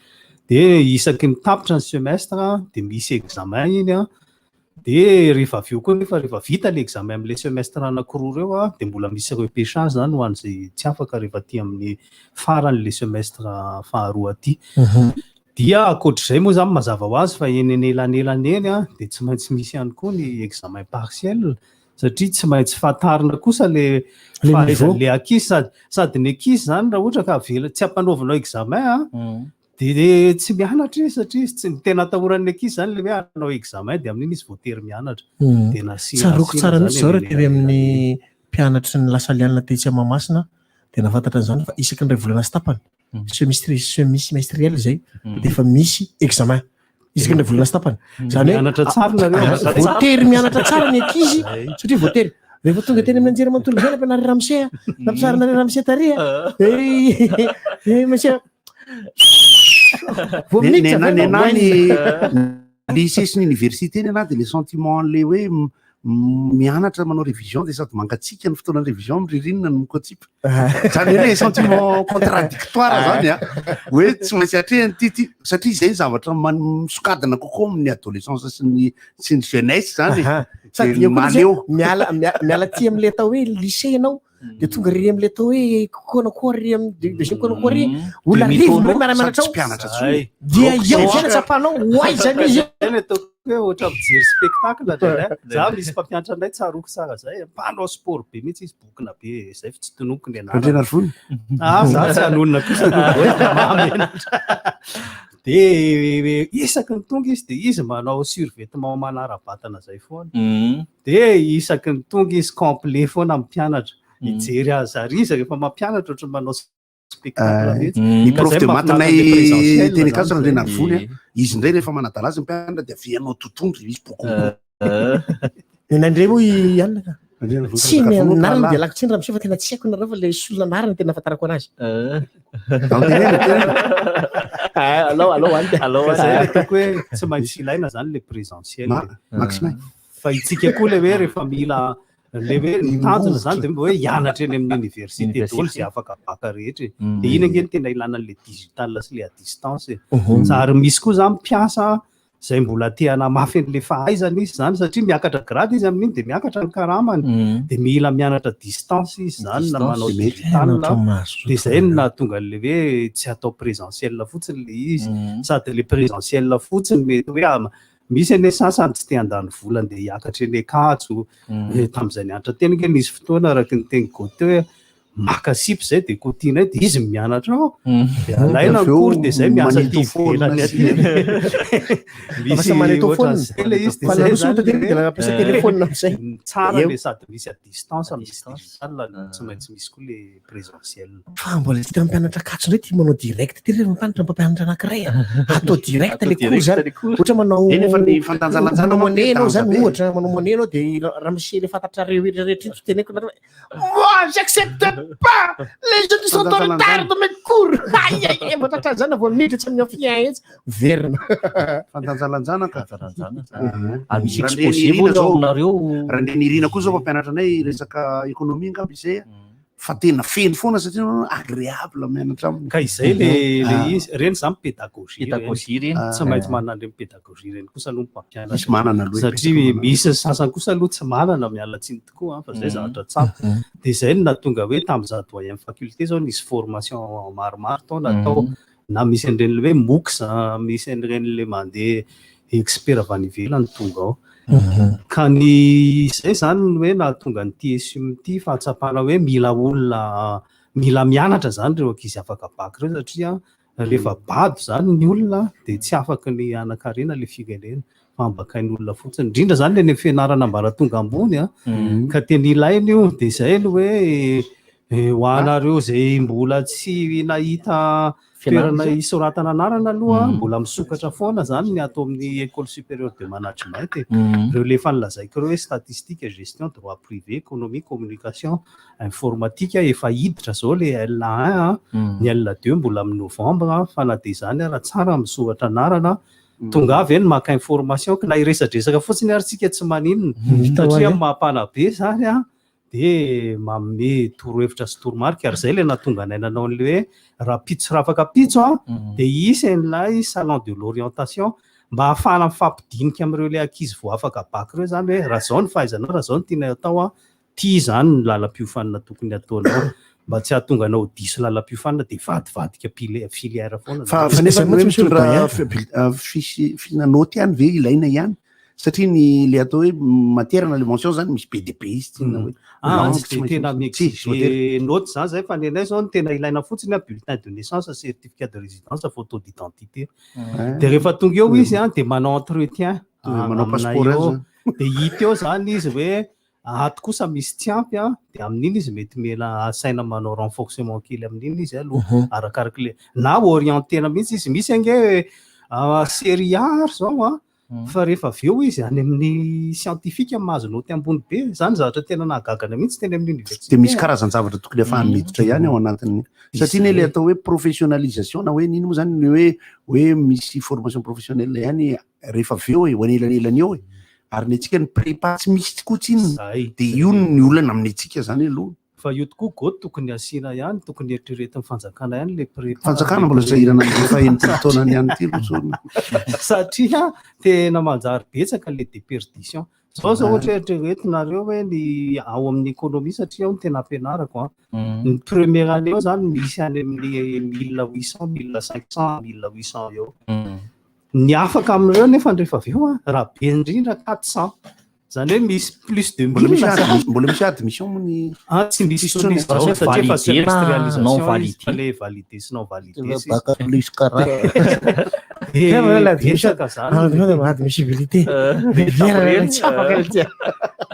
Dia isaky ny tapitra ny semestre dia misy examen iny an. De rehefa avy eo koa nefa rehefa vita le examen amin'le semestre anankiroa ireo a, de mbola misy repêchage zany ho an'izay tsy afaka rehefa aty amin'ny faran'le semestre faharoa aty. Dia ankoatr'izay moa zany mazava ho azy fa eny anelanelany eny a, de tsy maintsy misy ihany koa ny examen partiel satria tsy maintsy fantarina kosa le Le niveau. fahaizan'le ankizy sady ny ankizy zany raha ohatra ka avela tsy ampanaovanao examen a, de tsy mianatra izy satria izy tsy ny tena atahoran'ny ankizy zany le hoe hanao examen de amin'iny izy voatery mianatra. De nasiana Tsaroako asiana tsara zany mihitsy zao raha eny teny amin'ny mpianatry ny Lasalianina tetsy Mahamasina dia nahafantatra an'izany fa isaky ny iray volana sy tapany semestre semi-semestriel izay dia efa misy examen isaky ny iray volana sy tapany. Izany hoe Mianatra tsara nareo. Ah, voatery mianatra tsara ny ankizy satria voatery. Rehefa tonga teny amin'ny anjerimanontolo izay nampianary ramose a, nampisarinareo ramose tary a. Eh, eh, monsieur. Vao minitra Nena- ve nena mba ny ho lycée sy ny université nena dia le sentiment an'le hoe mianatra manao révision dia sady mangatsiaka ny fotoana révision amin'ny ririnina no mikotsipa. Zany hoe le sentiment contradictoire zany a, hoe tsy maintsy atrehany ty ty satria izay ny zavatra misokadina kokoa amin'ny adolescence sy ny jeunesse zany. Aha. Sady Dia eo koa izy mahaleo. miala aty amin'ilay atao hoe lycée ianao dia tonga ry amin'ilay atao hoe koana koa ry amin'ny deuxième koana koa ry olona Demi-tour arivo no miara-mianatra sady ao. tsy mpianatra intsony. Dia Donc, eo zay zay no tsapanao ho aiza ny izy. Zay no ataoko hoe ohatra mijery spectacle indraindray. Za misy mpampianatra anay tsaroako tsara zay, mpanao sport be mihitsy izy, bokona be zay fa tsy tononiko ny anarany. Randrianarivony. Ah, za tsy hanonona kosa aloha, hoe mahamenatra. De isaky ny tonga izy de izy manao survêtement manara-batana zay foana. De isaky ny tonga izy complet foana amin'ny mpianatra. Hijery azy ary izy rehefa mampianatra ohatran'ny manao spectacle mihitsy. Ny Ka prof zay de mahafinaritra matinay le présentiel teny zany Ankatso zay. Randrianarivony a, izy indray rehefa manadala azy ny mpianatra dia avianao totohondry izy boko. Ny nandre moa i Anna ka. Randrianarivony Tsy ny Randrianarivony anarany mpahalahy. dia alako tsiny ramose fa tena tsy haiko nareo fa le solona anarany tena ahafantarako anazy. Antenena, tenena. Ah, alao, alao any. Alao any. Zay le ataoko hoe tsy maintsy ilaina zany le présentiel. Maxime. Fa itsika koa le hoe rehefa mila le hoe ny tanjona zany de hoe hianatra eny amin'ny université daholo zay afaka bac rehetra e. De iny ange no tena ilana an'le digital sy le à distance e. Ary misy koa zany mpiasa zay mbola te hanamafy an'le fahaizana izy zany satria miakatra grade izy amin'iny de miakatra ny karamany. De mila mianatra distance izy zany na manao Distance. digital. Mianatra mahazo De zay no nahatonga an'le hoe tsy atao présentiel fotsiny le izy. Sady le présentiel fotsiny mety hoe misy anie sasany tsy te handany vola andeha hiakatra eny Ankatso. Tamin'izay nianatra teny ange nisy fotoana araka ny teny Gauthier hoe maka sipy zay de kotianay de izy mianatra ao. De alaina ny Avy eo cours de zay miasa aty magnétophone ivelany aty. sy- Misy Lasa magnétophone. ohatran'izay le izy de Fa zay naroso zany moa le teny de nampiasa téléphone amin'izay. Tsara Eo. le sady misy à distance misy digital tsy maintsy misy koa le présentiel. Fa mbola tsy tena mpianatra Ankatso indray ty manao direct ty rehefa mpampianatra mpampianatra anankiray a. Atao direct le cours zany. Ohatra manao Eny efa ny fandanjalanjana manao monnaie ianao zany be. ohatra manao monnaie ianao de raha misy le fantatrareo rehetra iny tsy teneniko nareo hoe moi j'accepte pas les gens qui sont en retard de mes cours. Aïe aïe aïe, mba tratra zany vao miditra tsy amin'ny ampien etsy verina. Fandanjalanjana ka. Ary misy Raha exposé Ndrenirina moa zao- aminareo. Raha Ndrenirina koa zao mpampianatra anay resaka économie angamba izay a. Fa tena feno foana satria agréable mianatra aminy. Ka izay le izy reny zany pédagogie reny. Pédagogie reny. Tsy maintsy manana an'ireny pédagogie reny kosa aloha ny mpampianatra. Misy manana aloha Satria pédagogie. misy sasany kosa aloha tsy manana miala tsiny tokoa fa zay zavatra tsapa. De zay no nahatonga hoe tamin'izaho doyen faculté zao nisy formation maromaro tao natao na misy an'ireny le hoe MOOCs, misy an'ireny le mandeha expert avy any ivelany tonga ao. Ka ny zay zany no hoe nahatonga ny TSUM ity fahatsapana hoe mila olona mila mianatra zany ireo ankizy afaka bac ireo satria rehefa bado zany ny olona de tsy afaka ny hanan-karena le firenena fa ambakain'olona fotsiny indrindra zany le any amin'ny fianarana ambaratonga ambony a. Ka tena ilaina io de zay no hoe ho anareo zay mbola tsy nahita toerana isoratana anarana aloha mbola misokatra foana zany ny ato amin'ny école supérieure de management e. Ireo le efa nolazaiko ireo hoe statistique, gestion, droit privé, économie, communication, informatique efa hiditra zao le L1 a, ny L2 mbola amin'ny novembre fa na de zany ara tsara misoratra anarana. Tonga avy eny maka information ka na hiresadresaka fotsiny ary tsika tsy maninona satria amin'ny maha-mpanabe zany a de manome torohevitra sy toromarika ary zay le nahatonga anay nanao an'le hoe rahampitso sy rafaka-pitso a de hisy an'ilay salon de l'orientation. Mba hahafahana mifampidinika amin'ireo ilay ankizy vao afaka bac ireo izany hoe raha izao ny fahaizanao, raha izao no tianay atao an, ity izany ny lalam-piofanana tokony hataonao. Mba tsy hahatonga anao ho diso lalam-piofanana dia hivadivadika pile- filière foana Fa izany. fa nefa ny hoe mitondra fiche fiche naoty ihany ve ilaina ihany? Satria ny le atao hoe matière na le mention zany misy be dia be izy tsy inona hoe Ah, langue tsy tsy dia maintsy tena misy. Tsy, tsy voatery. mi-exiger note zany zay fa ny anay zao ny tena ilaina fotsiny a bulletin de naissance, certificat de résidence, photo d'identité. Dia rehefa tonga eo izy a dia manao entretien Tonga manao aminay passeport eo. azy. Dia hita eo zany izy hoe ato kosa misy tsy ampy a, dia amin'iny izy mety mila asaina manao renforcement kely amin'iny izy aloha arakaraka le na orienter-na mihitsy izy. Misy ange série A ary zao a, fa rehefa avy eo izy any amin'ny scientifique mahazo naoty ambony be. Zany zavatra tena nahagagana mihitsy teny amin'ny université. Dia misy karazan-javatra tokony ahafahany miditra ihany ao anatin'ny satria ne le atao hoe professionnalisation na hoe n'ino moa zany ny hoe hoe misy formation professionnelle ihany rehefa avy eo e, ho anelanelany eo e. Ary ny antsika ny prépa tsy misy tokoa tsinona. Dia io ny olana amin'ny antsika zany aloha. Fa io tokoa goty tokony asiana ihany, tokony eritreretin'ny fanjakana ihany le prépa. Fanjakana mbola sahirana amin'izao faha 60 taonany ihany ity aloha zao. Satria tena manjary betsaka le déperdition. Zao zao ohatra eritreretinareo hoe ny ao amin'ny économie satria ao no tena ampianarako an. Ny première année ao zany misy any amin'ny 1800, 1500, 1800 eo. Ny afaka amin'ireo nefa rehefa avy eo an, raha be indrindra 400. Zany hoe misy plus de Mbola misy 1000 zany. mbola misy admission moa ny Ah, tsy misy Tsisy intsony izy intsony. zao satria efa Validé na semestrialisation non izy, validé. fa le validé sy non validé Efa sisa. bac plus quarante. Dia Tena hoe l'admission- betsaka zany. Ah, ny admissibilité. Miverina tsy afaka ity.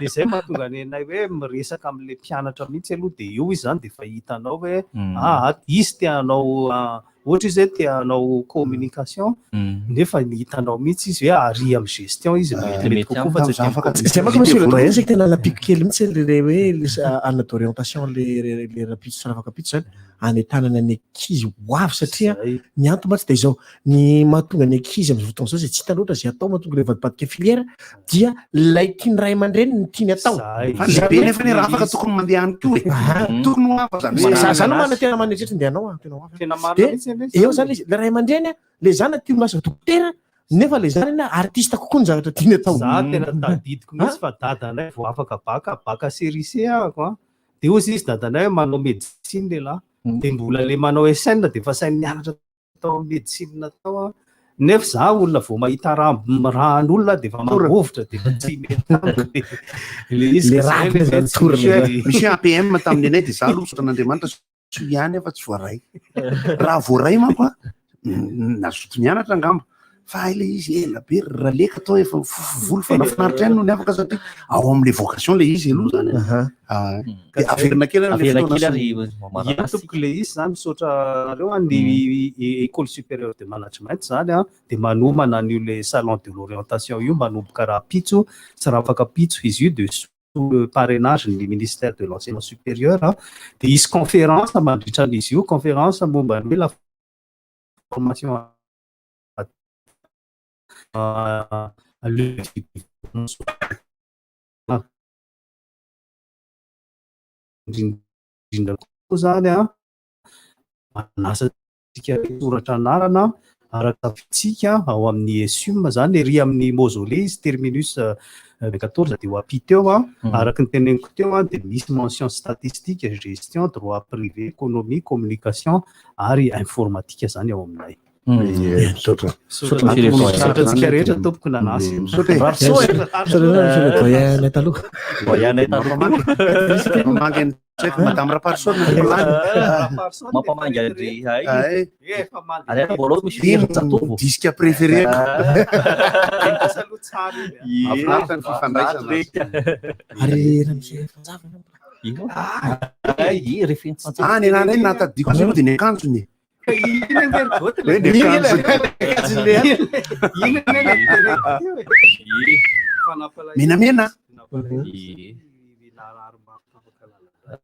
Dia zay mahatonga ny anay hoe miresaka amin'ilay mpianatra mihitsy aloha dia eo izy zany dia efa hitanao hoe ah, izy te hanao, ah, ohatra izy hoe te hanao communication nefa ny hitanao mihitsy izy hoe ary amin'ny gestion izy mety mety kokoa fa tsy aty amin'ny Zay manko monsieur le doyen zay tena nampiako kely mihitsy le le hoe le année d'orientation le le le rapitso sy rafakapitso zany anentanana ny ankizy ho avy satria ny antony mantsy dia izao ny mahatonga ny ankizy amin'izao fotoana izao izay tsy hita loatra izay atao mahatonga ilay vadibadika filière dia ilay tian'ny ray aman-dreny no tiany atao. Fa ny lehibe nefa anie raha afaka tokony mandeha any koa e. Tokony ho avy zany hoe Za za aloha manana tena manetritry ndeha hanao ah, tena ho avy. Tena marina Dia mihitsy anie eo zany izy, le ray aman-dreny a, le zana tia ho lasa dokotera nefa le zanany artiste kokoa ny zavatra tiany atao. Za tena tadidiko mihitsy fa dadanay vao afaka bac, bac série C ahako an. Dia hozy izy dadanay hoe manao médecine lehilahy. Dia mbola le manao SN dia efa sainy nianatra tao amin'ny médecine tao an. Nefa za olona vao mahita rà an'olona dia efa mangovitra dia efa tsy mety amiko le izy. Le ka rà zay le zany tsy torana misy hoe zany. Misy APM tamin'ny anay dia za aloha misaotra an'Andriamanitra soa ihany aho fa tsy voaray. Raha voaray manko a, nazoto nianatra angamba. Fa hay ilay izy ela be raha leka atao efa mifofo volo fa nahafinaritra ihany no niavaka satria ao amin'ilay vocation ilay izy aloha zany. Ah, dia averina kely ary ilay Averina fotoana kely ary sy- Eny tompoko ilay izy zany misaotra anareo an, ny école supérieure de management zany an dia manomana an'io le salon de l'orientation io manomboka rahampitso sy rafakapitso izy io de sous le parrainage ny ministère de l'enseignement supérieur an. Dia hisy conférence mandritra an'izy io, conférence momba ny hoe la formation le indrindra koa zany an manasa antsika soratra anarana araka fitsika ao amin'ny ESUM zany ery amin'ny mausolée izy terminus 14 dia ho ampita eo an araka ny teneniko teo an dia misy mention statistique, gestion, droit privé, économie, communication ary informatique zany ao aminay. Ie, misaotra. Misaotra misaotra antsika rehetra tompoko nanasy. Misaotra e. Misaotra monsieur le doyen nay taloha. Doyen nay taloha. Mampamangy an'i tsy haiko, Madame Raparison no lany. Mampamangy an-dry hay. Ay. Ary any voalohany misy Iny firin-jatovo. disque préféré. Aloha tsara iny. Mahafinaritra ny fifandraisana. Ary raha misy fanjava Ino? Ay, rehefa Ah, ny anahy indray nahatadidiko azy aloha dia ny akanjony. Iny anie ry goty Hoe ny akanjony. Iny anie le teneniko teo e. Fanampala- Menamena.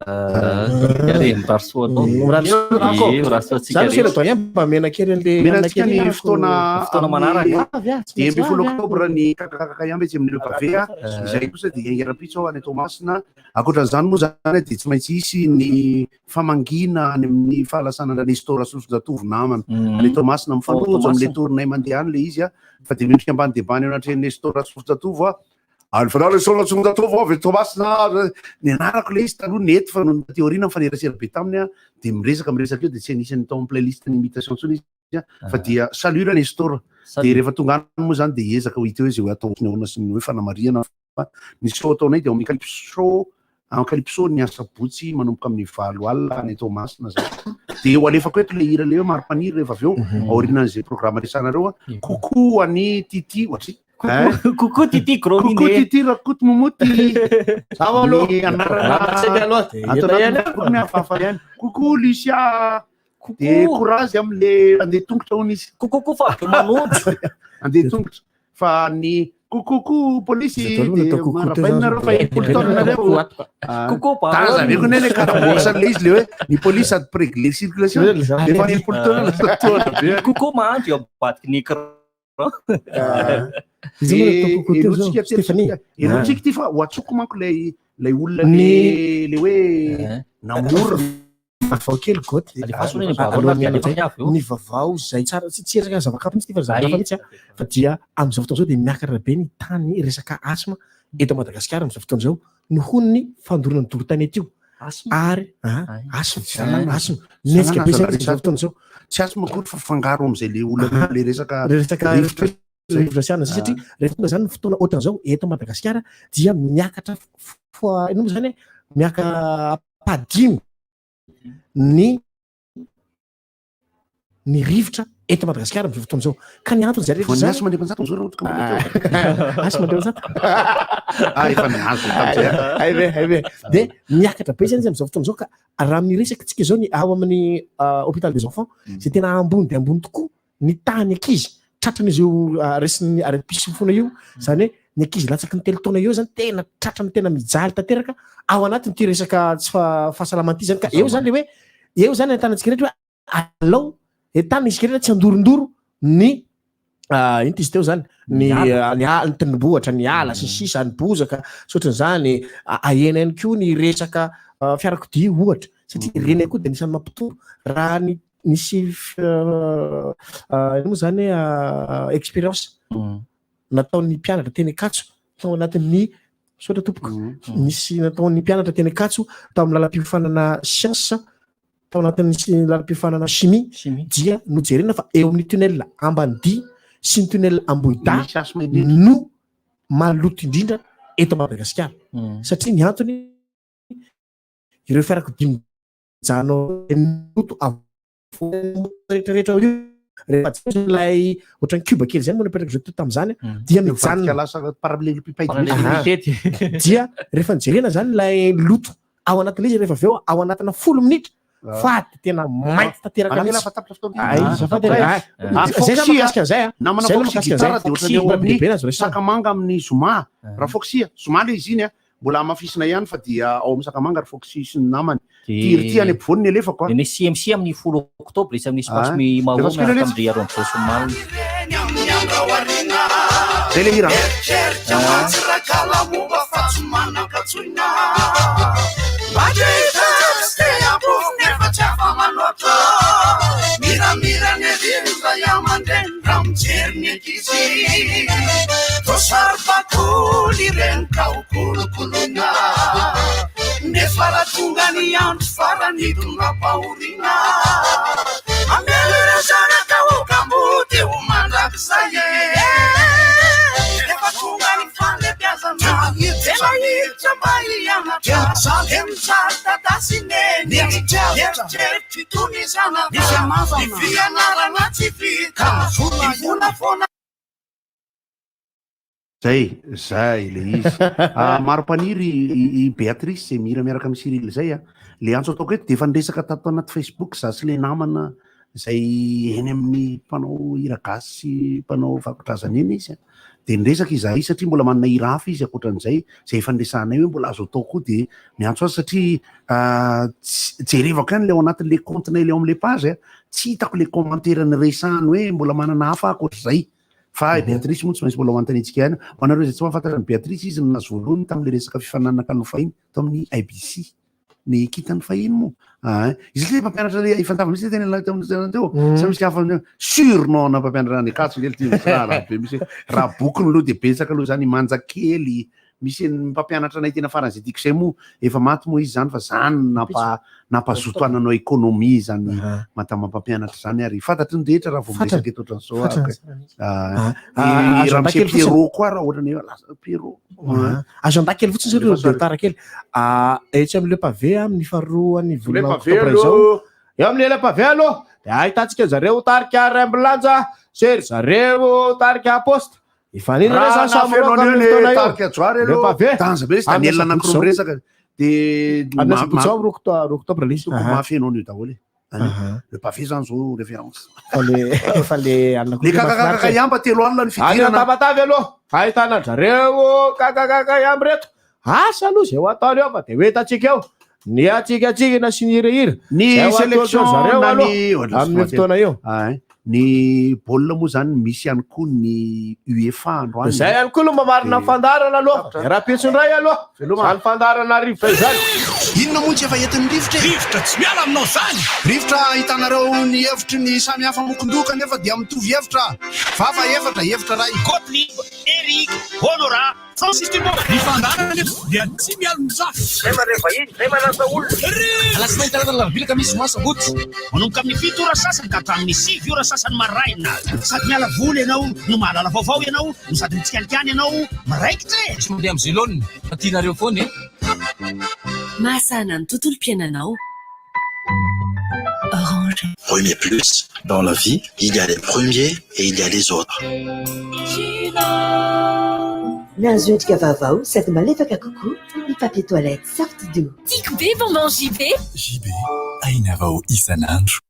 Mirary soa anao. Mirary soa anao. Ie, mirary soa antsika Zany rehetra. ry doyen mba mena kely an'le Mena antsika ny fotoana Fotoana manaraka. Avy ah, tsy maintsy 15 avy ah. oktobra ny kakakaka ihany etsy amin'ny Le Pavé a. Izay kosa dia hiainga rahampitso aho any Toamasina. Ankoatran'izany moa zany dia tsy maintsy hisy ny famangiana any amin'ny fahalasanana Nestor Rasolofonjatovo namana any Toamasina. Mifanojo amin'ilay tournée mandeha any ilay izy a. Fa dia miondrika ambany dia ambany eo anatrehan'i Nestor Rasolofonjatovo aho. Ary fa Nestor Rasolofonjatovo avy Toamasina. Nianarako ilay izy taloha nety fa nony taty aoriana nifanerasera be taminy aho dia miresaka miresaka eo dia tsy anisan'ny tao amin'ny playlist ny imitation intsony izy fa dia salut ra Nestor. Dia rehefa tonga any moa izany dia hiezaka ho hita eo izay hoe atao ny ahoana sy ny hoe fanamarihana fa ny show ataonay dia ao amin'ny Calypso amin'ny Calypso ny asabotsy manomboka amin'ny 8 alina any Toamasina zany. Dia ho alefako eto ilay hira ilay hoe Mari-paniry rehefa avy eo aorianan'izay programme resahanareo a. Coucou an'i Titi ohatry. Coucou Titi gros Coucou minet. Titi Rakoto Momoty. Ça va aloha. Ny anarana Ratsy aloha. ato anatin'ny Facebook ny hafahafa ihany. Coucou Lucia. Dia courage amin'le andeha tongotra hono izy. Coucou koa fa manondro. Andeha tongotra. Fa ny coucou koa polisy Zay daholo no dia natao coucou teo marabaina zany. nareo fa 60 taona nareo. Coucou ato. Ah. Coucou Tazana baron. eko ne le karabosa le izy le hoe ny polisy sady mpiregle circulation efa 60 taona lasa tohatra be. Coucou mahandro eo ambadiky ny écran. Izy moa natao coucou teo zao, Elotsika Stéphanie. Elotsika ty fa ho atsoko manko lay lay olona Ny- le le hoe namorona. Vaovao kely goty. Alefaso aloha ny vaovao, Alohan'ny alefa anao avy eo. Ny vaovao izay tsara tsy tsy resaka zava-kanto mihitsy ity fa zavatra hafa mihitsy a. Fa dia amin'izao fotoana izao dia miakatra be ny tany resaka asthme eto Madagasikara amin'izao fotoana izao noho ny fandorana ny doro tanety io. Asthme? Ary ah, asthme, Zalana. asthme. Mihetsika be Zalana zany amin'izao fotoana izao. Tsy asthme akory fa fangaro amin'izay le olana le resaka resaka rivotra zay. rivotra sy anona zay satria rehefa tonga zany ny fotoana ohatran'izao eto Madagasikara dia miakatra fois inona moa zany e miaka ampahadimy ny ny rivotra eto Madagasikara amin'izao fotoana izao ka ny antony zay rehetra Voan'ny zany asthme andriamanjato amin'izao raha ohatra ka mandeha teo. asthme andriamanjato Ah, efa nahazo tamin'izay. Hay ve, hay ve. De miakatra be zany izy amin'izao fotoana izao ka raha miresaka tsika izao ny ao amin'ny hôpital des enfants zay tena ambony de ambony tokoa ny tahan'ny ankizy tratran'izy io resin'ny aretim-pisofoana io zany hoe ny ankizy latsaky ny 3 taona eo zany tena tratrany tena mijaly tanteraka ao anatin'ity resaka tsy fahasalamana ity zany ka eo zany le hoe eo zany entanantsika rehetra hoe alao entanina isika rehetra tsy andorondoro ny ino ty izy teo zany ny Ny ala. ny ala, ny tendrombohitra, ny ala sy ny sisa, ny bozaka sy ohatran'izany, ahena ihany koa ny resaka fiarakodia ohatra satria ireny ihany koa dia anisan'ny mampitory raha ny nisy ino moa zany hoe expérience nataon'ny mpianatra teny Ankatso tao anatin'ny misaotra tompoko nisy nataon'ny mpianatra teny Ankatso tao amin'ny lalam-piofanana science tao anatin'ny lalam-piofanana chimie dia nojerena fa eo amin'ny tunnel Ambanidia sy ny tunnel Ambohidahy no maloto indrindra eto Madagasikara satria ny antony ireo fiarakodia mijanona loto avokoa rehetrarehetra io rehefa jerena ilay ohatran'ny cube kely izay moa napetraka zareo teo tamin'izany dia mijanona lasa parallelepipède Aha. dia rehefa nijerena zany ilay loto ao anatin'ilay izy rehefa avy eo ao anatina 10 minitra fa dia tena mainty tanteraka Anao mihitsy. fa tapitra fotoana. Ay, azafady e. Ah, Ah, zay zany Foxy, mahakasika an'izay a. Namana Zay Foxy mahakasika an'izay. gitara dia Foxy, ohatran'ny eo mbola be amin'ny be nazy resahana. Sakamanga amin'ny zoma. Raha Foxy, zoma ilay izy iny a. Mbola hamafisina ihany fa dia ao amin'ny Sakamanga ry Foxy sy ny namany. Ty ry ty any ampovoany ny alefako a. Ny CMC amin'ny 10 oktobra etsy amin'ny espace Ah. Mimaho Efa miaraka letsy. amin-dry Aaron Josomal. Zay le hira. Eritreritra mantsy rakala momba fa tsy manan-katsoina. Mandrehitra tsy te hampofo nefa tsy afa-manoatra. Miramira ny eriny ray aman-dreny raha mijery ny ankizy. Toa saribakoly ireny ka ho kolokoloina. Nefa raha tonga ny andro farany tonga-pahoriana. Mamela ireo zanaka ho kamboty ho mandrakizay e. Efa tonga ny fanlebiazana, tena hiditra mba hianatra. Dia mijaly dada sy neny, eritreritry itony zanaka. Ny fianarana tsy vita, ny vola foana. Zay, zay le izy. Ah, maro mpaniry i Béatrice zay mihira miaraka amin'i Cyril zay a. Le antso ataoko eto dia efa niresaka tato anaty Facebook za sy le namana izay eny amin'ny mpanao hira gasy sy mpanao vakodrazana eny izy a. Dia niresaka izahay satria mbola manana hira hafa izy ankoatran'izay, izay efa niresahanay hoe mbola azo atao koa dia miantso azy satria jerevako ihany ilay ao anatin'ilay compte-nay ilay ao amin'ilay page a, tsy hitako ilay commentaire niresahany hoe mbola manana hafa ankoatr'izay. Fa i Béatrice moa tsy maintsy mbola ho anontaniantsika ihany. Ho anareo izay tsy mahafantatra an'i Béatrice, izy no nahazo voalohany tamin'ilay resaka fifaninanana kalo fahiny tao amin'ny IBC. Ny kintan'ny fahiny moa. Ah, izy le mpampianatra le efa tava mihitsy tena teo amin'ny tena teo. Mm. Sa misy hafa amin'io. Sûr non na mpampianatra any Ankatso ngely ty misy raha raha be misy. Raha bokiny aloha dia betsaka aloha zany manja kely. Misy ny mpampianatra anay tena faran'izay tiako izay moa efa maty moa izy zany fa zany nampa nampazoto ahy nanao économie zany madama mpampianatra zany ary fantatry ny rehetra raha vao miresaka eto ohatran'izao aho. Fantrany. Ah, Ah, i azo Ramose andakely fotsiny. Pierrot koa raha ohatrany hoe lasa Pierrot. Ah, Azo andà kely fotsiny zareo Alefa dia tara kely. Ah, etsy amin'ny Le Pavé amin'ny faharoan'ny volana Le Pavé oktobra aloha. izao. Eo amin'ny Le Pavé aloha dia ahitantsika zareo tarika Raimbilanja sy ry zareo tarika Poste. Ifanina re zany samy Raha rock nafeno amin'ny an'io fotoana le io. tarika Johary Le aloha, Pavé. danza be izy, Amin'ny Daniel asabotsy anankiroa izao. miresaka. Dia Amin'ny ma- asabotsy ma- izao roa oktobra ilay izy. Tokony Aha. mahafeno an'io daholo e. Any. Aha. Le pavé zany zao référence. Fa le fa le alina koa Le le mahafinaritra kakakaka e. ihany mba 30 ny Any fidirana. Antamatave aloha, ahitana an-drareo kakakaka ihany reto. Asa aloha izay ho ataony eo fa dia ho hitantsika eo. Ny hatsiakatsikana sy ny hirahira. Ny Izay ho sélection ataon-dry zareo na aloha ny amin'io fotoana io. Ay, ny baolina moa zany misy ihany koa ny UEFA androany. Izay ihany koa no mamarina ny fandaharana aloha. Dia rahampitso indray aloha. Izany fandaharana rivotra izany. Inona moa tsy efa entin'ny rivotra e? Rivotra tsy miala aminao izany! Rivotra ahitanareo ny hevitry ny samy hafa mokondoha kanefa dia mitovy hevitra. Vava efatra, hevitra iray. Gottlieb, Eric, Honorat, Francis Dupont. Ny fandaharana anefa dia tsy mialon-jafy. Zay mandray vahiny, zay manasa olona. Alatsinainy, talata, alarobia, alakamisy, zoma, sabotsy. Manomboka amin'ny 7 ora sasany ka hatramin'ny 9 ora sasany maraina. Sady miala voly ianao no mahalala vaovao ianao no sady mitsikalikany ianao miraikitra e! Tsy mandeha amin'izay laoniny fa tianareo foana e! Mahasahana ny tontolom-piainanao. Orange. Premier plus, dans la vie, il y a les premiers et il y a les autres. Nahazo endrika vaovao sady malefaka kokoa ny papier toilette Softido. Tiako be bonbon JB. JB, aina vao isan'andro.